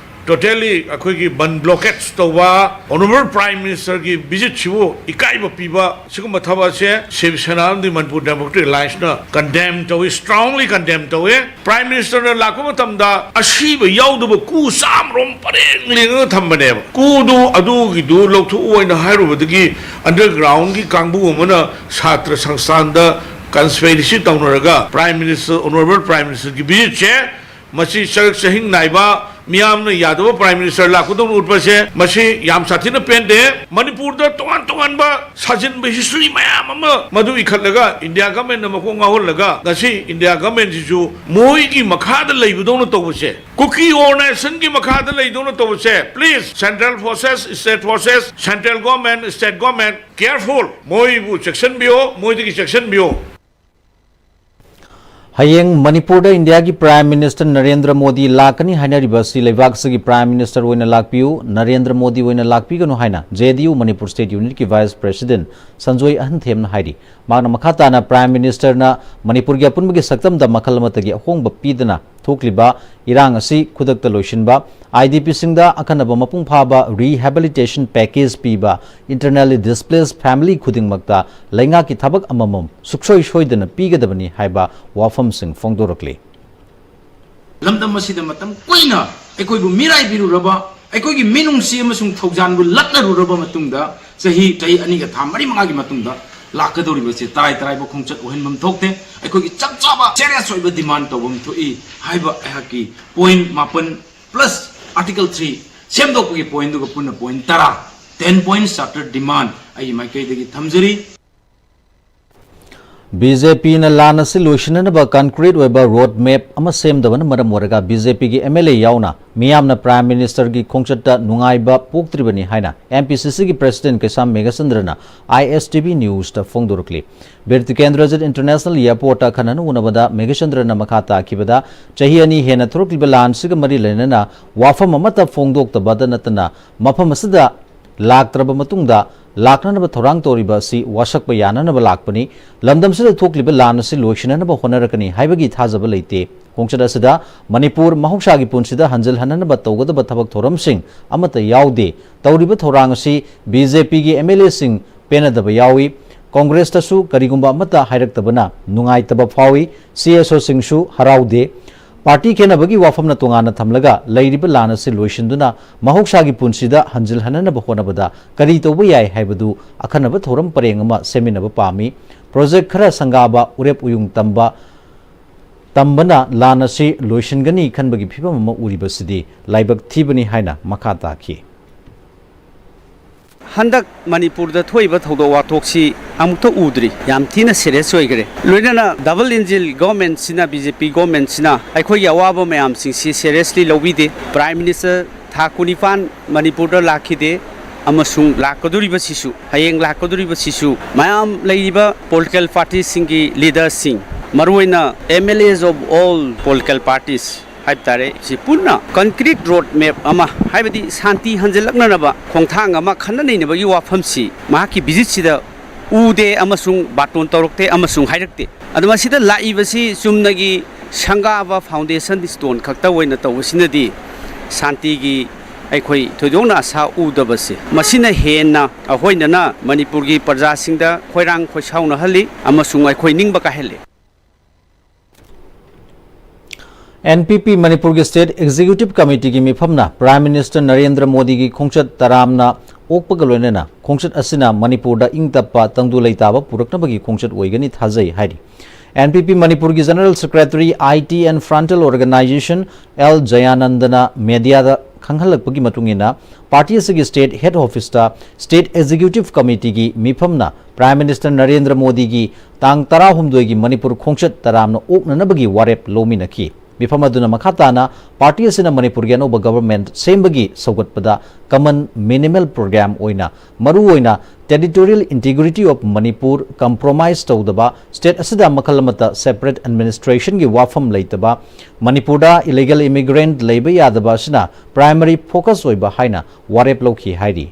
totally ꯑꯩꯈꯣꯏꯒꯤ ꯕꯟ blockade ꯇꯧꯕ, Honourable Prime Ministerꯒꯤ visitꯁꯤꯕꯨ ꯏꯀꯥꯏꯕ ꯄꯤꯕ, ꯁꯤꯒꯨꯝꯕ ꯊꯕꯛ ꯑꯁꯦ ꯁꯤꯕ ꯁꯦꯅꯥ ꯑꯃꯗꯤ Manipur Democratic Allianceꯅ condemn ꯇꯧꯏ, strongly condemn ꯇꯧꯏ꯫ Prime Ministerꯅ ꯂꯥꯛꯄ ꯃꯇꯝꯗ ꯑꯁꯤꯕ ꯌꯥꯎꯗꯕ ꯀꯨ ꯆꯥꯝꯃꯔꯣꯝ ꯄꯔꯦꯡ ꯂꯦꯡꯉꯒ ꯊꯝꯕꯅꯦꯕ꯫ ꯀꯨꯗꯨ ꯑꯗꯨꯒꯤꯗꯨ ꯂꯧꯊꯣꯛꯎ ꯍꯥꯏꯅ ꯍꯥꯏꯔꯨꯕꯗꯒꯤ undergroundꯒꯤ ꯀꯥꯡꯕꯨ ꯑꯃꯅ ꯁꯥꯇ꯭ꯔ ꯁꯪꯁꯊꯥꯟꯗ conspiracy ꯇꯧꯅꯔꯒ Prime Minister, Honourable Prime Ministerꯒꯤ visitꯁꯦ ꯃꯁꯤ ꯆꯔꯛ ꯆꯍꯤꯡ ꯅꯥꯏꯕ, ꯃꯤꯌꯥꯝꯅ ꯌꯥꯗꯕ Prime Minister ꯂꯥꯛꯄꯗꯧꯅ ꯎꯠꯄꯁꯦ, ꯃꯁꯤ ꯌꯥꯝ ꯁꯥꯊꯤꯅ ꯄꯦꯟꯗꯦ꯫ ꯃꯅꯤꯄꯨꯔꯗ ꯇꯣꯉꯥꯟ ꯇꯣꯉꯥꯟꯕ ꯁꯥꯖꯤꯟꯕ history ꯃꯌꯥꯝ ꯑꯃ ꯃꯗꯨ ꯏꯈꯠꯂꯒ India governmentꯅ ꯃꯀꯣꯛ ꯉꯥꯎꯍꯜꯂꯒ ꯉꯁꯤ India governmentꯁꯤꯁꯨ ꯃꯣꯏꯒꯤ ꯃꯈꯥꯗ ꯂꯩꯕꯗꯧꯅ ꯇꯧꯕꯁꯦ, ꯀꯨꯀꯤ organizationꯒꯤ ꯃꯈꯥꯗ ꯂꯩꯗꯧꯅ ꯇꯧꯕꯁꯦ, please, central forces, state forces, central government, state government, careful, ꯃꯣꯏꯕꯨ ꯆꯦꯛꯁꯤꯟꯕꯤꯌꯣ, ꯃꯣꯏꯗꯒꯤ ꯆꯦꯛꯁꯤꯟꯕꯤꯌꯣ꯫ ꯍꯌꯦꯡ ꯃꯅꯤꯄꯨꯔꯗ ꯏꯟꯗꯤꯌꯥꯒꯤ Prime Minister ꯅꯔꯦꯟꯗ꯭ꯔ ꯃꯣꯗꯤ ꯂꯥꯛꯀꯅꯤ ꯍꯥꯏꯅꯔꯤꯕ ꯑꯁꯤ ꯂꯩꯕꯥꯛ ꯑꯁꯤꯒꯤ Prime Minister ꯑꯣꯏꯅ ꯂꯥꯛꯄꯤꯌꯨ, ꯅꯔꯦꯟꯗ꯭ꯔ ꯃꯣꯗꯤ ꯑꯣꯏꯅ ꯂꯥꯛꯄꯤꯒꯅꯨ ꯍꯥꯏꯅ JDU Manipur State Unitꯀꯤ Vice President Sanjoy ꯑꯍꯟꯊꯦꯝꯅ ꯍꯥꯏꯔꯤ꯫ ꯃꯍꯥꯛꯅ ꯃꯈꯥ ꯇꯥꯅ Prime Ministerꯅ ꯃꯅꯤꯄꯨꯔꯒꯤ ꯑꯄꯨꯟꯕꯒꯤ ꯁꯛꯇꯝꯗ ꯃꯈꯜ ꯑꯃꯠꯇꯒꯤ ꯑꯍꯣꯡꯕ ꯄꯤꯗꯅ ꯊꯣꯛꯂꯤꯕ ꯏꯔꯥꯡ ꯑꯁꯤ ꯈꯨꯗꯛꯇ ꯂꯣꯏꯁꯤꯟꯕ, IDPꯁꯤꯡꯗ ꯑꯈꯟꯅꯕ ꯃꯄꯨꯡ ꯐꯥꯕ rehabilitation package ꯄꯤꯕ, internally displaced family ꯈꯨꯗꯤꯡꯃꯛꯇ ꯂꯩꯉꯥꯛꯀꯤ ꯊꯕꯛ ꯑꯃꯃꯝ ꯁꯨꯛꯁꯣꯏ ꯁꯣꯏꯗꯅ ꯄꯤꯒꯗꯕꯅꯤ ꯍꯥꯏꯕ ꯋꯥꯐꯝꯁꯤꯡ ꯐꯣꯡꯗꯣꯔꯛꯂꯤ꯫ ꯂꯝꯗꯝ ꯑꯁꯤꯗ ꯃꯇꯝ ꯀꯨꯏꯅ ꯑꯩꯈꯣꯏꯕꯨ ꯃꯤꯔꯥꯏꯕꯤꯔꯨꯔꯕ, ꯑꯩꯈꯣꯏꯒꯤ ꯃꯤꯅꯨꯡꯁꯤ ꯑꯃꯁꯨꯡ ꯊꯧꯖꯥꯟꯕꯨ ꯂꯠꯅꯔꯨꯔꯕ ꯃꯇꯨꯡꯗ, ꯆꯍꯤ, ꯆꯍꯤ ꯑꯅꯤꯒ ꯊꯥ ꯃꯔꯤ ꯃꯉꯥꯒꯤ ꯃꯇꯨꯡꯗ ꯂꯥꯛꯀꯗꯧꯔꯤꯕꯁꯦ ꯇꯔꯥꯏ ꯇꯔꯥꯏꯕ ꯈꯣꯡꯆꯠ ꯑꯣꯏꯍꯟꯐꯝ ꯊꯣꯛꯇꯦ꯫ ꯑꯩꯈꯣꯏꯒꯤ ꯆꯞ ꯆꯥꯕ serious ꯑꯣꯏꯕ demand ꯇꯧꯐꯝ ꯊꯣꯛꯏ ꯍꯥꯏꯕ ꯑꯩꯍꯥꯛꯀꯤ point ꯃꯥꯄꯟ plus Article three ꯁꯦꯝꯗꯣꯛꯄꯒꯤ pointꯗꯨꯒ ꯄꯨꯟꯅ point ꯇꯔꯥ, ten points charter demand ꯑꯩꯒꯤ ꯃꯥꯏꯀꯩꯗꯒꯤ ꯊꯝꯖꯔꯤ꯫ ꯕꯤ ꯖꯦ ꯄꯤꯅ ꯂꯥꯟ ꯑꯁꯤ ꯂꯣꯏꯁꯤꯟꯅꯅꯕ concrete ꯑꯣꯏꯕ road map ꯑꯃ ꯁꯦꯝꯗꯕꯅ ꯃꯔꯝ ꯑꯣꯏꯔꯒ ꯕꯤ ꯖꯦ ꯄꯤꯒꯤ ꯑꯦꯝ ꯑꯦꯜ ꯑꯦ ꯌꯥꯎꯅ ꯃꯤꯌꯥꯝꯅ Prime Ministerꯒꯤ ꯈꯣꯡꯆꯠꯇ ꯅꯨꯡꯉꯥꯏꯕ ꯄꯣꯛꯇ꯭ꯔꯤꯕꯅꯤ ꯍꯥꯏꯅ ꯑꯦꯝ ꯄꯤ ꯁꯤ ꯁꯤꯒꯤ President ꯀꯩꯁꯥꯝ ꯃꯦꯘꯆꯟꯗ꯭ꯔꯅ ꯑꯥꯏ S T V Newsꯇ ꯐꯣꯡꯗꯣꯔꯛꯂꯤ꯫ Bir Tikendrajit International Airportꯇ ꯑꯈꯟꯅꯅ ꯎꯅꯕꯗ ꯃꯦꯘꯆꯟꯗ꯭ꯔꯅ ꯃꯈꯥ ꯇꯥꯈꯤꯕꯗ, ꯆꯍꯤ ꯑꯅꯤ ꯍꯦꯟꯅ ꯊꯣꯔꯛꯂꯤꯕ ꯂꯥꯟꯁꯤꯒ ꯃꯔꯤ ꯂꯩꯅꯅ ꯋꯥꯐꯝ ꯑꯃꯠꯇ ꯐꯣꯡꯗꯣꯛꯇꯕꯗ ꯅꯠꯇꯅ ꯃꯐꯝ ꯑꯁꯤꯗ ꯂꯥꯛꯇ꯭ꯔꯕ ꯃꯇꯨꯡꯗ ꯂꯥꯛꯅꯅꯕ ꯊꯧꯔꯥꯡ ꯇꯧꯔꯤꯕ ꯑꯁꯤ ꯋꯥꯁꯛꯄ ꯌꯥꯅꯅꯕ ꯂꯥꯛꯄꯅꯤ꯫ ꯂꯝꯗꯝꯁꯤꯗ ꯊꯣꯛꯂꯤꯕ ꯂꯥꯟ ꯑꯁꯤ ꯂꯣꯏꯁꯤꯟꯅꯅꯕ ꯍꯣꯠꯅꯔꯛꯀꯅꯤ ꯍꯥꯏꯕꯒꯤ ꯊꯥꯖꯕ ꯂꯩꯇꯦ꯫ ꯈꯣꯡꯆꯠ ꯑꯁꯤꯗ ꯃꯅꯤꯄꯨꯔ ꯃꯍꯧꯁꯥꯒꯤ ꯄꯨꯟꯁꯤꯗ ꯍꯟꯖꯤꯜꯍꯟꯅꯅꯕ ꯇꯧꯒꯗꯕ ꯊꯕꯛ ꯊꯧꯔꯝꯁꯤꯡ ꯑꯃꯠꯇ ꯌꯥꯎꯗꯦ꯫ ꯇꯧꯔꯤꯕ ꯊꯧꯔꯥꯡ ꯑꯁꯤ ꯕꯤ ꯖꯦ ꯄꯤꯒꯤ ꯑꯦꯝ ꯑꯦꯜ ꯑꯦꯁꯤꯡ ꯄꯦꯟꯅꯗꯕ ꯌꯥꯎꯏ꯫ ꯀꯣꯡꯒ꯭ꯔꯦꯁꯇꯁꯨ ꯀꯔꯤꯒꯨꯝꯕ ꯑꯃꯠꯇ ꯍꯥꯏꯔꯛꯇꯕꯅ ꯅꯨꯡꯉꯥꯏꯇꯕ ꯐꯥꯎꯏ꯫ C S ꯑꯣꯁꯤꯡꯁꯨ ꯍꯔꯥꯎꯗꯦ꯫ ꯄꯥꯔꯇꯤ ꯈꯦꯟꯅꯕꯒꯤ ꯋꯥꯐꯝꯅ ꯇꯣꯉꯥꯟꯅ ꯊꯝꯂꯒ ꯂꯩꯔꯤꯕ ꯂꯥꯟ ꯑꯁꯤ ꯂꯣꯏꯁꯤꯟꯗꯨꯅ ꯃꯍꯧꯁꯥꯒꯤ ꯄꯨꯟꯁꯤꯗ ꯍꯟꯖꯤꯜꯍꯟꯅꯅꯕ ꯍꯣꯠꯅꯕꯗ ꯀꯔꯤ ꯇꯧꯕ ꯌꯥꯏ ꯍꯥꯏꯕꯗꯨ ꯑꯈꯟꯅꯕ ꯊꯧꯔꯝ ꯄꯔꯦꯡ ꯑꯃ ꯁꯦꯝꯃꯤꯟꯅꯕ ꯄꯥꯝꯃꯤ꯫ ꯄ꯭ꯔꯣꯖꯦꯛ ꯈꯔ ꯁꯪꯒꯥꯕ, ꯎꯔꯦꯞ ꯎꯌꯨꯡ ꯇꯝꯕ, ꯇꯝꯕꯅ ꯂꯥꯟ ꯑꯁꯤ ꯂꯣꯏꯁꯤꯟꯒꯅꯤ ꯈꯟꯕꯒꯤ ꯐꯤꯚꯝ ꯑꯃ ꯎꯔꯤꯕꯁꯤꯗꯤ ꯂꯥꯏꯕꯛ ꯊꯤꯕꯅꯤ ꯍꯥꯏꯅ ꯃꯈꯥ ꯇꯥꯈꯤ꯫ ꯍꯟꯗꯛ ꯃꯅꯤꯄꯨꯔꯗ ꯊꯣꯛꯏꯕ ꯊꯧꯗꯣꯛ ꯋꯥꯊꯣꯛꯁꯤ ꯑꯃꯨꯛꯇ ꯎꯗ꯭ꯔꯤ꯫ ꯌꯥꯝ ꯊꯤꯅ serious ꯑꯣꯏꯈ꯭ꯔꯦ꯫ ꯂꯣꯏꯅꯅ double engine governmentꯁꯤꯅ, ꯕꯤ ꯖꯦ ꯄꯤ governmentꯁꯤꯅ ꯑꯩꯈꯣꯏꯒꯤ ꯑꯋꯥꯕ ꯃꯌꯥꯝꯁꯤꯡꯁꯤ seriously ꯂꯧꯕꯤꯗꯦ꯫ Prime Minister ꯊꯥ ꯀꯨꯟꯅꯤꯄꯥꯟ ꯃꯅꯤꯄꯨꯔꯗ ꯂꯥꯛꯈꯤꯗꯦ, ꯑꯃꯁꯨꯡ ꯂꯥꯛꯀꯗꯧꯔꯤꯕꯁꯤꯁꯨ, ꯍꯌꯦꯡ ꯂꯥꯛꯀꯗꯧꯔꯤꯕꯁꯤꯁꯨ ꯃꯌꯥꯝ ꯂꯩꯔꯤꯕ political partyꯁꯤꯡꯒꯤ leaderꯁꯤꯡ, ꯃꯔꯨꯑꯣꯏꯅ M L As of all political parties ꯍꯥꯏꯕ ꯇꯥꯔꯦ, ꯁꯤ ꯄꯨꯟꯅ concrete road map ꯑꯃ, ꯍꯥꯏꯕꯗꯤ ꯁꯥꯟꯇꯤ ꯍꯟꯖꯤꯜꯂꯛꯅꯅꯕ ꯈꯣꯡꯊꯥꯡ ꯑꯃ ꯈꯟꯅ ꯅꯩꯅꯕꯒꯤ ꯋꯥꯐꯝꯁꯤ ꯃꯍꯥꯛꯀꯤ visitꯁꯤꯗ ꯎꯗꯦ ꯑꯃꯁꯨꯡ ꯕꯥꯇꯣꯟ ꯇꯧꯔꯛꯇꯦ ꯑꯃꯁꯨꯡ ꯍꯥꯏꯔꯛꯇꯦ꯫ ꯑꯗꯣ ꯃꯁꯤꯗ ꯂꯥꯛꯏꯕꯁꯤ ꯆꯨꯝꯅꯒꯤ ꯁꯪꯒꯥꯕ foundation stone ꯈꯛꯇ ꯑꯣꯏꯅ ꯇꯧꯕꯁꯤꯅꯗꯤ ꯁꯥꯟꯇꯤꯒꯤ ꯑꯩꯈꯣꯏ ꯊꯣꯏꯗꯣꯛꯅ ꯑꯁꯥ ꯎꯗꯕꯁꯦ, ꯃꯁꯤꯅ ꯍꯦꯟꯅ ꯑꯩꯈꯣꯏꯅꯅ ꯃꯅꯤꯄꯨꯔꯒꯤ ꯄ꯭ꯔꯖꯥꯁꯤꯡꯗ ꯈꯣꯏꯔꯥꯡ ꯈꯣꯏꯁꯥꯎꯅꯍꯜꯂꯤ ꯑꯃꯁꯨꯡ ꯑꯩꯈꯣꯏ ꯅꯤꯡꯕ ꯀꯥꯏꯍꯜꯂꯤ꯫ ꯑꯦꯟ ꯄꯤ ꯄꯤ ꯃꯅꯤꯄꯨꯔꯒꯤ State Executive Committeeꯒꯤ ꯃꯤꯐꯝꯅ Prime Minister Narendra ꯃꯣꯗꯤꯒꯤ ꯈꯣꯡꯆꯠ ꯇꯔꯥꯝꯅ ꯑꯣꯛꯄꯒ ꯂꯣꯏꯅꯅ ꯈꯣꯡꯆꯠ ꯑꯁꯤꯅ ꯃꯅꯤꯄꯨꯔꯗ ꯏꯪ ꯇꯞꯄ ꯇꯪꯗꯨ ꯂꯩꯇꯥꯕ ꯄꯨꯔꯛꯅꯕꯒꯤ ꯈꯣꯡꯆꯠ ꯑꯣꯏꯒꯅꯤ ꯊꯥꯖꯩ ꯍꯥꯏꯔꯤ꯫ ꯑꯦꯟ ꯄꯤ ꯄꯤ ꯃꯅꯤꯄꯨꯔꯒꯤ General Secretary, I T and Frontal Organization, L ꯖꯌꯥꯅꯟꯗꯅ mediaꯗ ꯈꯪꯍꯜꯂꯛꯄꯒꯤ ꯃꯇꯨꯡ ꯏꯟꯅ, ꯄꯥꯔꯇꯤ ꯑꯁꯤꯒꯤ ꯁ꯭ꯇꯦꯠ ꯍꯦꯗ ꯑꯣꯐꯤꯁꯇ ꯁ꯭ꯇꯦꯠ ꯑꯦꯛꯖꯤꯀ꯭ꯌꯨꯇꯤꯚ ꯀꯃꯤꯇꯤꯒꯤ ꯃꯤꯐꯝꯅ ꯄ꯭ꯔꯥꯏꯝ ꯃꯤꯅꯤꯁꯇꯔ ꯅꯔꯦꯟꯗ꯭ꯔ ꯃꯣꯗꯤꯒꯤ ꯇꯥꯡ ꯇꯔꯥꯍꯨꯝꯗꯣꯏꯒꯤ ꯃꯅꯤꯄꯨꯔ ꯈꯣꯡꯆꯠ ꯇꯔꯥꯝꯅ ꯑꯣꯛꯅꯅꯕꯒꯤ ꯋꯥꯔꯦꯞ ꯂꯧꯃꯤꯟꯅꯈꯤ꯫ ꯃꯤꯐꯝ ꯑꯗꯨꯅ ꯃꯈꯥ ꯇꯥꯅ ꯄꯥꯔꯇꯤ ꯑꯁꯤꯅ ꯃꯅꯤꯄꯨꯔꯒꯤ ꯑꯅꯧꯕ ꯒꯚꯔꯟꯃꯦꯟꯠ ꯁꯦꯝꯕꯒꯤ ꯁꯧꯒꯠꯄꯗ ꯀꯃꯟ ꯃꯤꯅꯤꯃꯦꯜ ꯄ꯭ꯔꯣꯒ꯭ꯔꯥꯝ ꯑꯣꯏꯅ ꯃꯔꯨꯑꯣꯏꯅ territorial integrity of Manipur compromise ꯇꯧꯗꯕ, ꯁ꯭ꯇꯦꯠ ꯑꯁꯤꯗ ꯃꯈꯜ ꯑꯃꯠꯇ ꯁꯦꯄꯔꯦꯠ ꯑꯦꯗꯃꯤꯅꯤꯁꯇ꯭ꯔꯦꯁꯟꯒꯤ ꯋꯥꯐꯝ ꯂꯩꯇꯕ, ꯃꯅꯤꯄꯨꯔꯗ ꯏꯂꯤꯒꯦꯜ ꯏꯃꯤꯒ꯭ꯔꯦꯟꯠ ꯂꯩꯕ ꯌꯥꯗꯕ ꯑꯁꯤꯅ ꯄ꯭ꯔꯥꯏꯃꯔꯤ ꯐꯣꯀꯁ ꯑꯣꯏꯕ ꯍꯥꯏꯅ ꯋꯥꯔꯦꯞ ꯂꯧꯈꯤ ꯍꯥꯏꯔꯤ꯫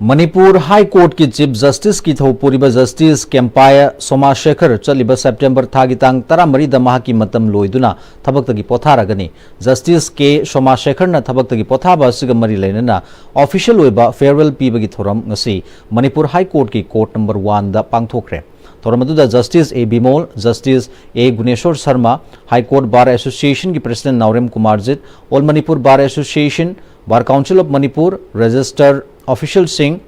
ꯃꯅꯤꯄꯨꯔ ꯍꯥꯏ ꯀꯣꯔꯠꯀꯤ ꯆꯤꯐ ꯖꯁꯇꯤꯁꯀꯤ ꯊꯧ ꯄꯨꯔꯤꯕ ꯖꯁꯇꯤꯁ ꯀꯦꯝꯄꯥꯌ ꯁꯣꯃꯥꯁꯦꯈꯔ ꯆꯠꯂꯤꯕ ꯁꯦꯞꯇꯦꯝꯕꯔ ꯊꯥꯒꯤ ꯇꯥꯡ ꯇꯔꯥꯃꯔꯤꯗ ꯃꯍꯥꯛꯀꯤ ꯃꯇꯝ ꯂꯣꯏꯗꯨꯅ ꯊꯕꯛꯇꯒꯤ ꯄꯣꯊꯥꯔꯒꯅꯤ꯫ ꯖꯁꯇꯤꯁ ꯀꯦ ꯁꯣꯃꯥꯁꯦꯈꯔꯅ ꯊꯕꯛꯇꯒꯤ ꯄꯣꯊꯥꯕ ꯑꯁꯤꯒ ꯃꯔꯤ ꯂꯩꯅꯅ ꯑꯣꯐꯤꯁꯤꯌꯦꯜ ꯑꯣꯏꯕ ꯐꯦꯌꯔꯋꯦꯜ ꯄꯤꯕꯒꯤ ꯊꯧꯔꯝ ꯉꯁꯤ ꯃꯅꯤꯄꯨꯔ ꯍꯥꯏ ꯀꯣꯔꯠꯀꯤ ꯀꯣꯔꯠ ꯅꯝꯕꯔ ꯋꯥꯟꯗ ꯄꯥꯡꯊꯣꯛꯈ꯭ꯔꯦ꯫ ꯊꯧꯔꯝ ꯑꯗꯨꯗ justice A Bimol, justice A Guneshor Sharma, high court bar ꯑꯦꯁꯣꯁꯤꯌꯦꯁꯟꯒꯤ president Naorem Kumarjit, all Manipur bar association, bar council of Manipur, registrar ꯑꯣꯐꯤꯁꯤꯌꯦꯜꯁꯤꯡ,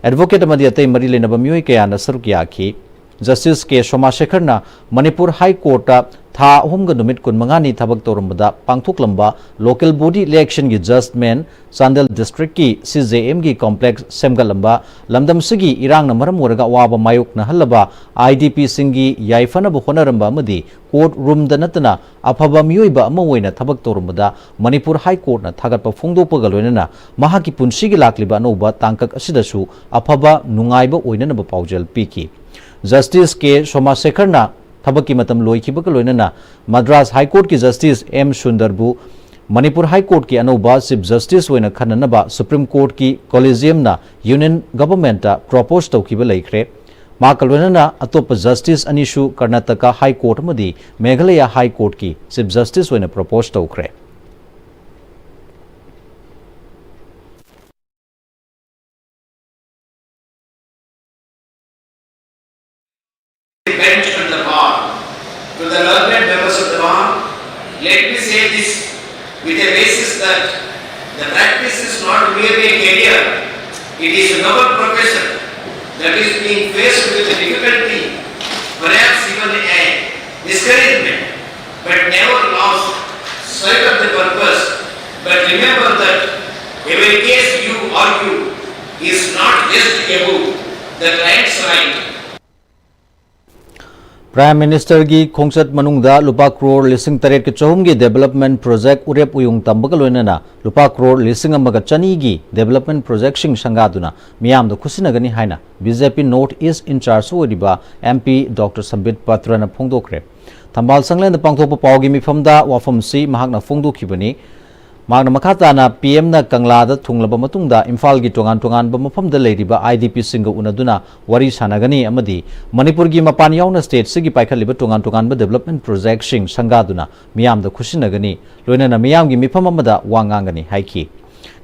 ꯑꯦꯗꯚꯣꯀꯦꯠ ꯑꯃꯗꯤ ꯑꯇꯩ ꯃꯔꯤ ꯂꯩꯅꯕ ꯃꯤꯑꯣꯏ ꯀꯌꯥꯅ ꯁꯔꯨꯛ ꯌꯥꯈꯤ꯫ ꯖꯁꯇꯤꯁ ꯀꯦ ꯁꯣꯃꯥꯁꯦꯈꯔꯅ ꯃꯅꯤꯄꯨꯔ ꯍꯥꯏ ꯀꯣꯔꯠꯇ ꯊꯥ ꯑꯍꯨꯝꯒ ꯅꯨꯃꯤꯠ ꯀꯨꯟꯃꯉꯥꯅꯤ ꯊꯕꯛ ꯇꯧꯔꯝꯕꯗ ꯄꯥꯡꯊꯣꯛꯂꯝꯕ ꯂꯣꯀꯦꯜ ꯕꯣꯗꯤ ꯏꯂꯦꯛꯁꯟꯒꯤ ꯖꯖꯃꯦꯟꯠ, ꯆꯥꯟꯗꯦꯜ ꯗꯤꯁꯇ꯭ꯔꯤꯛꯀꯤ ꯁꯤ ꯖꯦ ꯑꯦꯝꯒꯤ ꯀꯣꯝꯄ꯭ꯂꯦꯛꯁ ꯁꯦꯝꯒꯠꯂꯝꯕ, ꯂꯝꯗꯝꯁꯤꯒꯤ ꯏꯔꯥꯡꯅ ꯃꯔꯝ ꯑꯣꯏꯔꯒ ꯑꯋꯥꯕ ꯃꯥꯌꯣꯛꯅꯍꯜꯂꯕ ꯑꯥꯏ ꯗꯤ ꯄꯤꯁꯤꯡꯒꯤ ꯌꯥꯏꯐꯅꯕ ꯍꯣꯠꯅꯔꯝꯕ ꯑꯃꯗꯤ ꯀꯣꯔꯠ ꯔꯨꯝꯗ ꯅꯠꯇꯅ ꯑꯐꯕ ꯃꯤꯑꯣꯏꯕ ꯑꯃ ꯑꯣꯏꯅ ꯊꯕꯛ ꯇꯧꯔꯝꯕꯗ ꯃꯅꯤꯄꯨꯔ ꯍꯥꯏ ꯀꯣꯔꯠꯅ ꯊꯥꯒꯠꯄ ꯐꯣꯡꯗꯣꯛꯄꯒ ꯂꯣꯏꯅꯅ ꯃꯍꯥꯛꯀꯤ ꯄꯨꯟꯁꯤꯒꯤ ꯂꯥꯛꯂꯤꯕ ꯑꯅꯧꯕ ꯇꯥꯡꯀꯛ ꯑꯁꯤꯗꯁꯨ ꯑꯐꯕ ꯅꯨꯡꯉꯥꯏꯕ ꯑꯣꯏꯅꯅꯕ ꯄꯥꯎꯖꯦꯜ ꯄꯤꯈꯤ꯫ ꯖꯁꯇꯤꯁ ꯀꯦ ꯁꯣꯃꯥꯁꯦꯈꯔꯅ ꯊꯕꯛꯀꯤ ꯃꯇꯝ ꯂꯣꯏꯈꯤꯕꯒ ꯂꯣꯏꯅꯅ ꯃꯗ꯭ꯔꯥꯁ ꯍꯥꯏ ꯀꯣꯔꯠꯀꯤ ꯖꯁꯇꯤꯁ ꯑꯦꯝ ꯁꯨꯟꯗꯔꯕꯨ ꯃꯅꯤꯄꯨꯔ ꯍꯥꯏ ꯀꯣꯔꯠꯀꯤ ꯑꯅꯧꯕ ꯆꯤꯐ ꯖꯁꯇꯤꯁ ꯑꯣꯏꯅ ꯈꯟꯅꯅꯕ ꯁꯨꯄ꯭ꯔꯤꯝ ꯀꯣꯔꯠꯀꯤ ꯀꯣꯂꯤꯖꯤꯌꯝꯅ ꯌꯨꯅꯤꯌꯟ ꯒꯚꯔꯟꯃꯦꯟꯠꯇ ꯄ꯭ꯔꯣꯄꯣꯖ ꯇꯧꯈꯤꯕ ꯂꯩꯈ꯭ꯔꯦ꯫ ꯃꯍꯥꯛꯀ ꯂꯣꯏꯅꯅ ꯑꯇꯣꯞꯄ ꯖꯁꯇꯤꯁ ꯑꯅꯤꯁꯨ ꯀꯔꯅꯥꯇꯀꯥ ꯍꯥꯏ ꯀꯣꯔꯠ ꯑꯃꯗꯤ ꯃꯦꯘꯥꯂꯌꯥ ꯍꯥꯏ ꯀꯣꯔꯠꯀꯤ ꯆꯤꯐ ꯖꯁꯇꯤꯁ ꯑꯣꯏꯅ ꯄ꯭ꯔꯣꯄꯣꯖ ꯇꯧꯈ꯭ꯔꯦ꯫ Bench and the bar. To the learned members of the bar, let me say this with a basis that the practice is not merely a career, it is a noble profession that is being faced with a difficulty, perhaps even a discouragement, but never lost sight of the purpose. But remember that every case you argue is not just about the client's right. Prime Ministerꯒꯤ ꯈꯣꯡꯆꯠ ꯃꯅꯨꯡꯗ ꯂꯨꯄꯥ ꯀ꯭ꯔꯣꯔ ꯂꯤꯁꯤꯡ ꯇꯔꯦꯠꯀ ꯆꯍꯨꯝꯒꯤ development project ꯎꯔꯦꯞ ꯎꯌꯨꯡ ꯇꯝꯕꯒ ꯂꯣꯏꯅꯅ ꯂꯨꯄꯥ ꯀ꯭ꯔꯣꯔ ꯂꯤꯁꯤꯡ ꯑꯃꯒ ꯆꯅꯤꯒꯤ development projectꯁꯤꯡ ꯁꯪꯒꯥꯗꯨꯅ ꯃꯤꯌꯥꯝꯗ ꯈꯨꯠꯁꯤꯟꯅꯒꯅꯤ ꯍꯥꯏꯅ BJP North East in charge ꯑꯣꯏꯔꯤꯕ MP Doctor Sambit Patra ꯅ ꯐꯣꯡꯗꯣꯛꯈ꯭ꯔꯦ꯫ ꯊꯝꯕꯥꯜ ꯁꯪꯂꯦꯟꯗ ꯄꯥꯡꯊꯣꯛꯄ ꯄꯥꯎꯒꯤ ꯃꯤꯐꯝꯗ ꯋꯥꯐꯝꯁꯤ ꯃꯍꯥꯛꯅ ꯐꯣꯡꯗꯣꯛꯈꯤꯕꯅꯤ꯫ ꯃꯍꯥꯛꯅ ꯃꯈꯥ ꯇꯥꯅ PMꯅ ꯀꯪꯂꯥꯗ ꯊꯨꯡꯂꯕ ꯃꯇꯨꯡꯗ ꯏꯝꯐꯥꯜꯒꯤ ꯇꯣꯉꯥꯟ ꯇꯣꯉꯥꯟꯕ ꯃꯐꯝꯗ ꯂꯩꯔꯤꯕ IDPꯁꯤꯡꯒ ꯎꯅꯗꯨꯅ ꯋꯥꯔꯤ ꯁꯥꯟꯅꯒꯅꯤ ꯑꯃꯗꯤ ꯃꯅꯤꯄꯨꯔꯒꯤ ꯃꯄꯥꯟ ꯌꯥꯎꯅ stateꯁꯤꯒꯤ ꯄꯥꯏꯈꯠꯂꯤꯕ ꯇꯣꯉꯥꯟ ꯇꯣꯉꯥꯟꯕ development projectꯁꯤꯡ ꯁꯪꯒꯥꯗꯨꯅ ꯃꯤꯌꯥꯝꯗ ꯈꯨꯠꯁꯤꯟꯅꯒꯅꯤ, ꯂꯣꯏꯅꯅ ꯃꯤꯌꯥꯝꯒꯤ ꯃꯤꯐꯝ ꯑꯃꯗ ꯋꯥ ꯉꯥꯡꯒꯅꯤ ꯍꯥꯏꯈꯤ꯫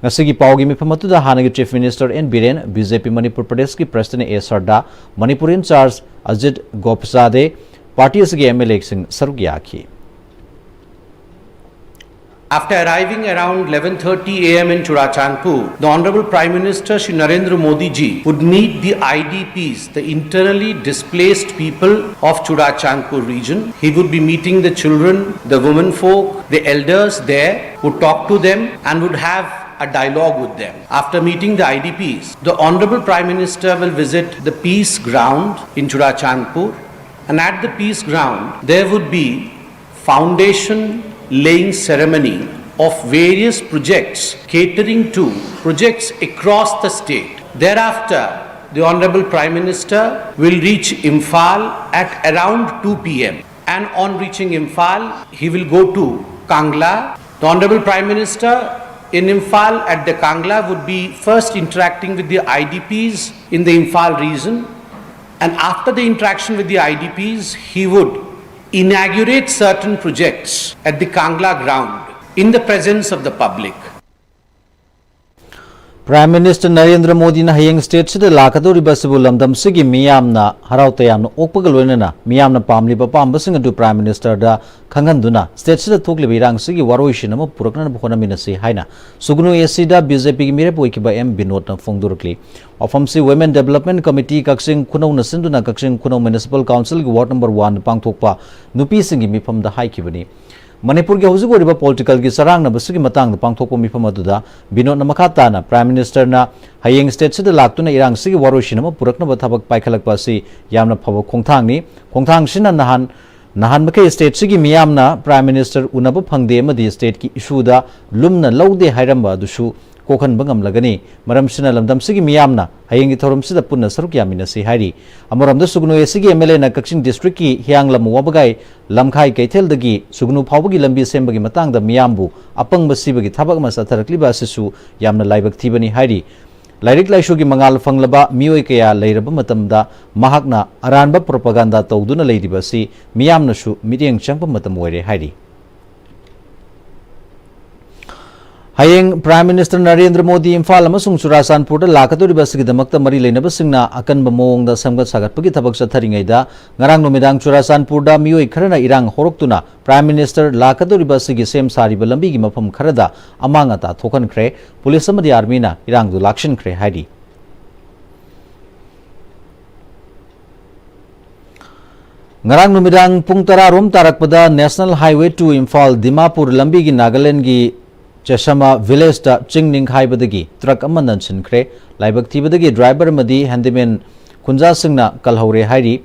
ꯉꯁꯤꯒꯤ ꯄꯥꯎꯒꯤ ꯃꯤꯐꯝ ꯑꯗꯨꯗ ꯍꯥꯟꯅꯒꯤ Chief Minister N Biren, BJP Manipur ꯄ꯭ꯔꯗꯦꯁꯀꯤ President A ꯁꯔꯗꯥ, Manipur in charge Ajit ꯒꯣꯄꯆꯥꯗꯦ, party ꯑꯁꯤꯒꯤ MLAꯁꯤꯡ ꯁꯔꯨꯛ ꯌꯥꯈꯤ꯫ After arriving around eleven thirty a m in Churachandpur, the Honorable Prime Minister Shri Narendra Modi ji would meet the I D Ps, the internally displaced people of Churachandpur region. He would be meeting the children, the women folk, the elders there, would talk to them and would have a dialogue with them. After meeting the I D Ps, the Honorable Prime Minister will visit the Peace Ground in Churachandpur, and at the Peace Ground there would be foundation laying ceremony of various projects catering to projects across the state. Thereafter, the Honorable Prime Minister will reach Imphal at around two p m, and on reaching Imphal, he will go to Kangla. The Honorable Prime Minister in Imphal at the Kangla would be first interacting with the I D Ps in the Imphal region, and after the interaction with the I D Ps, he would inaugurate certain projects at the Kangla ground in the presence of the public. Prime Minister Narendra ꯃꯣꯗꯤꯅ ꯍꯌꯦꯡ state ꯁꯤꯗ ꯂꯥꯛꯀꯗꯧꯔꯤꯕ ꯑꯁꯤꯕꯨ ꯂꯝꯗꯝꯁꯤꯒꯤ ꯃꯤꯌꯥꯝꯅ ꯍꯔꯥꯎ ꯇꯌꯥꯝꯅ ꯑꯣꯛꯄꯒ ꯂꯣꯏꯅꯅ ꯃꯤꯌꯥꯝꯅ ꯄꯥꯝꯂꯤꯕ ꯑꯄꯥꯝꯕꯁꯤꯡ ꯑꯗꯨ Prime Minister ꯗ ꯈꯪꯍꯟꯗꯨꯅ state ꯁꯤꯗ ꯊꯣꯛꯂꯤꯕ ꯏꯔꯥꯡꯁꯤꯒꯤ ꯋꯥꯔꯣꯏꯁꯤꯟ ꯑꯃ ꯄꯨꯔꯛꯅꯅꯕ ꯍꯣꯠꯅꯃꯤꯟꯅꯁꯤ ꯍꯥꯏꯅ ꯁꯨꯒꯅꯨ AC ꯗ BJP ꯒꯤ ꯃꯤꯔꯦꯞ ꯑꯣꯏꯈꯤꯕ ꯑꯦꯝ ꯕꯤꯅꯣꯗꯅ ꯐꯣꯡꯗꯣꯔꯛꯂꯤ꯫ ꯋꯥꯐꯝꯁꯤ Women Development Committee ꯀꯛꯆꯤꯡ ꯈꯨꯅꯧꯅ ꯁꯤꯟꯗꯨꯅ ꯀꯛꯆꯤꯡ ꯈꯨꯅꯧ Municipal Council ꯒꯤ ward number one ꯗ ꯄꯥꯡꯊꯣꯛꯄ ꯅꯨꯄꯤꯁꯤꯡꯒꯤ ꯃꯤꯐꯝꯗ ꯍꯥꯏꯈꯤꯕꯅꯤ꯫ ꯃꯅꯤꯄꯨꯔꯒꯤ ꯍꯧꯖꯤꯛ ꯑꯣꯏꯔꯤꯕ political ꯒꯤ ꯆꯔꯥꯡꯅꯕꯁꯤꯒꯤ ꯃꯇꯥꯡꯗ ꯄꯥꯡꯊꯣꯛꯄ ꯃꯤꯐꯝ ꯑꯗꯨꯗ ꯕꯤꯅꯣꯗꯅ ꯃꯈꯥ ꯇꯥꯅ Prime Minister ꯅ ꯍꯌꯦꯡ state ꯁꯤꯗ ꯂꯥꯛꯇꯨꯅ ꯏꯔꯥꯡꯁꯤꯒꯤ ꯋꯥꯔꯣꯏꯁꯤꯟ ꯑꯃ ꯄꯨꯔꯛꯅꯕ ꯊꯕꯛ ꯄꯥꯏꯈꯠꯂꯛꯄ ꯑꯁꯤ ꯌꯥꯝꯅ ꯐꯕ ꯈꯣꯡꯊꯥꯡꯅꯤ꯫ ꯈꯣꯡꯊꯥꯡꯁꯤꯅ ꯅꯍꯥꯟ, ꯅꯍꯥꯟ ꯃꯈꯩ state ꯁꯤꯒꯤ ꯃꯤꯌꯥꯝꯅ Prime Minister ꯎꯅꯕ ꯐꯪꯗꯦ ꯑꯃꯗꯤ state ꯀꯤ issue ꯗ ꯂꯨꯝꯅ ꯂꯧꯗꯦ ꯍꯥꯏꯔꯝꯕ ꯑꯗꯨꯁꯨ ꯀꯣꯛꯍꯟꯕ ꯉꯝꯂꯒꯅꯤ꯫ ꯃꯔꯝꯁꯤꯅ ꯂꯝꯗꯝꯁꯤꯒꯤ ꯃꯤꯌꯥꯝꯅ ꯍꯌꯦꯡꯒꯤ ꯊꯧꯔꯝꯁꯤꯗ ꯄꯨꯟꯅ ꯁꯔꯨꯛ ꯌꯥꯃꯤꯟꯅꯁꯤ ꯍꯥꯏꯔꯤ꯫ ꯑꯃꯔꯣꯝꯗ ꯁꯨꯒꯅꯨ AC ꯒꯤ MLA ꯅ ꯀꯛꯆꯤꯡ district ꯀꯤ ꯍꯤꯌꯥꯡꯂꯝ ꯋꯥꯕꯒꯥꯏ ꯂꯝꯈꯥꯏ ꯀꯩꯊꯦꯜꯗꯒꯤ ꯁꯨꯒꯅꯨ ꯐꯥꯎꯕꯒꯤ ꯂꯝꯕꯤ ꯁꯦꯝꯕꯒꯤ ꯃꯇꯥꯡꯗ ꯃꯤꯌꯥꯝꯕꯨ ꯑꯄꯪꯕ ꯁꯤꯕꯒꯤ ꯊꯕꯛ ꯑꯃ ꯆꯠꯊꯔꯛꯂꯤꯕ ꯑꯁꯤꯁꯨ ꯌꯥꯝꯅ ꯂꯥꯏꯕꯛ ꯊꯤꯕꯅꯤ ꯍꯥꯏꯔꯤ꯫ ꯂꯥꯏꯔꯤꯛ ꯂꯥꯏꯁꯨꯒꯤ ꯃꯉꯥꯜ ꯐꯪꯂꯕ ꯃꯤꯑꯣꯏ ꯀꯌꯥ ꯂꯩꯔꯕ ꯃꯇꯝꯗ ꯃꯍꯥꯛꯅ ꯑꯔꯥꯟꯕ propaganda ꯇꯧꯗꯨꯅ ꯂꯩꯔꯤꯕ ꯑꯁꯤ ꯃꯤꯌꯥꯝꯅꯁꯨ ꯃꯤꯠꯌꯦꯡ ꯆꯪꯕ ꯃꯇꯝ ꯑꯣꯏꯔꯦ ꯍꯥꯏꯔꯤ꯫ ꯍꯌꯦꯡ Prime Minister ꯅꯔꯦꯟꯗ꯭ꯔ ꯃꯣꯗꯤ ꯏꯝꯐꯥꯜ ꯑꯃꯁꯨꯡ ꯆꯨꯔꯥꯆꯥꯟꯄꯨꯔꯗ ꯂꯥꯛꯀꯗꯧꯔꯤꯕ ꯑꯁꯤꯒꯤꯗꯃꯛꯇ ꯃꯔꯤ ꯂꯩꯅꯕꯁꯤꯡꯅ ꯑꯀꯟꯕ ꯃꯑꯣꯡꯗ ꯁꯦꯝꯒꯠ ꯁꯥꯒꯠꯄꯒꯤ ꯊꯕꯛ ꯆꯠꯊꯔꯤꯉꯩꯗ ꯉꯔꯥꯡ ꯅꯨꯃꯤꯗꯥꯡ ꯆꯨꯔꯥꯆꯥꯟꯄꯨꯔꯗ ꯃꯤꯑꯣꯏ ꯈꯔꯅ ꯏꯔꯥꯡ ꯍꯧꯔꯛꯇꯨꯅ Prime Minister ꯂꯥꯛꯀꯗꯧꯔꯤꯕ ꯑꯁꯤꯒꯤ ꯁꯦꯝ ꯁꯥꯔꯤꯕ ꯂꯝꯕꯤꯒꯤ ꯃꯐꯝ ꯈꯔꯗ ꯑꯃꯥꯡ ꯑꯇꯥ ꯊꯣꯛꯍꯟꯈ꯭ꯔꯦ꯫ ꯄꯨꯂꯤꯁ ꯑꯃꯗꯤ ꯑꯥꯔꯃꯤꯅ ꯏꯔꯥꯡꯗꯨ ꯂꯥꯛꯁꯤꯟꯈ꯭ꯔꯦ ꯍꯥꯏꯔꯤ꯫ ꯉꯔꯥꯡ ꯅꯨꯃꯤꯗꯥꯡ ꯄꯨꯡ ꯇꯔꯥ ꯔꯣꯝ ꯇꯥꯔꯛꯄꯗ National Highway two Imphal Dimapur ꯂꯝꯕꯤꯒꯤ ꯅꯥꯒꯥꯂꯦꯟꯒꯤ ꯆꯦꯁꯃ village ꯇ ꯆꯤꯡ ꯅꯤꯡꯈꯥꯏꯕꯗꯒꯤ truck ꯑꯃ ꯅꯟꯁꯤꯟꯈ꯭ꯔꯦ꯫ ꯂꯥꯏꯕꯛ ꯊꯤꯕꯗꯒꯤ driver ꯑꯃꯗꯤ handyman ꯈꯨꯟꯖꯥꯁꯤꯡꯅ ꯀꯜꯍꯧꯔꯦ ꯍꯥꯏꯔꯤ꯫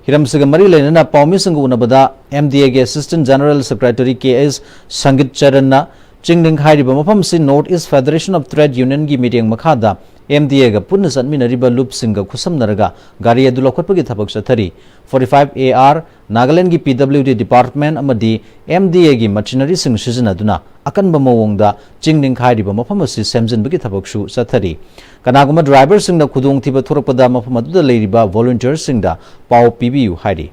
ꯍꯤꯔꯝꯁꯤꯒ ꯃꯔꯤ ꯂꯩꯅꯅ ꯄꯥꯎꯃꯤꯁꯤꯡꯒ ꯎꯅꯕꯗ MDA ꯒꯤ Assistant General Secretary ꯀꯦ ꯑꯦꯁ ꯁꯪꯒꯤꯠ ꯆꯔꯟꯅ ꯆꯤꯡ ꯅꯤꯡꯈꯥꯏꯔꯤꯕ ꯃꯐꯝꯁꯤ North East Federation of Trade Union ꯒꯤ ꯃꯤꯠꯌꯦꯡ ꯃꯈꯥꯗ MDA ꯒ ꯄꯨꯟꯅ ꯆꯠꯃꯤꯟꯅꯔꯤꯕ ꯂꯨꯞꯁꯤꯡꯒ ꯈꯨꯠꯁꯝꯅꯔꯒ ꯒꯥꯔꯤ ꯑꯗꯨ ꯂꯧꯈꯠꯄꯒꯤ ꯊꯕꯛ ꯆꯠꯊꯔꯤ꯫ Forty five A R, ꯅꯥꯒꯥꯂꯦꯟꯒꯤ PWD department ꯑꯃꯗꯤ MDA ꯒꯤ machinery ꯁꯤꯡ ꯁꯤꯖꯤꯟꯅꯗꯨꯅ ꯑꯀꯟꯕ ꯃꯑꯣꯡꯗ ꯆꯤꯡ ꯅꯤꯡꯈꯥꯏꯔꯤꯕ ꯃꯐꯝ ꯑꯁꯤ ꯁꯦꯝꯖꯤꯟꯕꯒꯤ ꯊꯕꯛꯁꯨ ꯆꯠꯊꯔꯤ꯫ ꯀꯅꯥꯒꯨꯝꯕ driver ꯁꯤꯡꯅ ꯈꯨꯗꯣꯡꯊꯤꯕ ꯊꯣꯔꯛꯄꯗ ꯃꯐꯝ ꯑꯗꯨꯗ ꯂꯩꯔꯤꯕ volunteer ꯁꯤꯡꯗ ꯄꯥꯎ ꯄꯤꯕꯤꯌꯨ ꯍꯥꯏꯔꯤ꯫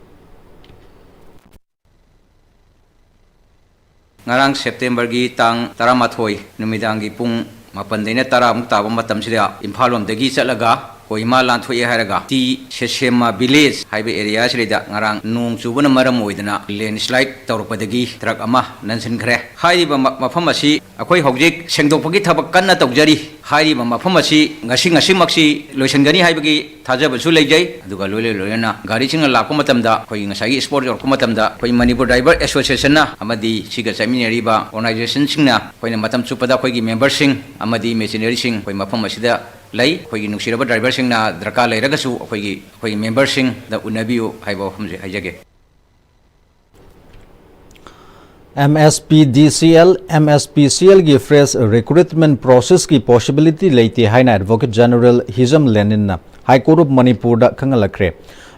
ꯉꯔꯥꯡ September ꯒꯤ ꯇꯥꯡ ꯇꯔꯥꯃꯥꯊꯣꯏ ꯅꯨꯃꯤꯗꯥꯡꯒꯤ ꯄꯨꯡ ꯃꯥꯄꯟꯗꯩꯅ ꯇꯔꯥꯃꯨꯛ ꯇꯥꯕ ꯃꯇꯝꯁꯤꯗ ꯏꯝꯐꯥꯜ ꯂꯣꯝꯗꯒꯤ ꯆꯠꯂꯒ ꯀꯣꯍꯤꯃꯥ ꯂꯥꯟꯊꯣꯛꯑꯦ ꯍꯥꯏꯔꯒ ꯇꯤ ꯁꯦꯁꯦꯃꯥ ꯚꯤꯂꯦꯖ ꯍꯥꯏꯕ ꯑꯦꯔꯤꯌꯥꯁꯤꯗ ꯉꯔꯥꯡ ꯅꯣꯡ ꯆꯨꯕꯅ ꯃꯔꯝ ꯑꯣꯏꯗꯅ ꯂꯦꯟꯁ꯭ꯂꯥꯏꯠ ꯇꯧꯔꯛꯄꯗꯒꯤ ꯇ꯭ꯔꯛ ꯑꯃ ꯅꯟꯁꯤꯟꯈ꯭ꯔꯦ꯫ ꯍꯥꯏꯔꯤꯕ ꯃ-, ꯃꯐꯝ ꯑꯁꯤ ꯑꯩꯈꯣꯏ ꯍꯧꯖꯤꯛ ꯁꯦꯡꯗꯣꯛꯄꯒꯤ ꯊꯕꯛ ꯀꯟꯅ ꯇꯧꯖꯔꯤ꯫ ꯍꯥꯏꯔꯤꯕ ꯃꯐꯝ ꯑꯁꯤ ꯉꯁꯤ ꯉꯁꯤꯃꯛꯁꯤ ꯂꯣꯏꯁꯤꯟꯒꯅꯤ ꯍꯥꯏꯕꯒꯤ ꯊꯥꯖꯕꯁꯨ ꯂꯩꯖꯩ꯫ ꯑꯗꯨꯒ ꯂꯣꯏꯅ ꯂꯣꯏꯅꯅ ꯒꯥꯔꯤꯁꯤꯡꯅ ꯂꯥꯛꯄ ꯃꯇꯝꯗ, ꯑꯩꯈꯣꯏꯒꯤ ꯉꯁꯥꯏꯒꯤ ꯁ꯭ꯄꯣꯠ ꯌꯧꯔꯛꯄ ꯃꯇꯝꯗ, ꯑꯩꯈꯣꯏ ꯃꯅꯤꯄꯨꯔ ꯗ꯭ꯔꯥꯏꯚꯔ ꯑꯦꯁꯣꯁꯤꯌꯦꯁꯟꯅ ꯑꯃꯗꯤ ꯁꯤꯒ ꯆꯠꯃꯤꯟꯅꯔꯤꯕ ꯑꯣꯔꯒꯅꯥꯏꯖꯦꯁꯟꯁꯤꯡꯅ ꯑꯩꯈꯣꯏꯅ ꯃꯇꯝ ꯆꯨꯞꯄꯗ ꯑꯩꯈꯣꯏꯒꯤ ꯃꯦꯝꯕꯔꯁꯤꯡ ꯑꯃꯗꯤ ꯃꯦꯆꯤꯅꯔꯤꯁꯤꯡ ꯑꯩꯈꯣꯏ ꯃꯐꯝ ꯑꯁꯤꯗ ꯂꯩ꯫ ꯑꯩꯈꯣꯏꯒꯤ ꯅꯨꯡꯁꯤꯔꯕ ꯗ꯭ꯔꯥꯏꯚꯔꯁꯤꯡꯅ ꯗꯔꯀꯥꯔ ꯂꯩꯔꯒꯁꯨ ꯑꯩꯈꯣꯏꯒꯤ, ꯑꯩꯈꯣꯏꯒꯤ ꯃꯦꯝꯕꯔꯁꯤꯡꯗ ꯎꯅꯕꯤꯌꯨ ꯍꯥꯏꯕ ꯋꯥꯐꯝꯁꯦ ꯍꯥꯏꯖꯒꯦ꯫ ꯑꯦꯝ ꯑꯦꯁ ꯄꯤ ꯗꯤ C L, M S P ꯁꯤ ꯑꯦꯜꯒꯤ fresh recruitment processꯀꯤ possibility ꯂꯩꯇꯦ ꯍꯥꯏꯅ Advocate General Hijam ꯂꯦꯅꯤꯟꯅ High Court of ꯃꯅꯤꯄꯨꯔꯗ ꯈꯪꯍꯜꯂꯛꯈ꯭ꯔꯦ꯫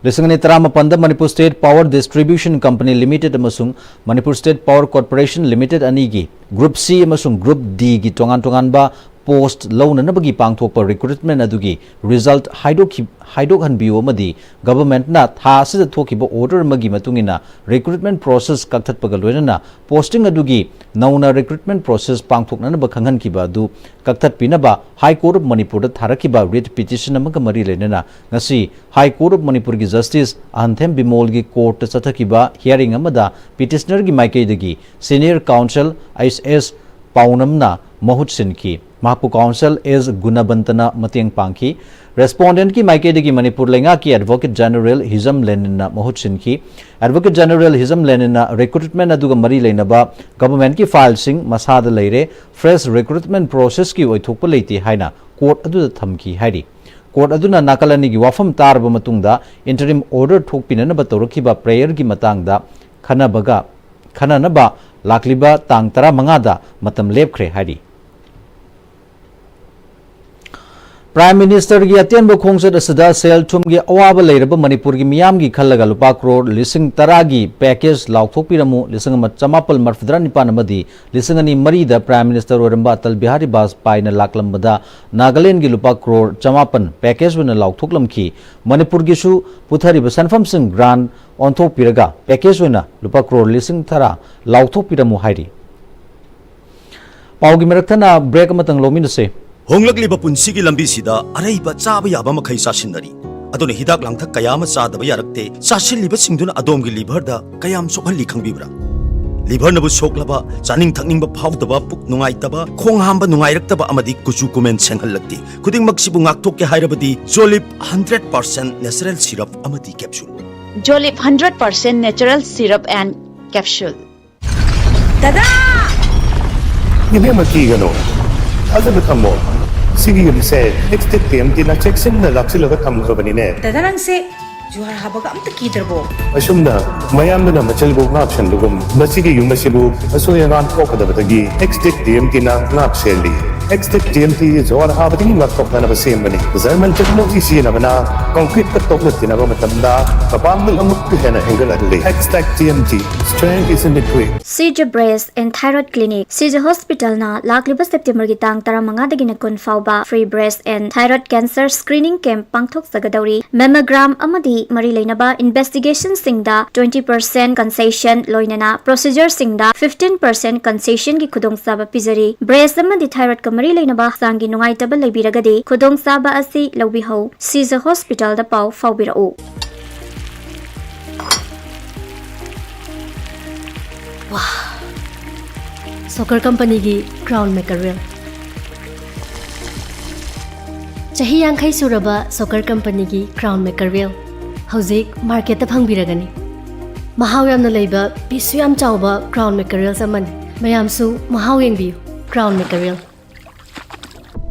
ꯂꯤꯁꯤꯡ ꯑꯅꯤ ꯇꯔꯥꯃꯥꯄꯟꯗ Manipur State Power Distribution Company Limited ꯑꯃꯁꯨꯡ Manipur State Power Corporation Limited ꯑꯅꯤꯒꯤ Group C ꯑꯃꯁꯨꯡ Group Dꯒꯤ ꯇꯣꯉꯥꯟ ꯇꯣꯉꯥꯟꯕ post ꯂꯧꯅꯅꯕꯒꯤ ꯄꯥꯡꯊꯣꯛꯄ recruitment ꯑꯗꯨꯒꯤ result ꯍꯥꯏꯗꯣꯛꯈꯤ-, ꯍꯥꯏꯗꯣꯛꯍꯟꯕꯤꯌꯨ ꯑꯃꯗꯤ governmentꯅ ꯊꯥ ꯑꯁꯤꯗ ꯊꯣꯛꯈꯤꯕ order ꯑꯃꯒꯤ ꯃꯇꯨꯡ ꯏꯟꯅ recruitment process ꯀꯛꯊꯠꯄꯒ ꯂꯣꯏꯅꯅ posting ꯑꯗꯨꯒꯤ ꯅꯧꯅ recruitment process ꯄꯥꯡꯊꯣꯛꯅꯅꯕ ꯈꯪꯍꯟꯈꯤꯕ ꯑꯗꯨ ꯀꯛꯊꯠꯄꯤꯅꯕ High Court of ꯃꯅꯤꯄꯨꯔꯗ ꯊꯥꯔꯛꯈꯤꯕ writ petition ꯑꯃꯒ ꯃꯔꯤ ꯂꯩꯅꯅ ꯉꯁꯤ High Court of ꯃꯅꯤꯄꯨꯔꯒꯤ Justice ꯑꯍꯟꯊꯦꯝ ꯕꯤꯃꯣꯜꯒꯤ courtꯇ ꯆꯠꯊꯈꯤꯕ hearing ꯑꯃꯗ petitionerꯒꯤ ꯃꯥꯏꯀꯩꯗꯒꯤ senior counsel ꯑꯩꯆ ꯑꯦꯁ ꯄꯥꯎꯅꯝꯅ ꯃꯍꯨꯠ ꯁꯤꯟꯈꯤ꯫ ꯃꯍꯥꯛꯄꯨ counsel ꯑꯦꯁ ꯒꯨꯅꯕꯟꯇꯅ ꯃꯇꯦꯡ ꯄꯥꯡꯈꯤ꯫ Respondentꯀꯤ ꯃꯥꯏꯀꯩꯗꯒꯤ ꯃꯅꯤꯄꯨꯔ ꯂꯩꯉꯥꯛꯀꯤ Advocate General ꯍꯤꯖꯝ ꯂꯦꯅꯤꯟꯅ ꯃꯍꯨꯠ ꯁꯤꯟꯈꯤ꯫ Advocate General ꯍꯤꯖꯝ ꯂꯦꯅꯤꯟꯅ recruitment ꯑꯗꯨꯒ ꯃꯔꯤ ꯂꯩꯅꯕ governmentꯀꯤ fileꯁꯤꯡ ꯃꯁꯥꯗ ꯂꯩꯔꯦ, fresh recruitment processꯀꯤ ꯑꯣꯏꯊꯣꯛꯄ ꯂꯩꯇꯦ ꯍꯥꯏꯅ court ꯑꯗꯨꯗ ꯊꯝꯈꯤ ꯍꯥꯏꯔꯤ꯫ Court ꯑꯗꯨꯅ ꯅꯥꯀꯜ ꯑꯅꯤꯒꯤ ꯋꯥꯐꯝ ꯇꯥꯔꯕ ꯃꯇꯨꯡꯗ interim order ꯊꯣꯛꯄꯤꯅꯅꯕ ꯇꯧꯔꯛꯈꯤꯕ prayerꯒꯤ ꯃꯇꯥꯡꯗ ꯈꯟꯅꯕꯒ, ꯈꯟꯅꯅꯕ ꯂꯥꯛꯂꯤꯕ ꯇꯥꯡ ꯇꯔꯥꯃꯉꯥꯗ ꯃꯇꯝ ꯂꯦꯞꯈ꯭ꯔꯦ ꯍꯥꯏꯔꯤ꯫ Prime Ministerꯒꯤ ꯑꯇꯦꯟꯕ ꯈꯣꯡꯆꯠ ꯑꯁꯤꯗ ꯁꯦꯜ ꯊꯨꯝꯒꯤ ꯑꯋꯥꯕ ꯂꯩꯔꯕ ꯃꯅꯤꯄꯨꯔꯒꯤ ꯃꯤꯌꯥꯝꯒꯤ ꯈꯜꯂꯒ ꯂꯨꯄꯥ ꯀ꯭ꯔꯣꯔ ꯂꯤꯁꯤꯡ ꯇꯔꯥꯒꯤ package ꯂꯥꯎꯊꯣꯛꯄꯤꯔꯝꯃꯨ, ꯂꯤꯁꯤꯡ ꯑꯃ ꯆꯃꯥꯄꯜ ꯃꯔꯤꯐꯨꯇꯔꯥ ꯅꯤꯄꯥꯟ ꯑꯃꯗꯤ ꯂꯤꯁꯤꯡ ꯑꯅꯤ ꯃꯔꯤꯗ Prime Minister ꯑꯣꯏꯔꯝꯕ ꯑꯇꯜ ꯕꯤꯍꯥꯔꯤ ꯕꯥꯖꯄꯥꯏꯅ ꯂꯥꯛꯂꯝꯕꯗ ꯅꯥꯒꯥꯂꯦꯟꯗꯒꯤ ꯂꯨꯄꯥ ꯀ꯭ꯔꯣꯔ ꯆꯃꯥꯄꯟ package ꯑꯣꯏꯅ ꯂꯥꯎꯊꯣꯛꯂꯝꯈꯤ꯫ ꯃꯅꯤꯄꯨꯔꯒꯤꯁꯨ ꯄꯨꯊꯔꯤꯕ ꯁꯦꯟꯐꯝꯁꯤꯡ grant ꯑꯣꯟꯊꯣꯛꯄꯤꯔꯒ package ꯑꯣꯏꯅ ꯂꯨꯄꯥ ꯀ꯭ꯔꯣꯔ ꯂꯤꯁꯤꯡ ꯇꯔꯥ ꯂꯥꯎꯊꯣꯛꯄꯤꯔꯝꯃꯨ ꯍꯥꯏꯔꯤ꯫ ꯄꯥꯎꯒꯤ ꯃꯔꯛꯊꯠꯅ break ꯑꯃꯇꯪ ꯂꯧꯃꯤꯟꯅꯁꯦ꯫ ꯍꯣꯡꯂꯛꯂꯤꯕ ꯄꯨꯟꯁꯤꯒꯤ ꯂꯝꯕꯤꯁꯤꯗ ꯑꯔꯩꯕ ꯆꯥꯕ ꯌꯥꯕ ꯃꯈꯩ ꯆꯥꯁꯤꯟꯅꯔꯤ꯫ ꯑꯗꯨꯅ ꯍꯤꯗꯥꯛ ꯂꯥꯡꯊꯛ ꯀꯌꯥ ꯑꯃ ꯆꯥꯗꯕ ꯌꯥꯔꯛꯇꯦ꯫ ꯆꯥꯁꯤꯜꯂꯤꯕꯁꯤꯡꯗꯨꯅ ꯑꯗꯣꯝꯒꯤ liverꯗ ꯀꯌꯥꯝ ꯁꯣꯛꯍꯜꯂꯤ ꯈꯪꯕꯤꯕ꯭ꯔꯥ? Liverꯅꯕꯨ ꯁꯣꯛꯂꯕ, ꯆꯥꯅꯤꯡ ꯊꯛꯅꯤꯡꯕ ꯐꯥꯎꯗꯕ, ꯄꯨꯛ ꯅꯨꯡꯉꯥꯏꯇꯕ, ꯈꯣꯡ ꯍꯥꯝꯕ ꯅꯨꯡꯉꯥꯏꯔꯛꯇꯕ ꯑꯃꯗꯤ ꯀꯨꯆꯨ ꯀꯨꯃꯦꯟ ꯁꯦꯡꯍꯜꯂꯛꯇꯦ꯫ ꯈꯨꯗꯤꯡꯃꯛꯁꯤꯕꯨ ꯉꯥꯛꯊꯣꯛꯀꯦ ꯍꯥꯏꯔꯕꯗꯤ Jolib hundred percent natural syrup ꯑꯃꯗꯤ capsule꯫ Jolib hundred percent natural syrup and capsule. ꯗꯗꯥ! ꯏꯕꯦꯝꯃ, ꯀꯤꯒꯅꯨ꯫ ꯊꯥꯖꯕ ꯊꯝꯃꯣ꯫ ꯁꯤꯒꯤ ꯌꯨꯝꯁꯦ ꯑꯦꯛꯁꯇꯦꯛ ꯇꯤ ꯑꯦꯝ ꯇꯤꯅ ꯆꯦꯛꯁꯤꯟꯅ ꯂꯥꯛꯁꯤꯜꯂꯒ ꯊꯝꯈ꯭ꯔꯕꯅꯤꯅꯦ꯫ ꯗꯗꯥ, ꯅꯪꯁꯦ ꯖꯨꯍꯥꯔ ꯍꯥꯕꯒ ꯑꯝꯇ ꯀꯤꯗ꯭ꯔꯕꯣ? ꯑꯁꯨꯝꯅ ꯃꯌꯥꯝꯗꯨꯅ ꯃꯆꯤꯜꯕꯨ ꯉꯥꯛ ꯁꯦꯟꯕꯒꯨꯝ, ꯃꯁꯤꯒꯤ ꯌꯨꯝ ꯑꯁꯤꯕꯨ ꯑꯁꯣꯏ ꯑꯉꯥꯝ ꯊꯣꯛꯀꯗꯕꯗꯒꯤ ꯑꯦꯛꯁꯇꯦꯛ ꯇꯤ ꯑꯦꯝ ꯇꯤꯅ ꯉꯥꯛ ꯁꯦꯜꯂꯤ꯫ ꯑꯦꯛꯁꯇꯦꯛ ꯇꯤ ꯑꯦꯝ ꯇꯤ ꯖꯨꯍꯥꯔ ꯍꯥꯕꯗꯒꯤ ꯉꯥꯛꯊꯣꯛꯅꯅꯕ ꯁꯦꯝꯕꯅꯤ꯫ ꯖꯔꯃꯟ ꯇꯦꯛꯅꯣꯂꯣꯖꯤ ꯁꯤꯖꯤꯟꯅꯕꯅ ꯀꯪꯀ꯭ꯔꯤꯠꯀ ꯇꯣꯛꯅ ꯇꯤꯟꯅꯕ ꯃꯇꯝꯗ ꯃꯄꯥꯡꯒꯜ ꯑꯃꯨꯛꯀ ꯍꯦꯟꯅ ꯍꯦꯟꯒꯠꯍꯜꯂꯤ꯫ ꯑꯦꯛꯁꯇꯦꯛ T M T, strength is in the grit꯫ Shija Breast and Thyroid Clinic, Shija ꯍꯣꯁꯄꯤꯇꯥꯜꯅ ꯂꯥꯛꯂꯤꯕ ꯁꯦꯞꯇꯦꯝꯕꯔꯒꯤ ꯇꯥꯡ ꯇꯔꯥꯃꯉꯥꯗꯒꯤꯅ ꯀꯨꯟ ꯐꯥꯎꯕ free breast and thyroid cancer screening camp ꯄꯥꯡꯊꯣꯛꯆꯒꯗꯧꯔꯤ꯫ Mammogram ꯑꯃꯗꯤ ꯃꯔꯤ ꯂꯩꯅꯕ investigationꯁꯤꯡꯗ twenty percent concession ꯂꯣꯏꯅꯅ procedureꯁꯤꯡꯗ fifteen percent concessionꯒꯤ ꯈꯨꯗꯣꯡꯆꯥꯕ ꯄꯤꯖꯔꯤ꯫ Breast ꯑꯃꯗꯤ thyroidꯀ ꯃꯔꯤ ꯂꯩꯅꯕ ꯍꯛꯆꯥꯡꯒꯤ ꯅꯨꯡꯉꯥꯏꯇꯕ ꯂꯩꯕꯤꯔꯒꯗꯤ ꯈꯨꯗꯣꯡꯆꯥꯕ ꯑꯁꯤ ꯂꯧꯕꯤꯍꯧ꯫ ꯁꯤꯖ ꯍꯣꯁꯄꯤꯇꯥꯜꯗ ꯄꯥꯎ ꯐꯥꯎꯕꯤꯔꯛꯎ꯫ ꯁꯣꯀꯔ ꯀꯝꯄꯅꯤꯒꯤ ꯀ꯭ꯔꯥꯎꯟ ꯃꯦꯀꯔꯋꯦꯜ꯫ ꯆꯍꯤ ꯌꯥꯡꯈꯩ ꯁꯨꯔꯕ ꯁꯣꯀꯔ ꯀꯝꯄꯅꯤꯒꯤ ꯀ꯭ꯔꯥꯎꯟ ꯃꯦꯀꯔꯋꯦꯜ ꯍꯧꯖꯤꯛ ꯃꯥꯔꯀꯦꯠꯇ ꯐꯪꯕꯤꯔꯒꯅꯤ꯫ ꯃꯍꯥꯎ ꯌꯥꯝꯅ ꯂꯩꯕ, ꯄꯤꯁꯁꯨ ꯌꯥꯝ ꯆꯥꯎꯕ ꯀ꯭ꯔꯥꯎꯟ ꯃꯦꯀꯔꯋꯦꯜꯁ ꯑꯃꯅꯤ꯫ ꯃꯌꯥꯝꯁꯨ ꯃꯍꯥꯎ ꯌꯦꯡꯕꯤꯌꯨ꯫ ꯀ꯭ꯔꯥꯎꯟ ꯃꯦꯀꯔꯋꯦꯜ꯫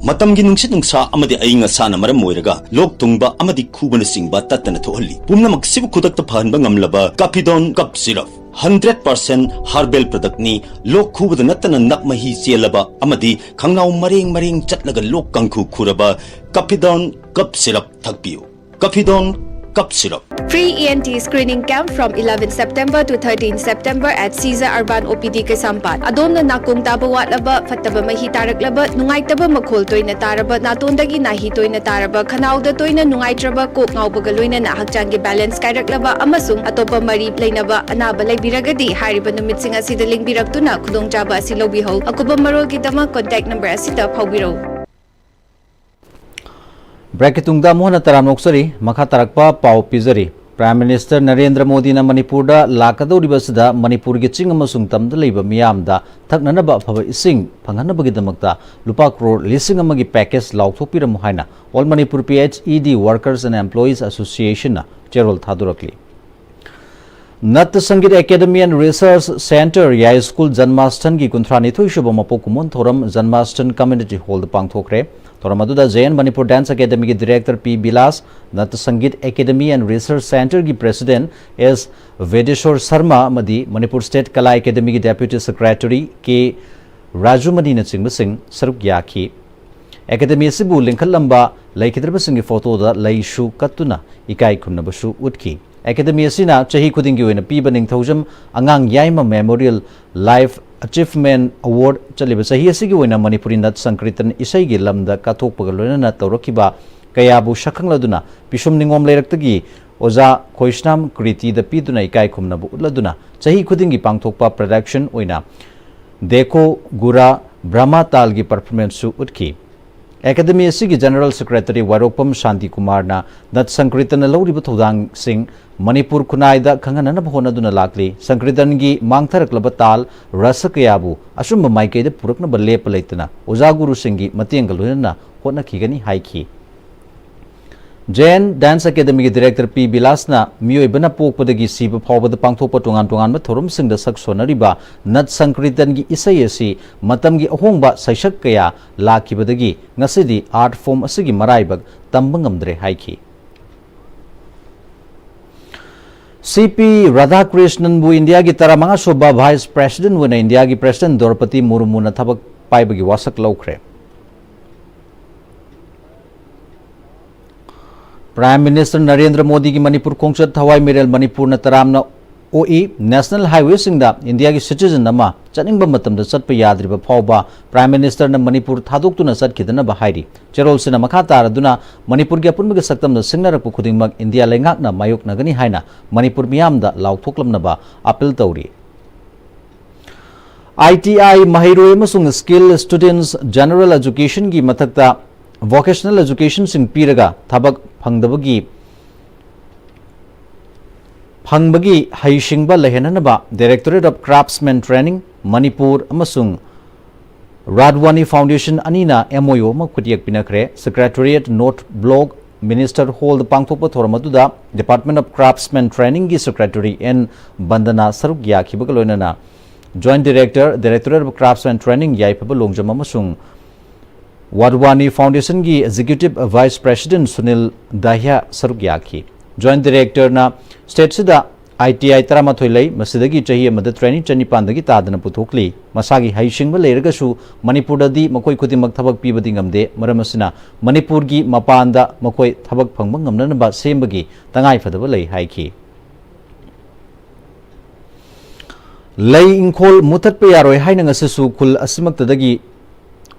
ꯃꯇꯝꯒꯤ ꯅꯨꯡꯁꯤꯠ ꯅꯨꯡꯁꯥ ꯑꯃꯗꯤ ꯑꯏꯪ ꯑꯁꯥꯅ ꯃꯔꯝ ꯑꯣꯏꯔꯒ ꯂꯣꯛ ꯊꯨꯡꯕ ꯑꯃꯗꯤ ꯈꯨꯕꯅꯆꯤꯡꯕ ꯇꯠꯇꯅ ꯊꯣꯛꯍꯜꯂꯤ꯫ ꯄꯨꯝꯅꯃꯛꯁꯤꯕꯨ ꯈꯨꯗꯛꯇ ꯐꯍꯟꯕ ꯉꯝꯂꯕ ꯀꯥꯐꯤꯗꯣꯟ ꯀꯞ ꯁꯤꯔꯞ꯫ Hundred percent herbal productꯅꯤ꯫ ꯂꯣꯛ ꯈꯨꯕꯗ ꯅꯠꯇꯅ ꯅꯞ ꯃꯍꯤ ꯆꯦꯜꯂꯕ ꯑꯃꯗꯤ ꯈꯪꯅꯥꯎ ꯃꯔꯦꯡ ꯃꯔꯦꯡ ꯆꯠꯂꯒ ꯂꯣꯛ ꯀꯥꯡꯈꯨ ꯈꯨꯔꯕ ꯀꯥꯐꯤꯗꯣꯟ ꯀꯞ syrup ꯊꯛꯄꯤꯌꯨ꯫ ꯀꯥꯐꯤꯗꯣꯟ cough syrup. Free E N T screening camp from eleven September to thirteen September at Caesar Urban O P D Kaisampad. ꯑꯗꯣꯝꯅ ꯅꯥꯀꯣꯡ ꯇꯥꯕ ꯋꯥꯠꯂꯕ, ꯐꯠꯇꯕ ꯃꯍꯤ ꯇꯥꯔꯛꯂꯕ, ꯅꯨꯡꯉꯥꯏꯇꯕ ꯃꯈꯣꯜ ꯇꯣꯏꯅ ꯇꯥꯔꯕ, ꯅꯥꯇꯣꯟꯗꯒꯤ ꯅꯥꯍꯤ ꯇꯣꯏꯅ ꯇꯥꯔꯕ, ꯈꯅꯥꯎꯗ ꯇꯣꯏꯅ ꯅꯨꯡꯉꯥꯏꯇ꯭ꯔꯕ, ꯀꯣꯛ ꯉꯥꯎꯕꯒ ꯂꯣꯏꯅꯅ ꯍꯛꯆꯥꯡꯒꯤ balance ꯀꯥꯏꯔꯛꯂꯕ ꯑꯃꯁꯨꯡ ꯑꯇꯣꯞꯄ ꯃꯔꯤ ꯂꯩꯅꯕ ꯑꯅꯥꯕ ꯂꯩꯕꯤꯔꯒꯗꯤ ꯍꯥꯏꯔꯤꯕ ꯅꯨꯃꯤꯠꯁꯤꯡ ꯑꯁꯤꯗ ꯂꯦꯡꯕꯤꯔꯛꯇꯨꯅ ꯈꯨꯗꯣꯡꯆꯥꯕ ꯑꯁꯤ ꯂꯧꯕꯤꯍꯧ꯫ ꯑꯀꯨꯞꯄ ꯃꯔꯣꯜꯒꯤꯗꯃꯛ contact number ꯑꯁꯤꯗ ꯐꯥꯎꯕꯤꯔꯧ꯫ ꯕ꯭ꯔꯦꯛꯀꯤ ꯇꯨꯡꯗ ꯑꯃꯨꯛ ꯍꯟꯅ ꯇꯔꯥꯝꯅ ꯑꯣꯛꯆꯔꯤ꯫ ꯃꯈꯥ ꯇꯥꯔꯛꯄ ꯄꯥꯎ ꯄꯤꯖꯔꯤ꯫ Prime Minister ꯅꯔꯦꯟꯗ꯭ꯔ ꯃꯣꯗꯤꯅ ꯃꯅꯤꯄꯨꯔꯗ ꯂꯥꯛꯀꯗꯧꯔꯤꯕ ꯑꯁꯤꯗ ꯃꯅꯤꯄꯨꯔꯒꯤ ꯆꯤꯡ ꯑꯃꯁꯨꯡ ꯇꯝꯗ ꯂꯩꯕ ꯃꯤꯌꯥꯝꯗ ꯊꯛꯅꯅꯕ ꯑꯐꯕ ꯏꯁꯤꯡ ꯐꯪꯍꯟꯅꯕꯒꯤꯗꯃꯛꯇ ꯂꯨꯄꯥ ꯀ꯭ꯔꯣꯔ ꯂꯤꯁꯤꯡ ꯑꯃꯒꯤ package ꯂꯥꯎꯊꯣꯛꯄꯤꯔꯝꯃꯨ ꯍꯥꯏꯅ All Manipur P H E D Workers and Employees Associationꯅ ꯆꯦꯔꯣꯜ ꯊꯥꯗꯣꯔꯛꯂꯤ꯫ Nat Sangeet Academy and Research Centre, ꯌꯥꯏ ꯁ꯭ꯀꯨꯜ, ꯖꯟꯃꯥꯁꯊꯟꯒꯤ ꯀꯨꯟꯊ꯭ꯔꯥ ꯅꯤꯊꯣꯏ ꯁꯨꯕ ꯃꯄꯣꯛ ꯀꯨꯝꯑꯣꯟ ꯊꯧꯔꯝ ꯖꯟꯃꯥꯁꯊꯟ Community Hallꯗ ꯄꯥꯡꯊꯣꯛꯈ꯭ꯔꯦ꯫ ꯊꯧꯔꯝ ꯑꯗꯨꯗ J N Manipur Dance Academyꯒꯤ Director P Bilas, Nat Sangeet Academy and Research Centreꯒꯤ President S ꯚꯦꯗꯦꯁꯣꯔ ꯁꯔꯃ ꯑꯃꯗꯤ Manipur State Kala Academyꯒꯤ Deputy Secretary K ꯔꯥꯖꯨꯃꯅꯤꯅꯆꯤꯡꯕꯁꯤꯡ ꯁꯔꯨꯛ ꯌꯥꯈꯤ꯫ ꯑꯦꯀꯥꯗꯦꯃꯤ ꯑꯁꯤꯕꯨ ꯂꯤꯡꯈꯠꯂꯝꯕ ꯂꯩꯈꯤꯗ꯭ꯔꯕꯁꯤꯡꯒꯤ ꯐꯣꯇꯣꯗ ꯂꯩꯁꯨ ꯀꯠꯇꯨꯅ ꯏꯀꯥꯏ ꯈꯨꯝꯅꯕꯁꯨ ꯎꯠꯈꯤ꯫ ꯑꯦꯀꯥꯗꯦꯃꯤ ꯑꯁꯤꯅ ꯆꯍꯤ ꯈꯨꯗꯤꯡꯒꯤ ꯑꯣꯏꯅ ꯄꯤꯕ ꯅꯤꯡꯊꯧꯖꯝ ꯑꯉꯥꯡ ꯌꯥꯏꯃ Memorial Life Achievement Award ꯆꯠꯂꯤꯕ ꯆꯍꯤ ꯑꯁꯤꯒꯤ ꯑꯣꯏꯅ ꯃꯅꯤꯄꯨꯔꯤ ꯅꯠ ꯁꯪꯀ꯭ꯔꯤꯇꯟ ꯏꯁꯩꯒꯤ ꯂꯝꯗ ꯀꯠꯊꯣꯛꯄꯒ ꯂꯣꯏꯅꯅ ꯇꯧꯔꯛꯈꯤꯕ ꯀꯌꯥꯕꯨ ꯁꯛꯈꯪꯂꯗꯨꯅ ꯄꯤꯁꯨꯝ ꯅꯤꯉꯣꯝ ꯂꯩꯔꯛꯇꯒꯤ ꯑꯣꯖꯥ ꯈꯣꯏꯁꯅꯥꯝ ꯀ꯭ꯔꯤꯇꯤꯗ ꯄꯤꯗꯨꯅ ꯏꯀꯥꯏ ꯈꯨꯝꯅꯕ ꯎꯠꯂꯗꯨꯅ ꯆꯍꯤ ꯈꯨꯗꯤꯡꯒꯤ ꯄꯥꯡꯊꯣꯛꯄ production ꯑꯣꯏꯅ ꯗꯦꯀꯣ ꯒꯨꯔꯥ ꯕ꯭ꯔꯍꯃ ꯇꯥꯜꯒꯤ performanceꯁꯨ ꯎꯠꯈꯤ꯫ ꯑꯦꯀꯥꯗꯦꯃꯤ ꯑꯁꯤꯒꯤ General Secretary ꯋꯥꯏꯔꯣꯛꯄꯝ ꯁꯥꯟꯇꯤ ꯀꯨꯃꯥꯔꯅ ꯅꯠ ꯁꯪꯀ꯭ꯔꯤꯇꯟꯅ ꯂꯧꯔꯤꯕ ꯊꯧꯗꯥꯡꯁꯤꯡ ꯃꯅꯤꯄꯨꯔ ꯈꯨꯟꯅꯥꯏꯗ ꯈꯪꯍꯟꯅꯅꯕ ꯍꯣꯠꯅꯗꯨꯅ ꯂꯥꯛꯂꯤ꯫ ꯁꯪꯀ꯭ꯔꯤꯇꯟꯒꯤ ꯃꯥꯡꯊꯔꯛꯂꯕ ꯇꯥꯜ ꯔꯁ ꯀꯌꯥꯕꯨ ꯑꯆꯨꯝꯕ ꯃꯥꯏꯀꯩꯗ ꯄꯨꯔꯛꯅꯕ ꯂꯦꯞꯄ ꯂꯩꯇꯅ ꯑꯣꯖꯥ ꯒꯨꯔꯨꯁꯤꯡꯒꯤ ꯃꯇꯦꯡꯒ ꯂꯣꯏꯅꯅ ꯍꯣꯠꯅꯈꯤꯒꯅꯤ ꯍꯥꯏꯈꯤ꯫ J N Dance Academyꯒꯤ Director P ꯕꯤꯂꯥꯁꯅ ꯃꯤꯑꯣꯏꯕꯅ ꯄꯣꯛꯄꯗꯒꯤ ꯁꯤꯕ ꯐꯥꯎꯕꯗ ꯄꯥꯡꯊꯣꯛꯄ ꯇꯣꯉꯥꯟ ꯇꯣꯉꯥꯟꯕ ꯊꯧꯔꯝꯁꯤꯡꯗ ꯁꯛ ꯁꯣꯟꯅꯔꯤꯕ ꯅꯠ ꯁꯪꯀ꯭ꯔꯤꯇꯟꯒꯤ ꯏꯁꯩ ꯑꯁꯤ ꯃꯇꯝꯒꯤ ꯑꯍꯣꯡꯕ ꯁꯩꯁꯛ ꯀꯌꯥ ꯂꯥꯛꯈꯤꯕꯗꯒꯤ ꯉꯁꯤꯗꯤ art form ꯑꯁꯤꯒꯤ ꯃꯔꯥꯏꯕꯛ ꯇꯝꯕ ꯉꯝꯗ꯭ꯔꯦ ꯍꯥꯏꯈꯤ꯫ ꯁꯤ ꯄꯤ ꯔꯥꯙꯥꯀ꯭ꯔꯤꯁꯅꯟꯕꯨ ꯏꯟꯗꯤꯌꯥꯒꯤ ꯇꯔꯥꯃꯉꯥ ꯁꯨꯕ Vice President ꯑꯣꯏꯅ ꯏꯟꯗꯤꯌꯥꯒꯤ President ꯗ꯭ꯔꯧꯄꯗꯤ ꯃꯨꯔꯃꯨꯅ ꯊꯕꯛ ꯄꯥꯏꯕꯒꯤ ꯋꯥꯁꯛ ꯂꯧꯈ꯭ꯔꯦ꯫ Prime Minister ꯅꯔꯦꯟꯗ꯭ꯔ ꯃꯣꯗꯤꯒꯤ ꯃꯅꯤꯄꯨꯔ ꯈꯣꯡꯆꯠ ꯊꯋꯥꯏ ꯃꯤꯔꯦꯜ ꯃꯅꯤꯄꯨꯔꯅ ꯇꯔꯥꯝꯅ ꯑꯣꯛꯏ꯫ National Highwayꯁꯤꯡꯗ ꯏꯟꯗꯤꯌꯥꯒꯤ citizen ꯑꯃ ꯆꯠꯅꯤꯡꯕ ꯃꯇꯝꯗ ꯆꯠꯄ ꯌꯥꯗ꯭ꯔꯤꯕ ꯐꯥꯎꯕ Prime Ministerꯅ ꯃꯅꯤꯄꯨꯔ ꯊꯥꯗꯣꯛꯇꯨꯅ ꯆꯠꯈꯤꯗꯅꯕ ꯍꯥꯏꯔꯤ꯫ ꯆꯦꯔꯣꯜꯁꯤꯅ ꯃꯈꯥ ꯇꯥꯔꯗꯨꯅ ꯃꯅꯤꯄꯨꯔꯒꯤ ꯑꯄꯨꯟꯕꯒꯤ ꯁꯛꯇꯝꯗ ꯁꯤꯡꯅꯔꯛꯄ ꯈꯨꯗꯤꯡꯃꯛ ꯏꯟꯗꯤꯌꯥ ꯂꯩꯉꯥꯛꯅ ꯃꯥꯌꯣꯛꯅꯒꯅꯤ ꯍꯥꯏꯅ ꯃꯅꯤꯄꯨꯔ ꯃꯤꯌꯥꯝꯗ ꯂꯥꯎꯊꯣꯛꯂꯝꯅꯕ appeal ꯇꯧꯔꯤ꯫ ITI ꯃꯍꯩꯔꯣꯏ ꯑꯃꯁꯨꯡ Skill Students General Educationꯒꯤ ꯃꯊꯛꯇ vocational educationꯁꯤꯡ ꯄꯤꯔꯒ ꯊꯕꯛ ꯐꯪꯗꯕꯒꯤ, ꯐꯪꯕꯒꯤ ꯍꯩꯁꯤꯡꯕ ꯂꯩꯍꯟꯅꯅꯕ Directorate of Craftsman Training, Manipur ꯑꯃꯁꯨꯡ ꯔꯥꯗꯋꯥꯅꯤ Foundation ꯑꯅꯤꯅ MOU ꯑꯃ ꯈꯨꯠꯌꯦꯛ ꯄꯤꯅꯈ꯭ꯔꯦ꯫ Secretariat North Block Minister Hallꯗ ꯄꯥꯡꯊꯣꯛꯄ ꯊꯧꯔꯝ ꯑꯗꯨꯗ Department of Craftsman Trainingꯒꯤ Secretary N ꯕꯟꯗꯅꯥ ꯁꯔꯨꯛ ꯌꯥꯈꯤꯕꯒ ꯂꯣꯏꯅꯅ Joint Director, Directorate of Craftsman Training ꯌꯥꯏꯐꯕ ꯂꯣꯡꯖꯝ ꯑꯃꯁꯨꯡ ꯋꯥꯗꯋꯥꯅꯤ Foundationꯒꯤ Executive Vice President ꯁꯨꯅꯤꯜ ꯗꯥꯍꯤꯌꯥ ꯁꯔꯨꯛ ꯌꯥꯈꯤ꯫ Joint Directorꯅ stateꯁꯤꯗ ITI ꯇꯔꯥꯃꯥꯊꯣꯏ ꯂꯩ, ꯃꯁꯤꯗꯒꯤ ꯆꯍꯤ ꯑꯃꯗ training ꯆꯅꯤꯄꯥꯟꯗꯒꯤ ꯇꯥꯗꯅ ꯄꯨꯊꯣꯛꯂꯤ꯫ ꯃꯁꯥꯒꯤ ꯍꯩꯁꯤꯡꯕ ꯂꯩꯔꯒꯁꯨ ꯃꯅꯤꯄꯨꯔꯗꯗꯤ ꯃꯈꯣꯏ ꯈꯨꯗꯤꯡꯃꯛ ꯊꯕꯛ ꯄꯤꯕꯗꯤ ꯉꯝꯗꯦ꯫ ꯃꯔꯝ ꯑꯁꯤꯅ ꯃꯅꯤꯄꯨꯔꯒꯤ ꯃꯄꯥꯟꯗ ꯃꯈꯣꯏ ꯊꯕꯛ ꯐꯪꯕ ꯉꯝꯅꯅꯕ ꯁꯦꯝꯕꯒꯤ ꯇꯉꯥꯏꯐꯗꯕ ꯂꯩ ꯍꯥꯏꯈꯤ꯫ ꯂꯩ ꯏꯪꯈꯣꯜ ꯃꯨꯊꯠꯄ ꯌꯥꯔꯣꯏ ꯍꯥꯏꯅ ꯉꯁꯤꯁꯨ ꯈꯨꯜ ꯑꯁꯤꯃꯛꯇꯗꯒꯤ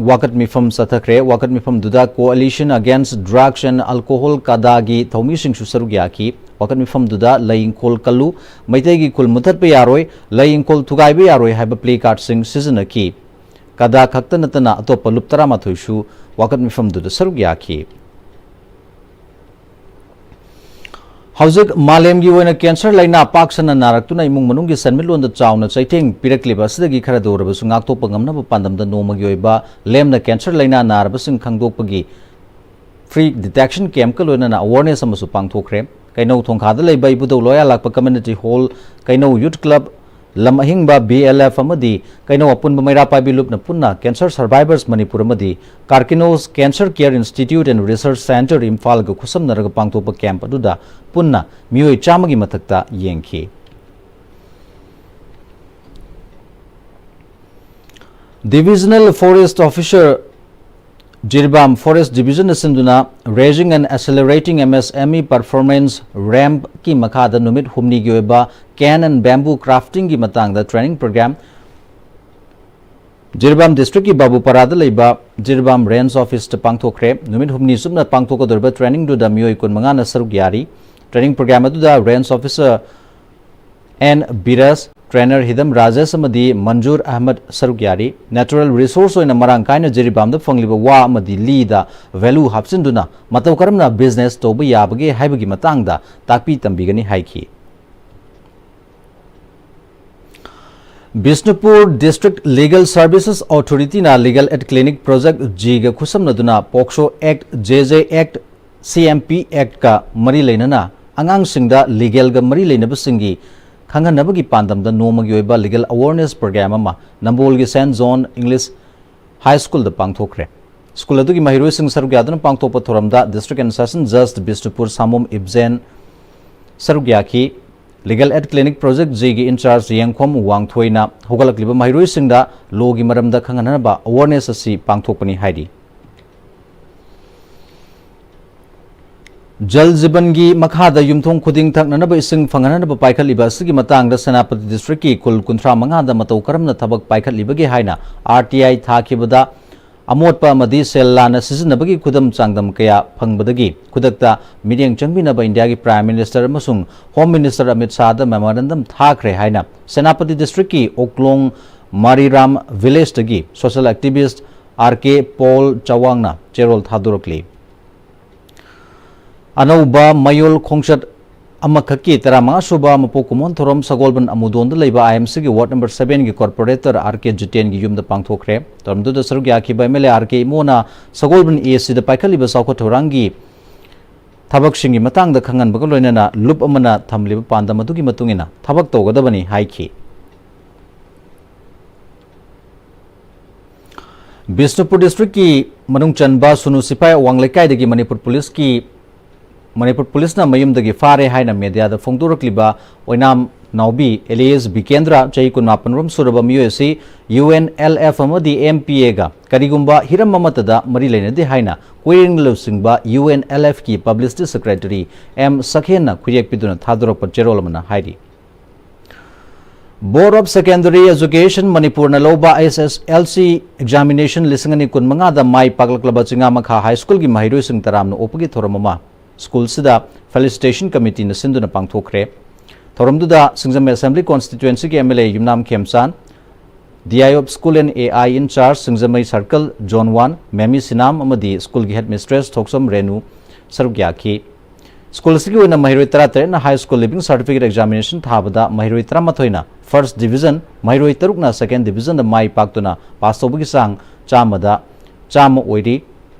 ꯋꯥꯀꯠ ꯃꯤꯐꯝ ꯆꯠꯊꯈ꯭ꯔꯦ꯫ ꯋꯥꯀꯠ ꯃꯤꯐꯝꯗꯨꯗ Coalition Against Drugs and Alcohol, ꯀꯗꯥꯒꯤ ꯊꯧꯃꯤꯁꯤꯡꯁꯨ ꯁꯔꯨꯛ ꯌꯥꯈꯤ꯫ ꯋꯥꯀꯠ ꯃꯤꯐꯝꯗꯨꯗ "ꯂꯩ ꯏꯪꯈꯣꯜ ꯀꯜꯂꯨ", "ꯃꯩꯇꯩꯒꯤ ꯈꯨꯜ ꯃꯨꯊꯠꯄ ꯌꯥꯔꯣꯏ", "ꯂꯩ ꯏꯪꯈꯣꯜ ꯊꯨꯒꯥꯏꯕ ꯌꯥꯔꯣꯏ" ꯍꯥꯏꯕ placardꯁꯤꯡ ꯁꯤꯖꯤꯟꯅꯈꯤ꯫ ꯀꯗꯥ ꯈꯛꯇ ꯅꯠꯇꯅ ꯑꯇꯣꯞꯄ ꯂꯨꯞ ꯇꯔꯥꯃꯥꯊꯣꯏꯁꯨ ꯋꯥꯀꯠ ꯃꯤꯐꯝꯗꯨꯗ ꯁꯔꯨꯛ ꯌꯥꯈꯤ꯫ ꯍꯧꯖꯤꯛ ꯃꯥꯂꯦꯝꯒꯤ ꯑꯣꯏꯅ cancer ꯂꯥꯏꯅꯥ ꯄꯥꯛ ꯁꯟꯅ ꯅꯥꯔꯛꯇꯨꯅ ꯏꯃꯨꯡ ꯃꯅꯨꯡꯒꯤ ꯁꯦꯟꯃꯤꯠꯂꯣꯟꯗ ꯆꯥꯎꯅ ꯆꯩꯊꯦꯡ ꯄꯤꯔꯛꯂꯤꯕ ꯑꯁꯤꯗꯒꯤ ꯈꯔꯗ ꯑꯣꯏꯔꯕꯁꯨ ꯉꯥꯛꯊꯣꯛꯄ ꯉꯝꯅꯕ ꯄꯥꯟꯗꯝꯗ ꯅꯣꯡꯃꯒꯤ ꯑꯣꯏꯕ ꯂꯦꯝꯅ cancer ꯂꯥꯏꯅꯥ ꯅꯥꯔꯕꯁꯤꯡ ꯈꯪꯗꯣꯛꯄꯒꯤ free detection campꯀ ꯂꯣꯏꯅꯅ awareness ꯑꯃꯁꯨ ꯄꯥꯡꯊꯣꯛꯈ꯭ꯔꯦ꯫ ꯀꯩꯅꯧ ꯊꯣꯡꯈꯥꯗ ꯂꯩꯕ ꯏꯕꯨꯙꯧ ꯂꯣꯌꯥꯂꯥꯛꯄ Community Hall, ꯀꯩꯅꯧ Youth Club, ꯂꯝ ꯑꯍꯤꯡꯕ, BLF ꯑꯃꯗꯤ ꯀꯩꯅꯧ ꯑꯄꯨꯟꯕ ꯃꯩꯔꯥ ꯄꯥꯏꯕꯤ ꯂꯨꯞꯅ ꯄꯨꯟꯅ Cancer Survivors ꯃꯅꯤꯄꯨꯔ ꯑꯃꯗꯤ Carcinos Cancer Care Institute and Research Centre ꯏꯝꯐꯥꯜꯒ ꯈꯨꯠꯁꯝꯅꯔꯒ ꯄꯥꯡꯊꯣꯛꯄ camp ꯑꯗꯨꯗ ꯄꯨꯟꯅ ꯃꯤꯑꯣꯏ ꯆꯥꯝꯃꯒꯤ ꯃꯊꯛꯇ ꯌꯦꯡꯈꯤ꯫ Divisional Forest Officer Jiribam Forest Division ꯅ ꯁꯤꯟꯗꯨꯅ Raising and Accelerating M S M E Performance, ꯔꯦꯝꯞꯀꯤ ꯃꯈꯥꯗ ꯅꯨꯃꯤꯠ ꯍꯨꯝꯅꯤꯒꯤ ꯑꯣꯏꯕ Cane and Bamboo Crafting ꯒꯤ ꯃꯇꯥꯡꯗ training program ꯖꯤꯔꯤꯕꯥꯝ district ꯀꯤ ꯕꯥꯕꯨꯄꯥꯔꯥꯗ ꯂꯩꯕ ꯖꯤꯔꯤꯕꯥꯝ Range Office ꯇ ꯄꯥꯡꯊꯣꯛꯈ꯭ꯔꯦ꯫ ꯅꯨꯃꯤꯠ ꯍꯨꯝꯅꯤ ꯆꯨꯞꯅ ꯄꯥꯡꯊꯣꯛꯀꯗꯧꯔꯤꯕ training ꯗꯨꯗ ꯃꯤꯑꯣꯏ ꯀꯨꯟꯃꯉꯥꯅ ꯁꯔꯨꯛ ꯌꯥꯔꯤ꯫ Training program ꯑꯗꯨꯗ Range Officer N Biraj, trainer Hidam Rajesh ꯑꯃꯗꯤ ꯃꯟꯖꯨꯔ ꯑꯍꯃꯗ ꯁꯔꯨꯛ ꯌꯥꯔꯤ꯫ Natural resource ꯑꯣꯏꯅ ꯃꯔꯥꯡ ꯀꯥꯏꯅ ꯖꯤꯔꯤꯕꯥꯝꯗ ꯐꯪꯂꯤꯕ ꯋꯥ ꯑꯃꯗꯤ ꯂꯤꯗ value ꯍꯥꯞꯆꯤꯟꯗꯨꯅ ꯃꯇꯧ ꯀꯔꯝꯅ business ꯇꯧꯕ ꯌꯥꯕꯒꯦ ꯍꯥꯏꯕꯒꯤ ꯃꯇꯥꯡꯗ ꯇꯥꯛꯄꯤ ꯇꯝꯕꯤꯒꯅꯤ ꯍꯥꯏꯈꯤ꯫ Bishnupur District Legal Services Authority ꯅ Legal Aid Clinic Project G ꯒ ꯈꯨꯠꯁꯝꯅꯗꯨꯅ POCSO Act, J J Act, C M P Act ꯀ ꯃꯔꯤ ꯂꯩꯅꯅ ꯑꯉꯥꯡꯁꯤꯡꯗ legal ꯒ ꯃꯔꯤ ꯂꯩꯅꯕꯁꯤꯡꯒꯤ ꯈꯪꯍꯟꯅꯕꯒꯤ ꯄꯥꯟꯗꯝꯗ ꯅꯣꯡꯃꯒꯤ ꯑꯣꯏꯕ legal awareness program ꯑꯃ ꯅꯝꯕꯣꯜꯒꯤ Saint John English High School ꯗ ꯄꯥꯡꯊꯣꯛꯈ꯭ꯔꯦ꯫ School ꯑꯗꯨꯒꯤ ꯃꯍꯩꯔꯣꯏꯁꯤꯡ ꯁꯔꯨꯛ ꯌꯥꯗꯨꯅ ꯄꯥꯡꯊꯣꯛꯄ ꯊꯧꯔꯝꯗ District and Session Judge Bishnupur ꯁꯥꯃꯣꯝ ꯏꯕꯖꯦꯟ ꯁꯔꯨꯛ ꯌꯥꯈꯤ꯫ Legal Aid Clinic Project G ꯒꯤ in-charge ꯌꯦꯡꯈꯣꯝ ꯋꯥꯡꯊꯣꯏꯅ ꯍꯧꯒꯠꯂꯛꯂꯤꯕ ꯃꯍꯩꯔꯣꯏꯁꯤꯡꯗ law ꯒꯤ ꯃꯔꯝꯗ ꯈꯪꯍꯟꯅꯕ awareness ꯑꯁꯤ ꯄꯥꯡꯊꯣꯛꯄꯅꯤ ꯍꯥꯏꯔꯤ꯫ ꯖꯜ ꯖꯤꯕꯟꯒꯤ ꯃꯈꯥꯗ ꯌꯨꯝꯊꯣꯡ ꯈꯨꯗꯤꯡ ꯊꯛꯅꯅꯕ ꯏꯁꯤꯡ ꯐꯪꯍꯟꯅꯕ ꯄꯥꯏꯈꯠꯂꯤꯕ ꯑꯁꯤꯒꯤ ꯃꯇꯥꯡꯗ ꯁꯦꯅꯥꯄꯇꯤ district ꯀꯤ ꯈꯨꯜ ꯀꯨꯟꯊ꯭ꯔꯥ ꯃꯉꯥꯗ ꯃꯇꯧ ꯀꯔꯝꯅ ꯊꯕꯛ ꯄꯥꯏꯈꯠꯂꯤꯕꯒꯦ ꯍꯥꯏꯅ R T I ꯊꯥꯈꯤꯕꯗ ꯑꯃꯣꯠꯄ ꯑꯃꯗꯤ ꯁꯦꯜ ꯂꯥꯟꯅ ꯁꯤꯖꯤꯟꯅꯕꯒꯤ ꯈꯨꯗꯝ ꯆꯥꯡꯗꯝ ꯀꯌꯥ ꯐꯪꯕꯗꯒꯤ ꯈꯨꯗꯛꯇ ꯃꯤꯠꯌꯦꯡ ꯆꯪꯕꯤꯅꯕ ꯏꯟꯗꯤꯌꯥꯒꯤ Prime Minister ꯑꯃꯁꯨꯡ Home Minister ꯑꯃꯤꯠ ꯁꯥꯍꯗ memorandum ꯊꯥꯈ꯭ꯔꯦ ꯍꯥꯏꯅ ꯁꯦꯅꯥꯄꯇꯤ district ꯀꯤ ꯑꯣꯛꯂꯣꯡ ꯃꯥꯔꯤꯔꯥꯝ village ꯇꯒꯤ social activist R K Paul ꯆꯋꯥꯡꯅ ꯆꯦꯔꯣꯜ ꯊꯥꯗꯣꯔꯛꯂꯤ꯫ ꯑꯅꯧꯕ ꯃꯌꯣꯜ ꯈꯣꯡꯆꯠ ꯑꯃꯈꯛꯀꯤ ꯇꯔꯥꯃꯉꯥ ꯁꯨꯕ ꯃꯄꯣꯛ ꯀꯨꯝꯑꯣꯟ ꯊꯧꯔꯝ ꯁꯒꯣꯜꯕꯟ ꯑꯃꯨꯗꯣꯟꯗ ꯂꯩꯕ I M C ꯒꯤ ward number seven ꯒꯤ corporator R K ꯖꯤꯇꯦꯟꯒꯤ ꯌꯨꯝꯗ ꯄꯥꯡꯊꯣꯛꯈ꯭ꯔꯦ꯫ ꯊꯧꯔꯝꯗꯨꯗ ꯁꯔꯨꯛ ꯌꯥꯈꯤꯕ M L A R K ꯏꯃꯣꯅ Sagolband A C ꯗ ꯄꯥꯏꯈꯠꯂꯤꯕ ꯆꯥꯎꯈꯠ ꯊꯧꯔꯥꯡꯒꯤ ꯊꯕꯛꯁꯤꯡꯒꯤ ꯃꯇꯥꯡꯗ ꯈꯪꯍꯟꯕꯒ ꯂꯣꯏꯅꯅ ꯂꯨꯞ ꯑꯃꯅ ꯊꯝꯂꯤꯕ ꯄꯥꯟꯗꯝ ꯑꯗꯨꯒꯤ ꯃꯇꯨꯡ ꯏꯟꯅ ꯊꯕꯛ ꯇꯧꯒꯗꯕꯅꯤ ꯍꯥꯏꯈꯤ꯫ ꯕꯤꯁꯅꯨꯄꯨꯔ district ꯀꯤ ꯃꯅꯨꯡ ꯆꯟꯕ ꯁꯨꯅꯨ ꯁꯤꯐꯥꯏ ꯑꯋꯥꯡ ꯂꯩꯀꯥꯏꯗꯒꯤ ꯃꯅꯤꯄꯨꯔ police ꯀꯤ, ꯃꯅꯤꯄꯨꯔ police ꯅ ꯃꯌꯨꯝꯗꯒꯤ ꯐꯥꯔꯦ ꯍꯥꯏꯅ media ꯗ ꯐꯣꯡꯗꯣꯔꯛꯂꯤꯕ ꯑꯣꯏꯅꯥꯝ ꯅꯥꯎꯕꯤ ꯑꯦꯂꯤꯌꯥꯁ ꯕꯤꯀꯦꯟꯗ꯭ꯔ, ꯆꯍꯤ ꯀꯨꯟꯃꯥꯄꯟ ꯔꯣꯝ ꯁꯨꯔꯕ ꯃꯤꯑꯣꯏ ꯑꯁꯤ ꯌꯨ ꯑꯦꯟ ꯑꯦꯜ ꯑꯦꯐ ꯑꯃꯗꯤ ꯑꯦꯝ ꯄꯤ ꯑꯦꯒ ꯀꯔꯤꯒꯨꯝꯕ ꯍꯤꯔꯝ ꯑꯃꯠꯇꯗ ꯃꯔꯤ ꯂꯩꯅꯗꯦ ꯍꯥꯏꯅ ꯀꯣꯏꯔꯦꯡꯅ ꯂꯨꯆꯤꯡꯕ ꯌꯨ ꯑꯦꯟ ꯑꯦꯜ ꯑꯦꯐꯀꯤ ꯄꯕ꯭ꯂꯤꯁꯤꯇꯤ ꯁꯦꯀ꯭ꯔꯦꯇꯔꯤ ꯑꯦꯝ ꯁꯛꯍꯦꯟꯅ ꯈꯨꯠꯌꯦꯛ ꯄꯤꯗꯨꯅ ꯊꯥꯗꯣꯔꯛꯄ ꯆꯦꯔꯣꯜ ꯑꯃꯅ ꯍꯥꯏꯔꯤ꯫ Board of Secondary Education ꯃꯅꯤꯄꯨꯔꯅ ꯂꯧꯕ ꯑꯩꯆ ꯑꯦꯁ ꯑꯦꯜ ꯁꯤ ꯑꯦꯛꯖꯥꯃꯤꯅꯦꯁꯟ ꯂꯤꯁꯤꯡ ꯑꯅꯤ ꯀꯨꯟꯃꯉꯥꯗ ꯃꯥꯏ ꯄꯥꯛꯂꯛꯂꯕ ꯆꯤꯡꯉꯥꯃꯈꯥ ꯍꯥꯏ ꯁ꯭ꯀꯨꯜꯒꯤ ꯃꯍꯩꯔꯣꯏꯁꯤꯡ ꯇꯔꯥꯝꯅ ꯑꯣꯛꯄꯒꯤ ꯊꯧꯔꯝ ꯑꯃ ꯁ꯭ꯀꯨꯜꯁꯤꯗ ꯐꯦꯂꯤꯁꯤꯇꯦꯁꯟ ꯀꯃꯤꯇꯤꯅ ꯁꯤꯟꯗꯨꯅ ꯄꯥꯡꯊꯣꯛꯈ꯭ꯔꯦ꯫ ꯊꯧꯔꯝꯗꯨꯗ ꯁꯤꯡꯖꯃꯩ ꯑꯦꯁꯦꯝꯕ꯭ꯂꯤ ꯀꯣꯟꯁꯇꯤꯇ꯭ꯋꯦꯟꯁꯤꯒꯤ M L A Yumnam Khemchand, D I of school N A I in charge Singjamei circle zone one Memi Sinam ꯑꯃꯗꯤ ꯁ꯭ꯀꯨꯜꯒꯤ ꯍꯦꯗ ꯃꯤꯁꯇ꯭ꯔꯦꯁ ꯊꯣꯛꯆꯝ ꯔꯦꯅꯨ ꯁꯔꯨꯛ ꯌꯥꯈꯤ꯫ ꯁ꯭ꯀꯨꯜ ꯑꯁꯤꯒꯤ ꯑꯣꯏꯅ ꯃꯍꯩꯔꯣꯏ ꯇꯔꯥꯇꯔꯦꯠꯅ high school leaving certificate examination ꯊꯥꯕꯗ ꯃꯍꯩꯔꯣꯏ ꯇꯔꯥꯃꯥꯊꯣꯏꯅ ꯐꯥꯔꯁ ꯗꯤꯕꯤꯖꯟ, ꯃꯍꯩꯔꯣꯏ ꯇꯔꯨꯛꯅ ꯁꯦꯀꯦꯟ ꯗꯤꯕꯤꯖꯟꯗ ꯃꯥꯏ ꯄꯥꯛꯇꯨꯅ ꯄꯥꯁ ꯇꯧꯕꯒꯤ ꯆꯥꯡ ꯆꯥꯝꯃꯗ ꯆꯥꯝꯃ ꯑꯣꯏꯔꯤ꯫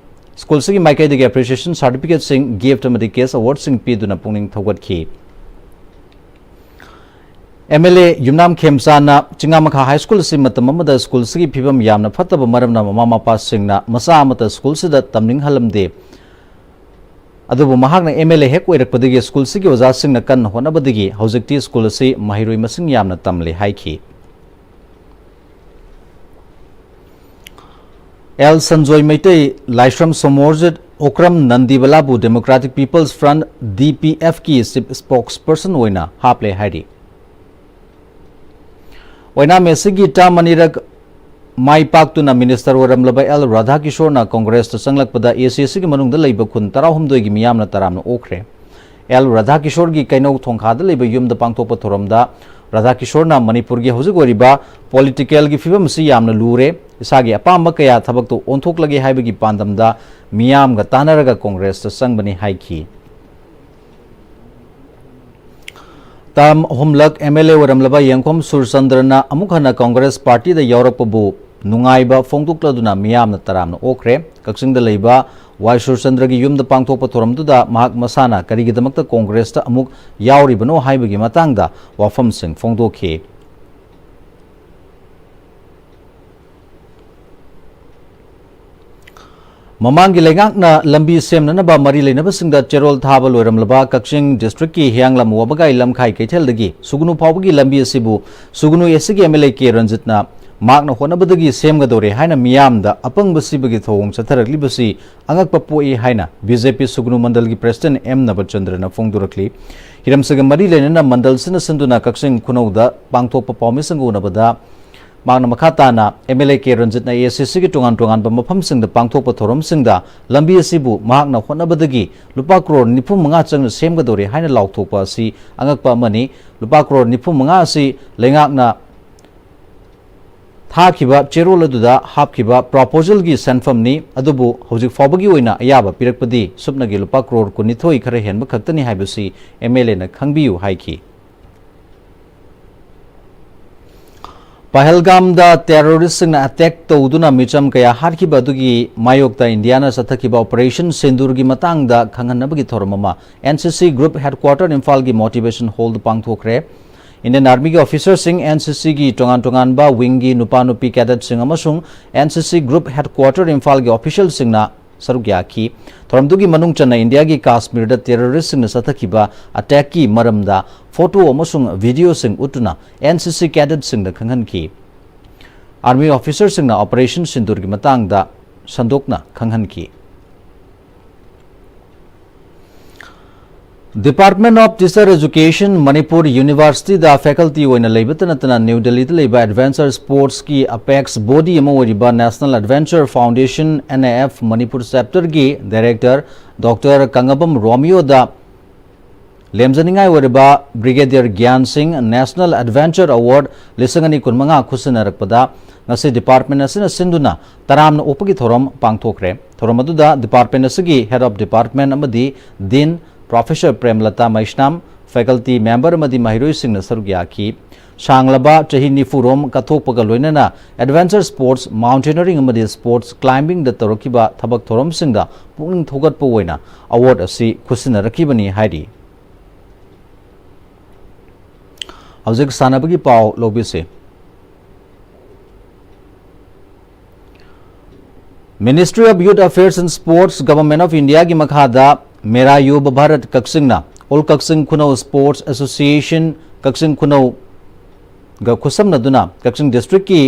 ꯁ꯭ꯀꯨꯜꯁꯤꯒꯤ ꯃꯥꯏꯀꯩꯗꯒꯤ ꯑꯦꯄ꯭ꯔꯤꯁꯤꯌꯦꯁꯟ ꯁꯥꯔꯇꯤꯐꯤꯀꯦꯠꯁꯤꯡ, ꯒꯤꯐꯠ ꯑꯃꯗꯤ ꯀꯦꯁ ꯑꯦꯋꯥꯔꯗꯁꯤꯡ ꯄꯤꯗꯨꯅ ꯄꯨꯛꯅꯤꯡ ꯊꯧꯒꯠꯈꯤ꯫ ꯑꯦꯝ ꯑꯦꯜ ꯑꯦ ꯌꯨꯝꯅꯥꯝ ꯈꯦꯝꯆꯥꯟꯅ ꯆꯤꯡꯉꯥꯃꯈꯥ ꯍꯥꯏ ꯁ꯭ꯀꯨꯜ ꯑꯁꯤ ꯃꯇꯝ ꯑꯃꯗ ꯁ꯭ꯀꯨꯜꯁꯤꯒꯤ ꯐꯤꯕꯝ ꯌꯥꯝꯅ ꯐꯠꯇꯕ ꯃꯔꯝꯅ ꯃꯃꯥ ꯃꯄꯥꯁꯤꯡꯅ ꯃꯆꯥ ꯑꯃꯠꯇ ꯁ꯭ꯀꯨꯜꯁꯤꯗ ꯇꯝꯅꯤꯡꯍꯜꯂꯝꯗꯦ꯫ ꯑꯗꯨꯕꯨ ꯃꯍꯥꯛꯅ ꯑꯦꯝ ꯑꯦꯜ ꯑꯦ ꯍꯦꯛ ꯑꯣꯏꯔꯛꯄꯗꯒꯤ ꯁ꯭ꯀꯨꯜꯁꯤꯒꯤ ꯑꯣꯖꯥꯁꯤꯡꯅ ꯀꯟꯅ ꯍꯣꯠꯅꯕꯗꯒꯤ ꯍꯧꯖꯤꯛꯇꯤ ꯁ꯭ꯀꯨꯜ ꯑꯁꯤ ꯃꯍꯩꯔꯣꯏ ꯃꯁꯤꯡ ꯌꯥꯝꯅ ꯇꯝꯂꯦ ꯍꯥꯏꯈꯤ꯫ ꯑꯦꯜ ꯁꯟꯖꯣꯏ ꯃꯩꯇꯩ, ꯂꯥꯏꯁ꯭ꯔꯝ ꯁꯣꯃꯣꯔꯖꯤꯠ, ꯑꯣꯀ꯭ꯔꯝ ꯅꯟꯗꯤꯕꯂꯥꯕꯨ Democratic People's Front, D P ꯑꯦꯐꯀꯤ ꯆꯤꯐ ꯁ꯭ꯄꯣꯛꯁꯄꯔꯁꯟ ꯑꯣꯏꯅ ꯍꯥꯞꯂꯦ ꯍꯥꯏꯔꯤ꯫ ꯑꯣꯏꯅꯥꯝ ꯑꯦꯁ ꯁꯤꯒꯤ ꯇꯔꯝ ꯑꯅꯤꯔꯛ ꯃꯥꯏ ꯄꯥꯛꯇꯨꯅ ꯃꯤꯅꯤꯁꯇꯔ ꯑꯣꯏꯔꯝꯂꯕ ꯑꯦꯜ ꯔꯥꯙꯥꯀꯤꯁꯣꯔꯅ ꯀꯣꯡꯒ꯭ꯔꯦꯁꯇ ꯆꯪꯂꯛꯄꯗ ꯑꯦ ꯁꯤ ꯑꯦꯁ ꯁꯤꯒꯤ ꯃꯅꯨꯡꯗ ꯂꯩꯕ ꯈꯨꯟ ꯇꯔꯥꯍꯨꯝꯗꯣꯏꯒꯤ ꯃꯤꯌꯥꯝꯅ ꯇꯔꯥꯝꯅ ꯑꯣꯛꯈ꯭ꯔꯦ꯫ ꯑꯦꯜ ꯔꯥꯙꯥꯀꯤꯁꯣꯔꯒꯤ ꯀꯩꯅꯧ ꯊꯣꯡꯈꯥꯗ ꯂꯩꯕ ꯌꯨꯝꯗ ꯄꯥꯡꯊꯣꯛꯄ ꯊꯧꯔꯝꯗ ꯔꯥꯙꯥꯀꯤꯁꯣꯔꯅ ꯃꯅꯤꯄꯨꯔꯒꯤ ꯍꯧꯖꯤꯛ ꯑꯣꯏꯔꯤꯕ ꯄꯣꯂꯤꯇꯤꯀꯦꯜꯒꯤ ꯐꯤꯕꯝ ꯑꯁꯤ ꯌꯥꯝꯅ ꯂꯨꯔꯦ, ꯏꯁꯥꯒꯤ ꯑꯄꯥꯝꯕ ꯀꯌꯥ ꯊꯕꯛꯇ ꯑꯣꯟꯊꯣꯛꯂꯒꯦ ꯍꯥꯏꯕꯒꯤ ꯄꯥꯟꯗꯝꯗ ꯃꯤꯌꯥꯝꯒ ꯇꯥꯟꯅꯔꯒ ꯀꯣꯡꯒ꯭ꯔꯦꯁꯇ ꯆꯪꯕꯅꯤ ꯍꯥꯏꯈꯤ꯫ ꯇꯔꯝ ꯑꯍꯨꯝꯂꯛ ꯑꯦꯝ ꯑꯦꯜ ꯑꯦ ꯑꯣꯏꯔꯝꯂꯕ ꯌꯦꯡꯈꯣꯝ ꯁꯨꯔꯆꯟꯗ꯭ꯔꯅ ꯑꯃꯨꯛ ꯍꯟꯅ ꯀꯣꯡꯒ꯭ꯔꯦꯁ ꯄꯥꯔꯇꯤꯗ ꯌꯥꯎꯔꯛꯄꯕꯨ ꯅꯨꯡꯉꯥꯏꯕ ꯐꯣꯡꯗꯣꯛꯂꯗꯨꯅ ꯃꯤꯌꯥꯝꯅ ꯇꯔꯥꯝꯅ ꯑꯣꯛꯈ꯭ꯔꯦ꯫ ꯀꯛꯆꯤꯡꯗ ꯂꯩꯕ ꯋꯥꯏ ꯁꯨꯔꯆꯟꯗ꯭ꯔꯒꯤ ꯌꯨꯝꯗ ꯄꯥꯡꯊꯣꯛꯄ ꯊꯧꯔꯝꯗꯨꯗ ꯃꯍꯥꯛ ꯃꯁꯥꯅ ꯀꯔꯤꯒꯤꯗꯃꯛꯇ ꯀꯣꯡꯒ꯭ꯔꯦꯁꯇ ꯑꯃꯨꯛ ꯌꯥꯎꯔꯤꯕꯅꯣ ꯍꯥꯏꯕꯒꯤ ꯃꯇꯥꯡꯗ ꯋꯥꯐꯝꯁꯤꯡ ꯐꯣꯡꯗꯣꯛꯈꯤ꯫ ꯃꯃꯥꯡꯒꯤ ꯂꯩꯉꯥꯛꯅ ꯂꯝꯕꯤ ꯁꯦꯝꯅꯅꯕ ꯃꯔꯤ ꯂꯩꯅꯕꯁꯤꯡꯗ ꯆꯦꯔꯣꯜ ꯊꯥꯕ ꯂꯣꯏꯔꯝꯂꯕ ꯀꯛꯆꯤꯡ ꯗꯤꯁꯇ꯭ꯔꯤꯛꯀꯤ ꯍꯤꯌꯥꯡꯂꯝ ꯋꯥꯕꯒꯥꯏ ꯂꯝꯈꯥꯏ ꯀꯩꯊꯦꯜꯗꯒꯤ ꯁꯨꯒꯅꯨ ꯐꯥꯎꯕꯒꯤ ꯂꯝꯕꯤ ꯑꯁꯤꯕꯨ ꯁꯨꯒꯅꯨ ꯑꯦꯁꯤꯒꯤ ꯑꯦꯝ ꯑꯦꯜ ꯑꯦ ꯀꯦ ꯔꯟꯖꯤꯠꯅ ꯃꯍꯥꯛꯅ ꯍꯣꯠꯅꯕꯗꯒꯤ ꯁꯦꯝꯒꯗꯧꯔꯦ ꯍꯥꯏꯅ ꯃꯤꯌꯥꯝꯗ ꯑꯄꯪꯕ ꯁꯤꯕꯒꯤ ꯊꯧꯑꯣꯡ ꯆꯠꯊꯔꯛꯂꯤꯕꯁꯤ ꯑꯉꯛꯄ ꯄꯣꯛꯏ ꯍꯥꯏꯅ ꯕꯤ ꯖꯦ ꯄꯤ ꯁꯨꯒꯅꯨ ꯃꯟꯗꯜꯒꯤ ꯄ꯭ꯔꯦꯁꯤꯗꯦꯟꯠ ꯑꯦꯝ ꯅꯕꯆꯟꯗ꯭ꯔꯅ ꯐꯣꯡꯗꯣꯔꯛꯂꯤ꯫ ꯍꯤꯔꯝꯁꯤꯒ ꯃꯔꯤ ꯂꯩꯅꯅ ꯃꯟꯗꯜꯁꯤꯅ ꯁꯤꯟꯗꯨꯅ ꯀꯛꯆꯤꯡ ꯈꯨꯅꯧꯗ ꯄꯥꯡꯊꯣꯛꯄ ꯄꯥꯎꯃꯤꯁꯤꯡꯒ ꯎꯅꯕꯗ ꯃꯍꯥꯛꯅ ꯃꯈꯥ ꯇꯥꯅ M L A K ꯔꯟꯖꯤꯠꯅ A I C ꯁꯤꯒꯤ ꯇꯣꯉꯥꯟ ꯇꯣꯉꯥꯟꯕ ꯃꯐꯝꯁꯤꯡꯗ ꯄꯥꯡꯊꯣꯛꯄ ꯊꯧꯔꯝꯁꯤꯡꯗ ꯂꯝꯕꯤ ꯑꯁꯤꯕꯨ ꯃꯍꯥꯛꯅ ꯍꯣꯠꯅꯕꯗꯒꯤ ꯂꯨꯄꯥ ꯀ꯭ꯔꯣꯔ ꯅꯤꯐꯨ ꯃꯉꯥ ꯆꯪꯅ ꯁꯦꯝꯒꯗꯧꯔꯦ ꯍꯥꯏꯅ ꯂꯥꯎꯊꯣꯛꯄ ꯑꯁꯤ ꯑꯉꯛꯄ ꯑꯃꯅꯤ꯫ ꯂꯨꯄꯥ ꯀ꯭ꯔꯣꯔ ꯅꯤꯐꯨ ꯃꯉꯥ ꯑꯁꯤ ꯂꯩꯉꯥꯛꯅ ꯊꯥꯈꯤꯕ ꯆꯦꯔꯣꯜ ꯑꯗꯨꯗ ꯍꯥꯞꯈꯤꯕ ꯄ꯭ꯔꯣꯄꯣꯖꯦꯜꯒꯤ ꯁꯦꯟꯐꯝꯅꯤ, ꯑꯗꯨꯕꯨ ꯍꯧꯖꯤꯛ ꯐꯥꯎꯕꯒꯤ ꯑꯣꯏꯅ ꯑꯌꯥꯕ ꯄꯤꯔꯛꯄꯗꯤ ꯁꯨꯞꯅꯒꯤ ꯂꯨꯄꯥ ꯀ꯭ꯔꯣꯔ ꯀꯨꯟꯅꯤꯊꯣꯏ ꯈꯔ ꯍꯦꯟꯕ ꯈꯛꯇꯅꯤ ꯍꯥꯏꯕꯁꯤ ꯑꯦꯝ ꯑꯦꯜ ꯑꯦꯅ ꯈꯪꯕꯤꯌꯨ ꯍꯥꯏꯈꯤ꯫ ꯄꯍꯜꯒꯥꯝꯗ ꯇꯦꯔꯣꯔꯤꯁꯁꯤꯡꯅ ꯑꯦꯇꯦꯛ ꯇꯧꯗꯨꯅ ꯃꯤꯆꯝ ꯀꯌꯥ ꯍꯥꯠꯈꯤꯕ ꯑꯗꯨꯒꯤ ꯃꯥꯌꯣꯛꯇ ꯏꯟꯗꯤꯌꯥꯅ ꯆꯠꯊꯈꯤꯕ ꯑꯣꯄꯔꯦꯁꯟ ꯁꯤꯟꯗꯨꯔꯒꯤ ꯃꯇꯥꯡꯗ ꯈꯪꯍꯟꯅꯕꯒꯤ ꯊꯧꯔꯝ ꯑꯃ ꯑꯦꯟ ꯁꯤ ꯁꯤ ꯒ꯭ꯔꯨꯞ ꯍꯦꯗꯀ꯭ꯋꯥꯇꯔ ꯏꯝꯐꯥꯜꯒꯤ ꯃꯣꯇꯤꯚꯦꯁꯟ ꯍꯣꯜꯗ ꯄꯥꯡꯊꯣꯛꯈ꯭ꯔꯦ꯫ ꯏꯟꯗꯤꯌꯟ ꯑꯥꯔꯃꯤꯒꯤ ꯑꯣꯐꯤꯁꯔꯁꯤꯡ, ꯑꯦꯟ ꯁꯤ ꯁꯤꯒꯤ ꯇꯣꯉꯥꯟ ꯇꯣꯉꯥꯟꯕ ꯋꯤꯡꯒꯤ ꯅꯨꯄꯥ ꯅꯨꯄꯤ ꯀꯦꯗꯦꯠꯁꯤꯡ ꯑꯃꯁꯨꯡ ꯑꯦꯟ ꯁꯤ ꯁꯤ ꯒ꯭ꯔꯨꯞ ꯍꯦꯗꯀ꯭ꯋꯥꯇꯔ ꯏꯝꯐꯥꯜꯒꯤ ꯑꯣꯐꯤꯁꯤꯌꯦꯜꯁꯤꯡꯅ ꯁꯔꯨꯛ ꯌꯥꯈꯤ꯫ ꯊꯧꯔꯝꯗꯨꯒꯤ ꯃꯅꯨꯡ ꯆꯟꯅ ꯏꯟꯗꯤꯌꯥꯒꯤ ꯀꯥꯁꯃꯤꯔꯗ ꯇꯦꯔꯣꯔꯤꯁꯁꯤꯡꯅ ꯆꯠꯊꯈꯤꯕ ꯑꯦꯇꯦꯛꯀꯤ ꯃꯔꯝꯗ ꯐꯣꯇꯣ ꯑꯃꯁꯨꯡ ꯚꯤꯗꯤꯑꯣꯁꯤꯡ ꯎꯠꯇꯨꯅ ꯑꯦꯟ ꯁꯤ ꯁꯤ ꯀꯦꯗꯦꯠꯁꯤꯡꯗ ꯈꯪꯍꯟꯈꯤ꯫ ꯑꯥꯔꯃꯤ ꯑꯣꯐꯤꯁꯔꯁꯤꯡꯅ ꯑꯣꯄꯔꯦꯁꯟ ꯁꯤꯟꯗꯨꯔꯒꯤ ꯃꯇꯥꯡꯗ ꯁꯟꯗꯣꯛꯅ ꯈꯪꯍꯟꯈꯤ꯫ Department of Teacher Education, Manipur ꯌꯨꯅꯤꯚꯔꯁꯤꯇꯤꯗ ꯐꯦꯀꯜꯇꯤ ꯑꯣꯏꯅ ꯂꯩꯕꯇ ꯅꯠꯇꯅ ꯅ꯭ꯌꯨ ꯗꯦꯜꯂꯤꯗ ꯂꯩꯕ ꯑꯦꯗꯚꯦꯟꯆꯔ ꯁ꯭ꯄꯣꯔꯠꯁꯀꯤ ꯑꯄꯦꯛꯁ ꯕꯣꯗꯤ ꯑꯃ ꯑꯣꯏꯔꯤꯕ national adventure foundation, N A F, Manipur ꯆꯦꯞꯇꯔꯒꯤ ꯗꯥꯏꯔꯦꯛꯇꯔ ꯗꯣꯛꯇꯔ ꯀꯪꯉꯕꯝ ꯔꯣꯃꯤꯌꯣꯗ ꯂꯦꯝꯖꯅꯤꯡꯉꯥꯏ ꯑꯣꯏꯔꯕ ꯕ꯭ꯔꯤꯒꯦꯗꯤꯌꯔ ꯒ꯭ꯌꯥꯟ ꯁꯤꯡ ꯅꯦꯁꯅꯦꯜ ꯑꯦꯗꯚꯦꯟꯆꯔ ꯑꯦꯋꯥꯔꯗ ꯂꯤꯁꯤꯡ ꯑꯅꯤ ꯀꯨꯟꯃꯉꯥ ꯈꯨꯠꯁꯤꯟꯅꯔꯛꯄꯗ ꯉꯁꯤ ꯗꯤꯄꯥꯔꯠꯃꯦꯟ ꯑꯁꯤꯅ ꯁꯤꯟꯗꯨꯅ ꯇꯔꯥꯝꯅ ꯑꯣꯛꯄꯒꯤ ꯊꯧꯔꯝ ꯄꯥꯡꯊꯣꯛꯈ꯭ꯔꯦ꯫ ꯊꯧꯔꯝ ꯑꯗꯨꯗ ꯗꯤꯄꯥꯔꯠꯃꯦꯟ ꯑꯁꯤꯒꯤ ꯍꯦꯗ ꯑꯣꯐ ꯗꯤꯄꯥꯔꯠꯃꯦꯟ ꯑꯃꯗꯤ ꯗꯤꯟ ꯄ꯭ꯔꯣꯐꯦꯁꯔ ꯄ꯭ꯔꯦꯝꯂꯇꯥ ꯃꯩꯁꯅꯥꯝ, ꯐꯦꯀꯜꯇꯤ ꯃꯦꯝꯕꯔ ꯑꯃꯗꯤ ꯃꯍꯩꯔꯣꯏꯁꯤꯡꯅ ꯁꯔꯨꯛ ꯌꯥꯈꯤ꯫ ꯁꯥꯡꯂꯕ ꯆꯍꯤ ꯅꯤꯐꯨꯔꯣꯝ ꯀꯠꯊꯣꯛꯄꯒ ꯂꯣꯏꯅꯅ ꯑꯦꯗꯚꯦꯟꯆꯔ ꯁ꯭ꯄꯣꯔꯠꯁ, ꯃꯥꯎꯟꯇꯦꯅꯔꯤꯡ ꯑꯃꯗꯤ ꯁ꯭ꯄꯣꯔꯠꯁ ꯀ꯭ꯂꯥꯏꯝꯕꯤꯡꯗ ꯇꯧꯔꯛꯈꯤꯕ ꯊꯕꯛ ꯊꯧꯔꯝꯁꯤꯡꯗ ꯄꯨꯛꯅꯤꯡ ꯊꯧꯒꯠꯄ ꯑꯣꯏꯅ ꯑꯦꯋꯥꯔꯗ ꯑꯁꯤ ꯈꯨꯠꯁꯤꯟꯅꯔꯛꯈꯤꯕꯅꯤ ꯍꯥꯏꯔꯤ꯫ ꯍꯧꯖꯤꯛ ꯁꯥꯟꯅꯕꯒꯤ ꯄꯥꯎ ꯂꯧꯕꯤꯁꯤ꯫ Ministry of Youth Affairs and Sports, Government of India ꯒꯤ ꯃꯈꯥꯗ ꯃꯦꯔꯥ ꯌꯨꯕ Bharat ꯀꯛꯆꯤꯡꯅ All Kakching Khunou Sports Association ꯀꯛꯆꯤꯡ ꯈꯨꯅꯧꯒ ꯈꯨꯠꯁꯝꯅꯗꯨꯅ ꯀꯛꯆꯤꯡ district ꯀꯤ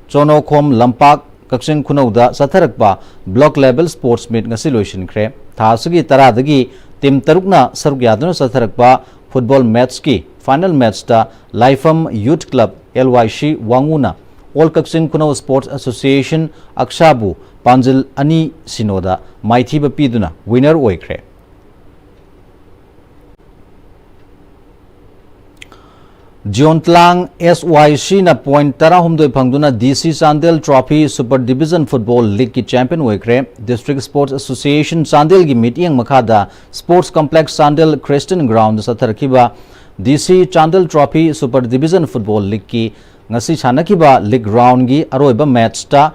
ꯆꯣꯅꯣꯈꯣꯝ ꯂꯝꯄꯥꯛ ꯀꯛꯆꯤꯡ ꯈꯨꯅꯧꯗ ꯆꯠꯊꯔꯛꯄ block level sports meet ꯉꯁꯤ ꯂꯣꯏꯁꯤꯟꯈ꯭ꯔꯦ꯫ ꯊꯥ ꯑꯁꯤꯒꯤ ꯇꯔꯥꯗꯒꯤ team ꯇꯔꯨꯛꯅ ꯁꯔꯨꯛ ꯌꯥꯗꯨꯅ ꯆꯠꯊꯔꯛꯄ football match ꯀꯤ final match ꯇ ꯂꯥꯏꯐꯝ Youth Club, L Y C ꯋꯥꯉꯨꯅ All Kakching Khunou Sports Association, ꯑꯛꯁꯥꯕꯨ ꯄꯥꯟꯖꯤꯜ ꯑꯅꯤ ꯁꯤꯅꯣꯗ ꯃꯥꯏꯊꯤꯕ ꯄꯤꯗꯨꯅ winner ꯑꯣꯏꯈ꯭ꯔꯦ꯫ ꯖꯤꯌꯣꯟꯇ꯭ꯂꯥꯡ S Y C ꯅ point ꯇꯔꯥꯍꯨꯝꯗꯣꯏ ꯐꯪꯗꯨꯅ D C Chandel Trophy Super Division Football League ꯀꯤ champion ꯑꯣꯏꯈ꯭ꯔꯦ꯫ District Sports Association ꯆꯥꯟꯗꯦꯜꯒꯤ ꯃꯤꯠꯌꯦꯡ ꯃꯈꯥꯗ Sports Complex Chandel Christian Ground ꯗ ꯆꯠꯊꯔꯛꯈꯤꯕ D C Chandel Trophy Super Division Football League ꯀꯤ ꯉꯁꯤ ꯁꯥꯟꯅꯈꯤꯕ league round ꯒꯤ ꯑꯔꯣꯏꯕ match ꯇ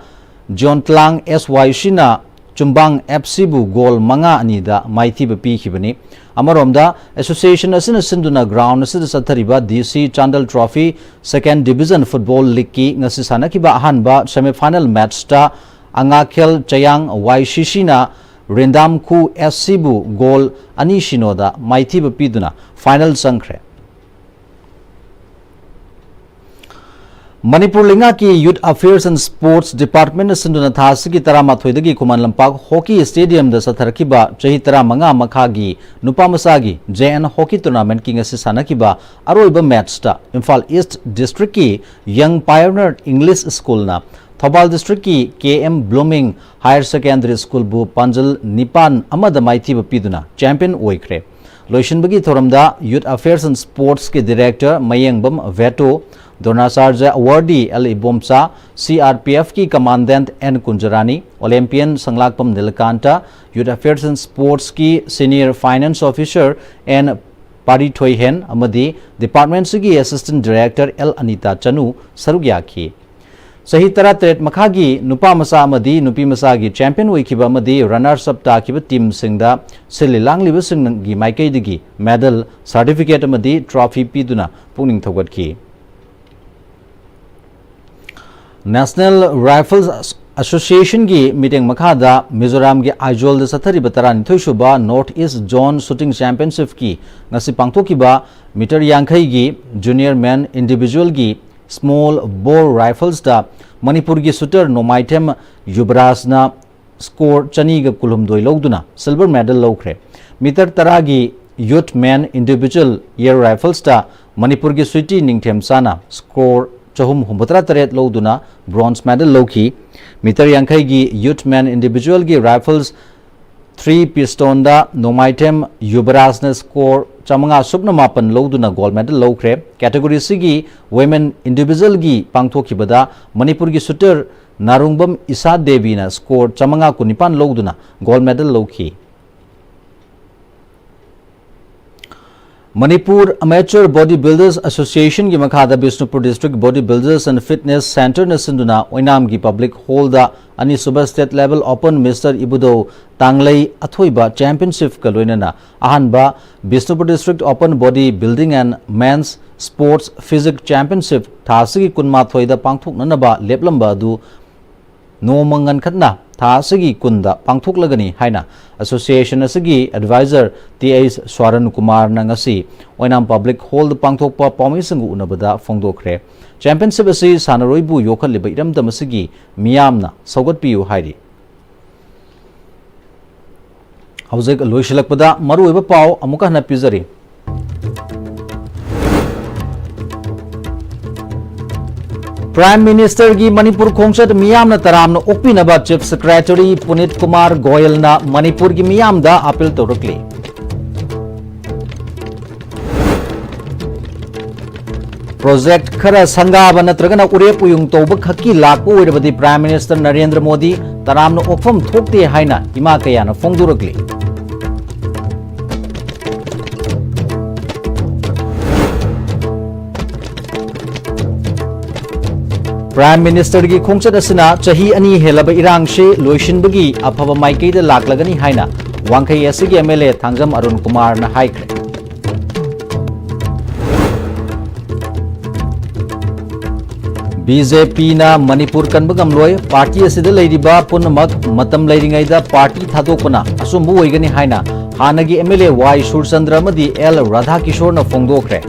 ꯖꯤꯌꯣꯟꯇ꯭ꯂꯥꯡ S Y C ꯅ ꯆꯨꯝꯕꯥꯡ F C ꯕꯨ goal ꯃꯉꯥ ꯑꯅꯤꯗ ꯃꯥꯏꯊꯤꯕ ꯄꯤꯈꯤꯕꯅꯤ꯫ ꯑꯃꯔꯣꯝꯗ, association ꯑꯁꯤꯅ ꯁꯤꯟꯗꯨꯅ ground ꯑꯁꯤꯗ ꯆꯠꯊꯔꯤꯕ D C Chandel Trophy Second Division Football League ꯀꯤ ꯉꯁꯤ ꯁꯥꯟꯅꯈꯤꯕ ꯑꯍꯥꯟꯕ semi final match ꯇ ꯑꯉꯥꯈꯦꯜ ꯆꯌꯥꯡ Y C C ꯅ ꯔꯦꯟꯗꯥꯝꯈꯨ S C ꯕꯨ goal ꯑꯅꯤ ꯁꯤꯅꯣꯗ ꯃꯥꯏꯊꯤꯕ ꯄꯤꯗꯨꯅ final ꯆꯪꯈ꯭ꯔꯦ꯫ ꯃꯅꯤꯄꯨꯔ ꯂꯩꯉꯥꯛꯀꯤ Youth Affairs and Sports Department ꯅ ꯁꯤꯟꯗꯨꯅ ꯊꯥ ꯑꯁꯤꯒꯤ ꯇꯔꯥꯃꯥꯊꯣꯏꯗꯒꯤ ꯈꯨꯃꯟ ꯂꯝꯄꯥꯛ Hockey Stadium ꯗ ꯆꯠꯊꯔꯛꯈꯤꯕ ꯆꯍꯤ ꯇꯔꯥꯃꯉꯥ ꯃꯈꯥꯒꯤ ꯅꯨꯄꯥ ꯃꯆꯥꯒꯤ J N Hockey Tournament ꯀꯤ ꯉꯁꯤ ꯁꯥꯟꯅꯈꯤꯕ ꯑꯔꯣꯏꯕ match ꯇ ꯏꯝꯐꯥꯜ East District ꯀꯤ Young Pioneer English School ꯅ ꯊꯧꯕꯥꯜ District ꯀꯤ K M Blooming Higher Secondary School ꯕꯨ ꯄꯥꯟꯖꯜ ꯅꯤꯄꯥꯟ ꯑꯃꯗ ꯃꯥꯏꯊꯤꯕ ꯄꯤꯗꯨꯅ champion ꯑꯣꯏꯈ꯭ꯔꯦ꯫ ꯂꯣꯏꯁꯤꯟꯕꯒꯤ ꯊꯧꯔꯝꯗ Youth Affairs and Sports ꯀꯤ Director ꯃꯌꯦꯡꯕꯝ ꯚꯦꯇꯣ, ꯗ꯭ꯔꯣꯅꯥꯆꯥꯔꯖ awardee L Ibomcha, C R P F ꯀꯤ Commandant N Kunjarani, Olympian ꯁꯪꯂꯥꯛꯄꯝ Nilakanta, Youth Affairs and Sports ꯀꯤ Senior Finance Officer N ꯄꯥꯔꯤꯊꯣꯏꯍꯦꯟ ꯑꯃꯗꯤ department ꯑꯁꯤꯒꯤ Assistant Director L ꯑꯅꯤꯇꯥ ꯆꯅꯨ ꯁꯔꯨꯛ ꯌꯥꯈꯤ꯫ ꯆꯍꯤ ꯇꯔꯥꯇꯔꯦꯠ ꯃꯈꯥꯒꯤ ꯅꯨꯄꯥ ꯃꯆꯥ ꯑꯃꯗꯤ ꯅꯨꯄꯤ ꯃꯆꯥꯒꯤ champion ꯑꯣꯏꯈꯤꯕ ꯑꯃꯗꯤ runners up ꯇꯥꯈꯤꯕ team ꯁꯤꯡꯗ ꯁꯤꯜꯂꯤ ꯂꯥꯡꯂꯤꯕꯁꯤꯡꯒꯤ ꯃꯥꯏꯀꯩꯗꯒꯤ medal, certificate ꯑꯃꯗꯤ trophy ꯄꯤꯗꯨꯅ ꯄꯨꯛꯅꯤꯡ ꯊꯧꯒꯠꯈꯤ꯫ National Rifles ꯑꯦꯁꯣꯁꯤꯌꯦꯁꯟꯒꯤ ꯃꯤꯠꯌꯦꯡ ꯃꯈꯥꯗ ꯃꯤꯖꯣꯔꯥꯝꯒꯤ ꯑꯥꯏꯖꯣꯜꯗ ꯆꯠꯊꯔꯤꯕ ꯇꯔꯥꯅꯤꯊꯣꯏ ꯁꯨꯕ North East Zone Shooting Championshipꯀꯤ ꯉꯁꯤ ꯄꯥꯡꯊꯣꯛꯈꯤꯕ ꯃꯤꯇꯔ ꯌꯥꯡꯈꯩꯒꯤ Junior Men Individualꯒꯤ Small Bore Riflesꯇ ꯃꯅꯤꯄꯨꯔꯒꯤ shooter ꯅꯣꯡꯃꯥꯏꯊꯦꯝ ꯌꯨꯕꯔꯥꯖꯅ score ꯆꯅꯤꯒ ꯀꯨꯟꯍꯨꯝꯗꯣꯏ ꯂꯧꯗꯨꯅ silver medal ꯂꯧꯈ꯭ꯔꯦ꯫ ꯃꯤꯇꯔ ꯇꯔꯥꯒꯤ Youth Men Individual Air Riflesꯇ ꯃꯅꯤꯄꯨꯔꯒꯤ ꯁ꯭ꯋꯤꯇꯤ ꯅꯤꯡꯊꯦꯝꯆꯥꯅ score ꯆꯍꯨꯝ ꯍꯨꯝꯐꯨꯇꯔꯥ ꯇꯔꯦꯠ ꯂꯧꯗꯨꯅ bronze medal ꯂꯧꯈꯤ꯫ ꯃꯤꯇꯔ ꯌꯥꯡꯈꯩꯒꯤ Youth Men Individualꯒꯤ Rifles three Pistonꯗ ꯅꯣꯡꯃꯥꯏꯊꯦꯝ ꯌꯨꯕꯔꯥꯖꯅ score ꯆꯥꯃꯉꯥ ꯁꯨꯞꯅ ꯃꯥꯄꯟ ꯂꯧꯗꯨꯅ gold medal ꯂꯧꯈ꯭ꯔꯦ꯫ Categoryꯁꯤꯒꯤ Women Individualꯒꯤ ꯄꯥꯡꯊꯣꯛꯈꯤꯕꯗ ꯃꯅꯤꯄꯨꯔꯒꯤ shooter ꯅꯥꯔꯨꯡꯕꯝ ꯏꯁꯥ ꯗꯦꯕꯤꯅ score ꯆꯥꯃꯉꯥ ꯀꯨꯟꯅꯤꯄꯥꯟ ꯂꯧꯗꯨꯅ gold medal ꯂꯧꯈꯤ꯫ Manipur Amateur Body Builders Associationꯒꯤ ꯃꯈꯥꯗ Bishnupur District Body Builders and Fitness Centreꯅ ꯁꯤꯟꯗꯨꯅ ꯑꯣꯏꯅꯥꯝꯒꯤ public hallꯗ ꯑꯅꯤꯁꯨꯕ State Level Open Mister ꯏꯕꯨꯙꯧ ꯇꯥꯡꯂꯩ ꯑꯊꯣꯏꯕ Championshipꯀ ꯂꯣꯏꯅꯅ ꯑꯍꯥꯟꯕ Bishnupur District Open Body Building and Men's Sports Physique Championship ꯊꯥ ꯑꯁꯤꯒꯤ ꯀꯨꯟꯃꯥꯊꯣꯏꯗ ꯄꯥꯡꯊꯣꯛꯅꯅꯕ ꯂꯦꯞꯂꯝꯕ ꯑꯗꯨ ꯅꯣꯡꯃ ꯉꯟꯈꯠꯅ ꯊꯥ ꯑꯁꯤꯒꯤ ꯀꯨꯟꯗ ꯄꯥꯡꯊꯣꯛꯂꯒꯅꯤ ꯍꯥꯏꯅ association ꯑꯁꯤꯒꯤ advisor ꯇꯤ ꯑꯩꯆ ꯁ꯭ꯋꯥꯔꯟ ꯀꯨꯃꯥꯔꯅ ꯉꯁꯤ ꯑꯣꯏꯅꯥꯝ public hallꯗ ꯄꯥꯡꯊꯣꯛꯄ ꯄꯥꯎꯃꯤꯁꯤꯡꯒ ꯎꯅꯕꯗ ꯐꯣꯡꯗꯣꯛꯈ꯭ꯔꯦ꯫ Championship ꯑꯁꯤ ꯁꯥꯟꯅꯔꯣꯏꯕꯨ ꯌꯣꯛꯈꯠꯂꯤꯕ ꯏꯔꯝꯗꯝ ꯑꯁꯤꯒꯤ ꯃꯤꯌꯥꯝꯅ ꯁꯧꯒꯠꯄꯤꯌꯨ ꯍꯥꯏꯔꯤ꯫ ꯍꯧꯖꯤꯛ ꯂꯣꯏꯁꯤꯜꯂꯛꯄꯗ ꯃꯔꯨꯑꯣꯏꯕ ꯄꯥꯎ ꯑꯃꯨꯛꯀ ꯍꯟꯅ ꯄꯤꯖꯔꯤ꯫ Prime Ministerꯒꯤ ꯃꯅꯤꯄꯨꯔ ꯈꯣꯡꯆꯠ ꯃꯤꯌꯥꯝꯅ ꯇꯔꯥꯝꯅ ꯑꯣꯛꯄꯤꯅꯕ Chief Secretary ꯄꯨꯅꯤꯠ ꯀꯨꯃꯥꯔ ꯒꯣꯌꯜꯅ ꯃꯅꯤꯄꯨꯔꯒꯤ ꯃꯤꯌꯥꯝꯗ appeal ꯇꯧꯔꯛꯂꯤ꯫ Project ꯈꯔ ꯁꯪꯒꯥꯕ ꯅꯠꯇ꯭ꯔꯒꯅ ꯎꯔꯦꯞ ꯎꯌꯨꯡ ꯇꯧꯕ ꯈꯛꯀꯤ ꯂꯥꯛꯄ ꯑꯣꯏꯔꯕꯗꯤ Prime Minister ꯅꯔꯦꯟꯗ꯭ꯔ ꯃꯣꯗꯤ ꯇꯔꯥꯝꯅ ꯑꯣꯛꯐꯝ ꯊꯣꯛꯇꯦ ꯍꯥꯏꯅ ꯏꯃꯥ ꯀꯌꯥꯅ ꯐꯣꯡꯗꯣꯔꯛꯂꯤ꯫ Prime Ministerꯒꯤ ꯈꯣꯡꯆꯠ ꯑꯁꯤꯅ ꯆꯍꯤ ꯑꯅꯤ ꯍꯦꯜꯂꯕ ꯏꯔꯥꯡꯁꯤ ꯂꯣꯏꯁꯤꯟꯕꯒꯤ ꯑꯐꯕ ꯃꯥꯏꯀꯩꯗ ꯂꯥꯛꯂꯒꯅꯤ ꯍꯥꯏꯅ ꯋꯥꯡꯈꯩ ꯑꯁꯤꯒꯤ MLA ꯊꯥꯡꯖꯝ ꯑꯔꯨꯟ ꯀꯨꯃꯥꯔꯅ ꯍꯥꯏꯈ꯭ꯔꯦ꯫ ꯕꯤ ꯖꯦ ꯄꯤꯅ ꯃꯅꯤꯄꯨꯔ ꯀꯟꯕ ꯉꯝꯂꯣꯏ, ꯄꯥꯔꯇꯤ ꯑꯁꯤꯗ ꯂꯩꯔꯤꯕ ꯄꯨꯝꯅꯃꯛ ꯃꯇꯝ ꯂꯩꯔꯤꯉꯩꯗ ꯄꯥꯔꯇꯤ ꯊꯥꯗꯣꯛꯄꯅ ꯑꯆꯨꯝꯕ ꯑꯣꯏꯒꯅꯤ ꯍꯥꯏꯅ ꯍꯥꯟꯅꯒꯤ ꯑꯦꯝ ꯑꯦꯜ ꯑꯦ ꯋꯥꯏ ꯁꯨꯔꯆꯟꯗ꯭ꯔ ꯑꯃꯗꯤ ꯑꯦꯜ ꯔꯥꯙꯥꯀꯤꯁꯣꯔꯅ ꯐꯣꯡꯗꯣꯛꯈ꯭ꯔꯦ꯫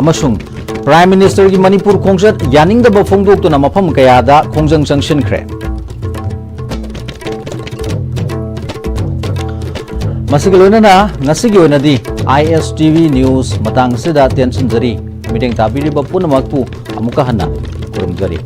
ꯑꯃꯁꯨꯡ ꯄ꯭ꯔꯥꯏꯝ ꯃꯤꯅꯤꯁꯇꯔꯒꯤ ꯃꯅꯤꯄꯨꯔ ꯈꯣꯡꯆꯠ ꯌꯥꯅꯤꯡꯗꯕ ꯐꯣꯡꯗꯣꯛꯇꯨꯅ ꯃꯐꯝ ꯀꯌꯥꯗ ꯈꯣꯡꯖꯪ ꯆꯪꯁꯤꯟꯈ꯭ꯔꯦ꯫ ꯃꯁꯤꯒ ꯂꯣꯏꯅꯅ ꯉꯁꯤꯒꯤ ꯑꯣꯏꯅꯗꯤ ꯑꯥꯏ ꯑꯦꯁ ꯇꯤ ꯚꯤ ꯅ꯭ꯌꯨꯁ ꯃꯇꯥꯡ ꯑꯁꯤꯗ ꯇꯦꯟꯁꯤꯟꯖꯔꯤ꯫ ꯃꯤꯠꯌꯦꯡ ꯇꯥꯕꯤꯔꯤꯕ ꯄꯨꯝꯅꯃꯛꯄꯨ ꯑꯃꯨꯛꯀ ꯍꯟꯅ ꯈꯨꯔꯨꯝꯖꯔꯤ꯫